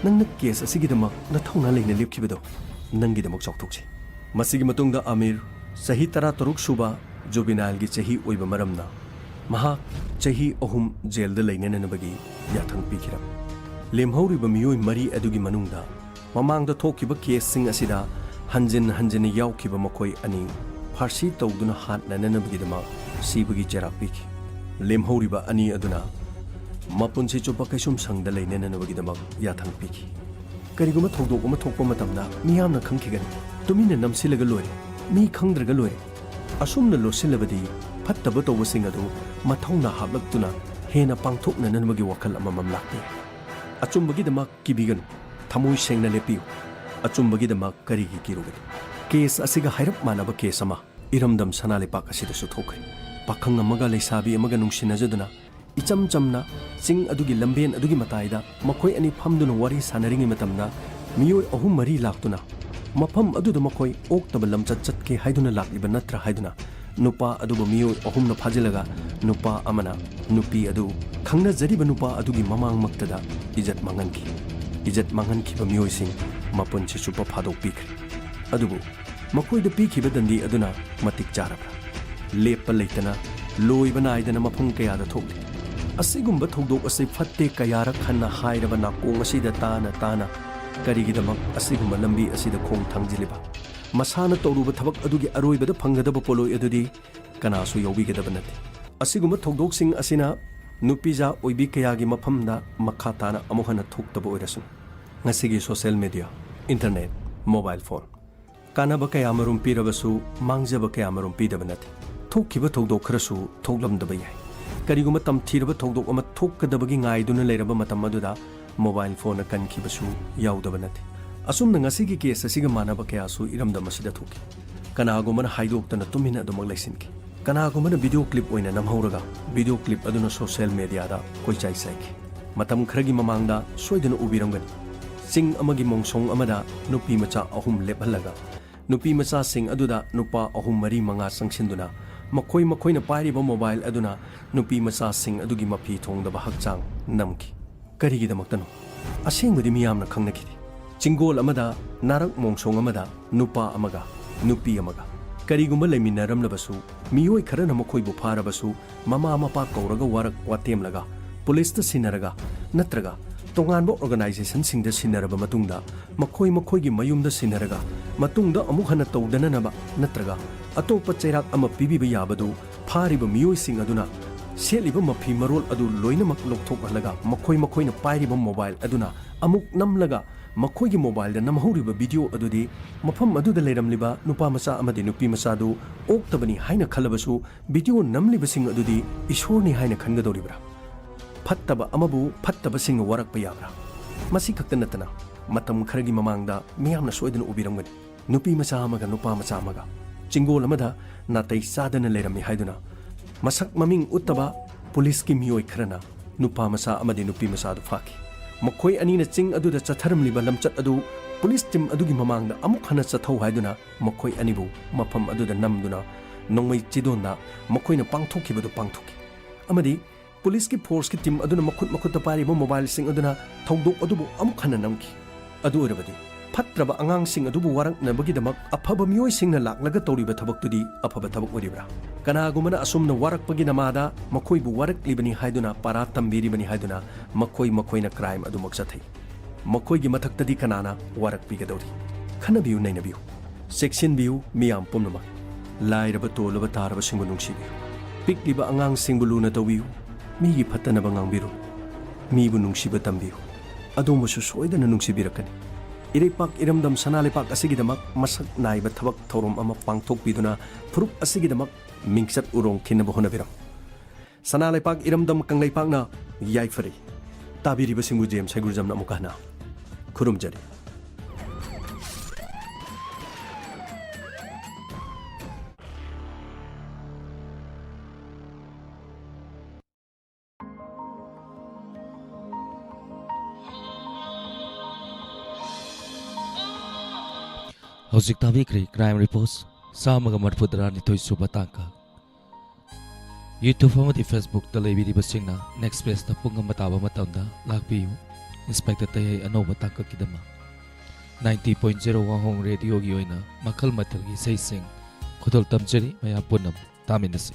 ꯅꯪꯅ ꯀꯦꯁ ꯑꯁꯤꯒꯤꯗꯃꯛ ꯅꯊꯧꯅꯥ ꯂꯩꯅ ꯂꯦꯞꯈꯤꯕꯗꯣ ꯅꯪꯒꯤꯗꯃꯛ ꯆꯥꯎꯊꯣꯛꯆꯩ꯫ ꯃꯁꯤꯒꯤ ꯃꯇꯨꯡꯗ ꯑꯃꯤꯔ, ꯆꯍꯤ ꯇꯔꯥꯇꯔꯨꯛ ꯁꯨꯕ, ꯖꯨꯕꯤꯅꯥꯏꯜꯒꯤ ꯆꯍꯤ ꯑꯣꯏꯕ ꯃꯔꯝꯅ ꯃꯍꯥꯛ ꯆꯍꯤ ꯑꯍꯨꯝ ꯖꯦꯜꯗ ꯂꯩꯅꯅꯕꯒꯤ ꯌꯥꯊꯪ ꯄꯤꯈꯤꯔꯝꯃꯤ꯫ ꯂꯦꯝꯍꯧꯔꯤꯕ ꯃꯤꯑꯣꯏ ꯃꯔꯤ ꯑꯗꯨꯒꯤ ꯃꯅꯨꯡꯗ ꯃꯃꯥꯡꯗ ꯊꯣꯛꯈꯤꯕ ꯀꯦꯁꯁꯤꯡ ꯑꯁꯤꯗ ꯍꯟꯖꯤꯟ ꯍꯟꯖꯤꯟꯅ ꯌꯥꯎꯈꯤꯕ ꯃꯈꯣꯏ ꯑꯅꯤ ꯐꯥꯔꯁꯤ ꯇꯧꯗꯨꯅ ꯍꯥꯠꯅꯅꯕꯒꯤꯗꯃꯛ ꯁꯤꯕꯒꯤ ꯆꯩꯔꯥꯛ ꯄꯤꯈꯤ꯫ ꯂꯦꯝꯍꯧꯔꯤꯕ ꯑꯅꯤ ꯑꯗꯨꯅ ꯃꯄꯨꯟꯁꯤ ꯆꯨꯞꯄ ꯀꯩꯁꯨꯝꯁꯪꯗ ꯂꯩꯅꯅꯕꯒꯤꯗꯃꯛ ꯌꯥꯊꯪ ꯄꯤꯈꯤ꯫ ꯀꯔꯤꯒꯨꯝꯕ ꯊꯧꯗꯣꯛ ꯑꯃ ꯊꯣꯛꯄ ꯃꯇꯝꯗ ꯃꯤꯌꯥꯝꯅ ꯈꯪꯈꯤꯒꯅꯤ, ꯇꯨꯃꯤꯟꯅ ꯅꯝꯁꯤꯜꯂꯒ ꯂꯣꯏꯔꯦ, ꯃꯤ ꯈꯪꯗ꯭ꯔꯒ ꯂꯣꯏꯔꯦ꯫ ꯑꯁꯨꯝꯅ ꯂꯣꯠꯁꯤꯜꯂꯕꯗꯤ ꯐꯠꯇꯕ ꯇꯧꯕꯁꯤꯡ ꯑꯗꯨ ꯃꯊꯧꯅꯥ ꯍꯥꯞꯂꯛꯇꯨꯅ ꯍꯦꯟꯅ ꯄꯥꯡꯊꯣꯛꯅꯅꯕꯒꯤ ꯋꯥꯈꯜ ꯑꯃꯃꯝ ꯂꯥꯛꯄ ꯌꯥꯏ꯫ ꯑꯆꯨꯝꯕꯒꯤꯗꯃꯛ ꯀꯤꯕꯤꯒꯅꯨ, ꯊꯃꯣꯏ ꯁꯦꯡꯅ ꯂꯦꯞꯄꯤꯌꯨ꯫ ꯑꯆꯨꯝꯕꯒꯤꯗꯃꯛ ꯀꯔꯤꯒꯤ ꯀꯤꯔꯨꯒꯅꯤ? ꯀꯦꯁ ꯑꯁꯤꯒ ꯍꯥꯏꯔꯞ ꯃꯥꯟꯅꯕ ꯀꯦꯁ ꯑꯃ ꯏꯔꯝꯗꯝ ꯁꯅꯥ ꯂꯩꯄꯥꯛ ꯑꯁꯤꯗꯁꯨ ꯊꯣꯛꯈ꯭ꯔꯦ꯫ ꯄꯥꯈꯪ ꯑꯃꯒ ꯂꯩꯁꯥꯕꯤ ꯑꯃꯒ ꯅꯨꯡꯁꯤꯅꯖꯗꯨꯅ ꯏꯆꯝ ꯆꯝꯅ ꯆꯤꯡ ꯑꯗꯨꯒꯤ ꯂꯝꯕꯦꯟ ꯑꯗꯨꯒꯤ ꯃꯇꯥꯏꯗ ꯃꯈꯣꯏ ꯑꯅꯤ ꯐꯝꯗꯨꯅ ꯋꯥꯔꯤ ꯁꯥꯟꯅꯔꯤꯉꯩ ꯃꯇꯝꯗ ꯃꯤꯑꯣꯏ ꯑꯍꯨꯝ ꯃꯔꯤ ꯂꯥꯛꯇꯨꯅ ꯃꯐꯝ ꯑꯗꯨꯗ ꯃꯈꯣꯏ ꯑꯣꯛꯇꯕ ꯂꯝꯆꯠ ꯆꯠꯀꯦ ꯍꯥꯏꯗꯨꯅ ꯂꯥꯛꯂꯤꯕ ꯅꯠꯇ꯭ꯔꯥ ꯍꯥꯏꯗꯨꯅ ꯅꯨꯄꯥ ꯑꯗꯨꯕꯨ ꯃꯤꯑꯣꯏ ꯑꯍꯨꯝꯅ ꯐꯥꯖꯤꯜꯂꯒ ꯅꯨꯄꯥ ꯑꯃꯅ ꯅꯨꯄꯤ ꯑꯗꯨ ꯈꯪꯅꯖꯔꯤꯕ ꯅꯨꯄꯥ ꯑꯗꯨꯒꯤ ꯃꯃꯥꯡꯃꯛꯇꯗ ꯏꯖꯠ ꯃꯥꯡꯍꯟꯈꯤ꯫ ꯏꯖꯠ ꯃꯥꯡꯍꯟꯈꯤꯕ ꯃꯤꯑꯣꯏꯁꯤꯡ ꯃꯄꯨꯟꯁꯤ ꯆꯨꯞꯄ ꯐꯥꯗꯣꯛꯄꯤꯈ꯭ꯔꯦ꯫ ꯑꯗꯨꯕꯨ ꯃꯈꯣꯏꯗ ꯄꯤꯈꯤꯕ ꯗꯟꯗꯤ ꯑꯗꯨꯅ ꯃꯇꯤꯛ ꯆꯥꯔꯕ꯭ꯔꯥ? ꯂꯦꯞꯄ ꯂꯩꯇꯅ, ꯂꯣꯏꯕ ꯅꯥꯏꯗꯅ ꯃꯐꯝ ꯀꯌꯥꯗ ꯊꯣꯛꯂꯤ꯫ ꯑꯁꯤꯒꯨꯝꯕ ꯊꯧꯗꯣꯛ ꯑꯁꯤ ꯐꯠꯇꯦ ꯀꯌꯥꯔꯛ ꯍꯟꯅ ꯍꯥꯏꯔꯕ ꯅꯥꯀꯣꯡ ꯑꯁꯤꯗ ꯇꯥꯅ ꯇꯥꯅ ꯀꯔꯤꯒꯤꯗꯃꯛ ꯑꯁꯤꯒꯨꯝꯕ ꯂꯝꯕꯤ ꯑꯁꯤꯗ ꯈꯣꯡ ꯊꯥꯡꯖꯤꯜꯂꯤꯕ? ꯃꯁꯥꯅ ꯇꯧꯔꯨꯕ ꯊꯕꯛ ꯑꯗꯨꯒꯤ ꯑꯔꯣꯏꯕꯗ ꯐꯪꯒꯗꯕ ꯄꯣꯠꯂꯣꯏ ꯑꯗꯨꯗꯤ ꯀꯅꯥꯁꯨ ꯌꯥꯎꯕꯤꯒꯗꯕ ꯅꯠꯇꯦ꯫ ꯑꯁꯤꯒꯨꯝꯕ ꯊꯧꯗꯣꯛꯁꯤꯡ ꯑꯁꯤꯅ ꯅꯨꯄꯤꯖꯥ ꯑꯣꯏꯕꯤ ꯀꯌꯥꯒꯤ ꯃꯐꯝꯗ ꯃꯈꯥ ꯇꯥꯅ ꯑꯃꯨꯛ ꯍꯟꯅ ꯊꯣꯛꯇꯕ ꯑꯣꯏꯔꯁꯅꯨ꯫ ꯉꯁꯤꯒꯤ social media, internet, mobile phone, ꯀꯥꯟꯅꯕ ꯀꯌꯥ ꯃꯔꯨꯝ ꯄꯤꯔꯕꯁꯨ ꯃꯥꯡꯖꯕ ꯀꯌꯥ ꯃꯔꯨꯝ ꯄꯤꯗꯕ ꯅꯠꯇꯦ꯫ ꯊꯣꯛꯈꯤꯕ ꯊꯧꯗꯣꯛ ꯈꯔꯁꯨ ꯊꯣꯛꯂꯝꯗꯕ ꯌꯥꯏ꯫ ꯀꯔꯤꯒꯨꯝꯕ ꯇꯝꯊꯤꯔꯕ ꯊꯧꯗꯣꯛ ꯑꯃ ꯊꯣꯛꯀꯗꯕꯒꯤ ꯉꯥꯏꯗꯨꯅ ꯂꯩꯔꯕ ꯃꯇꯝ ꯑꯗꯨꯗ mobile phoneꯅ ꯀꯟꯈꯤꯕꯁꯨ ꯌꯥꯎꯗꯕ ꯅꯠꯇꯦ꯫ ꯑꯁꯨꯝꯅ ꯉꯁꯤꯒꯤ case ꯑꯁꯤꯒ ꯃꯥꯟꯅꯕ ꯀꯌꯥꯁꯨ ꯏꯔꯝꯗꯝ ꯑꯁꯤꯗ ꯊꯣꯛꯈꯤ꯫ ꯀꯅꯥꯒꯨꯝꯕꯅ ꯍꯥꯏꯗꯣꯛꯇꯅ ꯇꯨꯃꯤꯟꯅ ꯑꯗꯨꯃꯛ ꯂꯩꯁꯤꯟꯈꯤ꯫ ꯀꯅꯥꯒꯨꯝꯕꯅ video clip ꯑꯣꯏꯅ ꯅꯝꯍꯧꯔꯒ video clip ꯑꯗꯨꯅ social mediaꯗ ꯀꯣꯏꯆꯥꯏ ꯆꯥꯏꯈꯤ꯫ ꯃꯇꯝ ꯈꯔꯒꯤ ꯃꯃꯥꯡꯗ ꯁꯣꯏꯗꯅ ꯎꯕꯤꯔꯝꯒꯅꯤ, ꯆꯤꯡ ꯑꯃꯒꯤ ꯃꯣꯡꯁꯣꯡ ꯑꯃꯗ ꯅꯨꯄꯤ ꯃꯆꯥ ꯑꯍꯨꯝ ꯂꯦꯞꯍꯜꯂꯒ ꯅꯨꯄꯤ ꯃꯆꯥꯁꯤꯡ ꯑꯗꯨꯗ ꯅꯨꯄꯥ ꯑꯍꯨꯝ, ꯃꯔꯤ, ꯃꯉꯥ ꯆꯪꯁꯤꯟꯗꯨꯅ ꯃꯈꯣꯏ ꯃꯈꯣꯏꯅ ꯄꯥꯏꯔꯤꯕ mobile ꯑꯗꯨꯅ ꯅꯨꯄꯤ ꯃꯆꯥꯁꯤꯡ ꯑꯗꯨꯒꯤ ꯃꯐꯤ ꯊꯣꯡꯗꯕ ꯍꯛꯆꯥꯡ ꯅꯝꯈꯤ꯫ ꯀꯔꯤꯒꯤꯗꯃꯛꯇꯅꯣ? ꯑꯁꯦꯡꯕꯗꯤ ꯃꯤꯌꯥꯝꯅ ꯈꯪꯅꯈꯤꯗꯦ꯫ ꯆꯤꯡꯒꯣꯜ ꯑꯃꯗ, ꯅꯥꯔꯛ ꯃꯣꯡꯁꯣꯡ ꯑꯃꯗ ꯅꯨꯄꯥ ꯑꯃꯒ ꯅꯨꯄꯤ ꯑꯃꯒ ꯀꯔꯤꯒꯨꯝꯕ ꯂꯩꯃꯤꯟꯅꯔꯝꯂꯕꯁꯨ, ꯃꯤꯑꯣꯏ ꯈꯔꯅ ꯃꯈꯣꯏꯕꯨ ꯐꯥꯔꯕꯁꯨ, ꯃꯃꯥ ꯃꯄꯥ ꯀꯧꯔꯒ ꯋꯥꯔꯛ ꯋꯥꯇꯦꯝꯂꯒ, ꯄꯨꯂꯤꯁꯇ ꯁꯤꯟꯅꯔꯒ, ꯅꯠꯇ꯭ꯔꯒ ꯇꯣꯉꯥꯟꯕ organizationꯁꯤꯡꯗ ꯁꯤꯟꯅꯔꯕ ꯃꯇꯨꯡꯗ, ꯃꯈꯣꯏ ꯃꯈꯣꯏꯒꯤ ꯃꯌꯨꯝꯗ ꯁꯤꯟꯅꯔꯒ, ꯃꯇꯨꯡꯗ ꯑꯃꯨꯛ ꯍꯟꯅ ꯇꯧꯗꯅꯅꯕ ꯅꯠꯇ꯭ꯔꯒ ꯑꯇꯣꯞꯄ ꯆꯩꯔꯥꯛ ꯑꯃ ꯄꯤꯕꯤꯕ ꯌꯥꯕꯗꯨ ꯐꯥꯔꯤꯕ ꯃꯤꯑꯣꯏꯁꯤꯡ ꯑꯗꯨꯅ ꯁꯦꯠꯂꯤꯕ ꯃꯐꯤ ꯃꯔꯣꯜ ꯑꯗꯨ ꯂꯣꯏꯅꯃꯛ ꯂꯧꯊꯣꯛꯍꯜꯂꯒ, ꯃꯈꯣꯏ ꯃꯈꯣꯏꯅ ꯄꯥꯏꯔꯤꯕ mobile ꯑꯗꯨꯅ ꯑꯃꯨꯛ ꯅꯝꯂꯒ, ꯃꯈꯣꯏꯒꯤ mobileꯗ ꯅꯝꯍꯧꯔꯤꯕ video ꯑꯗꯨꯗꯤ ꯃꯐꯝ ꯑꯗꯨꯗ ꯂꯩꯔꯝꯂꯤꯕ ꯅꯨꯄꯥ ꯃꯆꯥ ꯑꯃꯗꯤ ꯅꯨꯄꯤ ꯃꯆꯥꯗꯨ ꯑꯣꯛꯇꯕꯅꯤ ꯍꯥꯏꯅ ꯈꯜꯂꯕꯁꯨ, video ꯅꯝꯂꯤꯕꯁꯤꯡ ꯑꯗꯨꯗꯤ ꯏꯁꯣꯔꯅꯤ ꯍꯥꯏꯅ ꯈꯟꯒꯗꯧꯔꯤꯕ꯭ꯔꯥ? ꯐꯠꯇꯕ ꯑꯃꯕꯨ ꯐꯠꯇꯕꯁꯤꯡꯅ ꯋꯥꯔꯛꯄ ꯌꯥꯕ꯭ꯔꯥ? ꯃꯁꯤ ꯈꯛꯇ ꯅꯠꯇꯅ, ꯃꯇꯝ ꯈꯔꯒꯤ ꯃꯃꯥꯡꯗ ꯃꯤꯌꯥꯝꯅ ꯁꯣꯏꯗꯅ ꯎꯕꯤꯔꯝꯒꯅꯤ, ꯅꯨꯄꯤ ꯃꯆꯥ ꯑꯃꯒ ꯅꯨꯄꯥ ꯃꯆꯥ ꯑꯃꯒ ꯆꯤꯡꯒꯣꯜ ꯑꯃꯗ ꯅꯥꯇꯩ ꯆꯥꯗꯅ ꯂꯩꯔꯝꯃꯤ ꯍꯥꯏꯗꯨꯅ ꯃꯁꯛ ꯃꯃꯤꯡ ꯎꯠꯇꯕ ꯄꯨꯂꯤꯁꯀꯤ ꯃꯤꯑꯣꯏ ꯈꯔꯅ ꯅꯨꯄꯥ ꯃꯆꯥ ꯑꯃꯗꯤ ꯅꯨꯄꯤ ꯃꯆꯥ ꯑꯗꯨ ꯐꯥꯈꯤ꯫ ꯃꯈꯣꯏ ꯑꯅꯤꯅ ꯆꯤꯡ ꯑꯗꯨꯗ ꯆꯠꯊꯔꯝꯂꯤꯕ ꯂꯝꯆꯠ ꯑꯗꯨ ꯄꯨꯂꯤꯁ ꯇꯤꯝ ꯑꯗꯨꯒꯤ ꯃꯃꯥꯡꯗ ꯑꯃꯨꯛ ꯍꯟꯅ ꯆꯠꯊꯧ ꯍꯥꯏꯗꯨꯅ ꯃꯈꯣꯏ ꯑꯅꯤꯕꯨ ꯃꯐꯝ ꯑꯗꯨꯗ ꯅꯝꯗꯨꯅ ꯅꯣꯡꯃꯩ ꯆꯤꯗꯣꯟꯗ ꯃꯈꯣꯏꯅ ꯄꯥꯡꯊꯣꯛꯈꯤꯕꯗꯨ ꯄꯥꯡꯊꯣꯛꯈꯤ꯫ ꯑꯃꯗꯤ ꯄꯨꯂꯤꯁꯀꯤ ꯐꯣꯔꯁꯀꯤ ꯇꯤꯝ ꯑꯗꯨꯅ ꯃꯈꯨꯠ ꯃꯈꯨꯠꯇ ꯄꯥꯏꯔꯤꯕ ꯃꯣꯕꯥꯏꯜꯁꯤꯡ ꯑꯗꯨꯅ ꯊꯧꯗꯣꯛ ꯑꯗꯨꯕꯨ ꯑꯃꯨꯛ ꯍꯟꯅ ꯅꯝꯈꯤ꯫ ꯑꯗꯨ ꯑꯣꯏꯔꯕꯗꯤ ꯐꯠꯇ꯭ꯔꯕ ꯑꯉꯥꯡꯁꯤꯡ ꯑꯗꯨꯕꯨ ꯋꯥꯔꯛꯅꯕꯒꯤꯗꯃꯛ ꯑꯐꯕ ꯃꯤꯑꯣꯏꯁꯤꯡꯅ ꯂꯥꯛꯂꯒ ꯇꯧꯔꯤꯕ ꯊꯕꯛꯇꯨꯗꯤ ꯑꯐꯕ ꯊꯕꯛ ꯑꯣꯏꯔꯤꯕ꯭ꯔꯥ? ꯀꯅꯥꯒꯨꯝꯕꯅ ꯑꯁꯨꯝꯅ ꯋꯥꯔꯛꯄꯒꯤ ꯅꯃꯥꯗ ꯃꯈꯣꯏꯕꯨ ꯋꯥꯔꯛꯂꯤꯕꯅꯤ ꯍꯥꯏꯗꯨꯅ ꯄꯥꯔꯥ ꯇꯝꯕꯤꯔꯤꯕꯅꯤ ꯍꯥꯏꯗꯨꯅ ꯃꯈꯣꯏ ꯃꯈꯣꯏꯅ ꯀ꯭ꯔꯥꯏꯝ ꯑꯗꯨꯃꯛ ꯆꯠꯊꯩ꯫ ꯃꯈꯣꯏꯒꯤ ꯃꯊꯛꯇꯗꯤ ꯀꯅꯥꯅ ꯋꯥꯔꯛꯄꯤꯒꯗꯧꯔꯤ? ꯈꯟꯅꯕꯤꯌꯨ, ꯅꯩꯅꯕꯤꯌꯨ, ꯆꯦꯛꯁꯤꯟꯕꯤꯌꯨ ꯃꯤꯌꯥꯝ ꯄꯨꯝꯅꯃꯛ꯫ ꯂꯥꯏꯔꯕ ꯇꯣꯜꯂꯕ ꯇꯥꯔꯕꯁꯤꯡꯕꯨ ꯅꯨꯡꯁꯤꯕꯤꯌꯨ꯫ ꯄꯤꯛꯂꯤꯕ ꯑꯉꯥꯡꯁꯤꯡꯕꯨ ꯂꯨꯅ ꯇꯧꯕꯤꯌꯨ꯫ ꯃꯤꯒꯤ ꯐꯠꯇꯅꯕ ꯉꯥꯡꯕꯤꯔꯨ꯫ ꯃꯤꯕꯨ ꯅꯨꯡꯁꯤꯕ ꯇꯝꯕꯤꯌꯨ꯫ ꯑꯗꯣꯝꯕꯨꯁꯨ ꯁꯣꯏꯗꯅ ꯅꯨꯡꯁꯤꯕꯤꯔꯛꯀꯅꯤ꯫ ꯏꯔꯩꯄꯥꯛ ꯏꯔꯝꯗꯝ ꯁꯅꯥ ꯂꯩꯄꯥꯛ ꯑꯁꯤꯒꯤꯗꯃꯛ ꯃꯁꯛ ꯅꯥꯏꯕ ꯊꯕꯛ ꯊꯧꯔꯝ ꯑꯃ ꯄꯥꯡꯊꯣꯛꯄꯤꯗꯨꯅ ꯐꯨꯔꯨꯞ ꯑꯁꯤꯒꯤꯗꯃꯛ ꯃꯤꯡꯆꯠ ꯎꯔꯣꯡ ꯈꯤꯟꯅꯕ ꯍꯣꯠꯅꯕꯤꯔꯝꯃꯨ꯫ ꯁꯅꯥ ꯂꯩꯄꯥꯛ ꯏꯔꯝꯗꯝ ꯀꯪꯂꯩꯄꯥꯛꯅ ꯌꯥꯏꯐꯔꯤ꯫ ꯇꯥꯕꯤꯔꯤꯕꯁꯤꯡꯕꯨ ꯖꯦꯝꯁ ꯍꯩꯒ꯭ꯔꯨꯖꯝꯅ ꯑꯃꯨꯛꯀ ꯍꯟꯅ ꯈꯨꯔꯨꯝꯖꯔꯤ꯫ ꯍꯧꯖꯤꯛ ꯇꯥꯕꯤꯈ꯭ꯔꯦ ꯀ꯭ꯔꯥꯏꯝ ꯔꯤꯄꯣꯔꯠ ꯆꯥꯝꯃꯒ ꯃꯔꯤꯐꯨ ꯇꯔꯥꯅꯤꯊꯣꯏ ꯁꯨꯕ ꯇꯥꯡꯀꯛ꯫ YouTube ꯑꯃꯗꯤ Facebook ꯇ ꯂꯩꯕꯤꯔꯤꯕꯁꯤꯡꯅ ꯅꯦꯛꯁ ꯄꯦꯖꯇ ꯄꯨꯡ ꯑꯃ ꯇꯥꯕ ꯃꯇꯝꯗ ꯂꯥꯛꯄꯤꯌꯨ꯫ ꯏꯟꯁꯄꯦꯛꯇꯔ ꯇꯩꯍꯩ ꯑꯅꯧꯕ ꯇꯥꯡꯀꯛꯀꯤꯗꯃꯛ꯫ ꯅꯥꯏꯟꯇꯤ ꯄꯣꯏꯟꯠ ꯖꯦꯔꯣ ꯋꯥꯍꯣꯡ ꯔꯦꯗꯤꯑꯣꯒꯤ ꯑꯣꯏꯅ ꯃꯈꯜ ꯃꯊꯦꯜꯒꯤ ꯏꯁꯩꯁꯤꯡ ꯈꯨꯗꯣꯜ ꯇꯝꯖꯔꯤ, ꯃꯌꯥꯝ ꯄꯨꯟꯅ ꯇꯥꯃꯤꯟꯅꯁꯤ꯫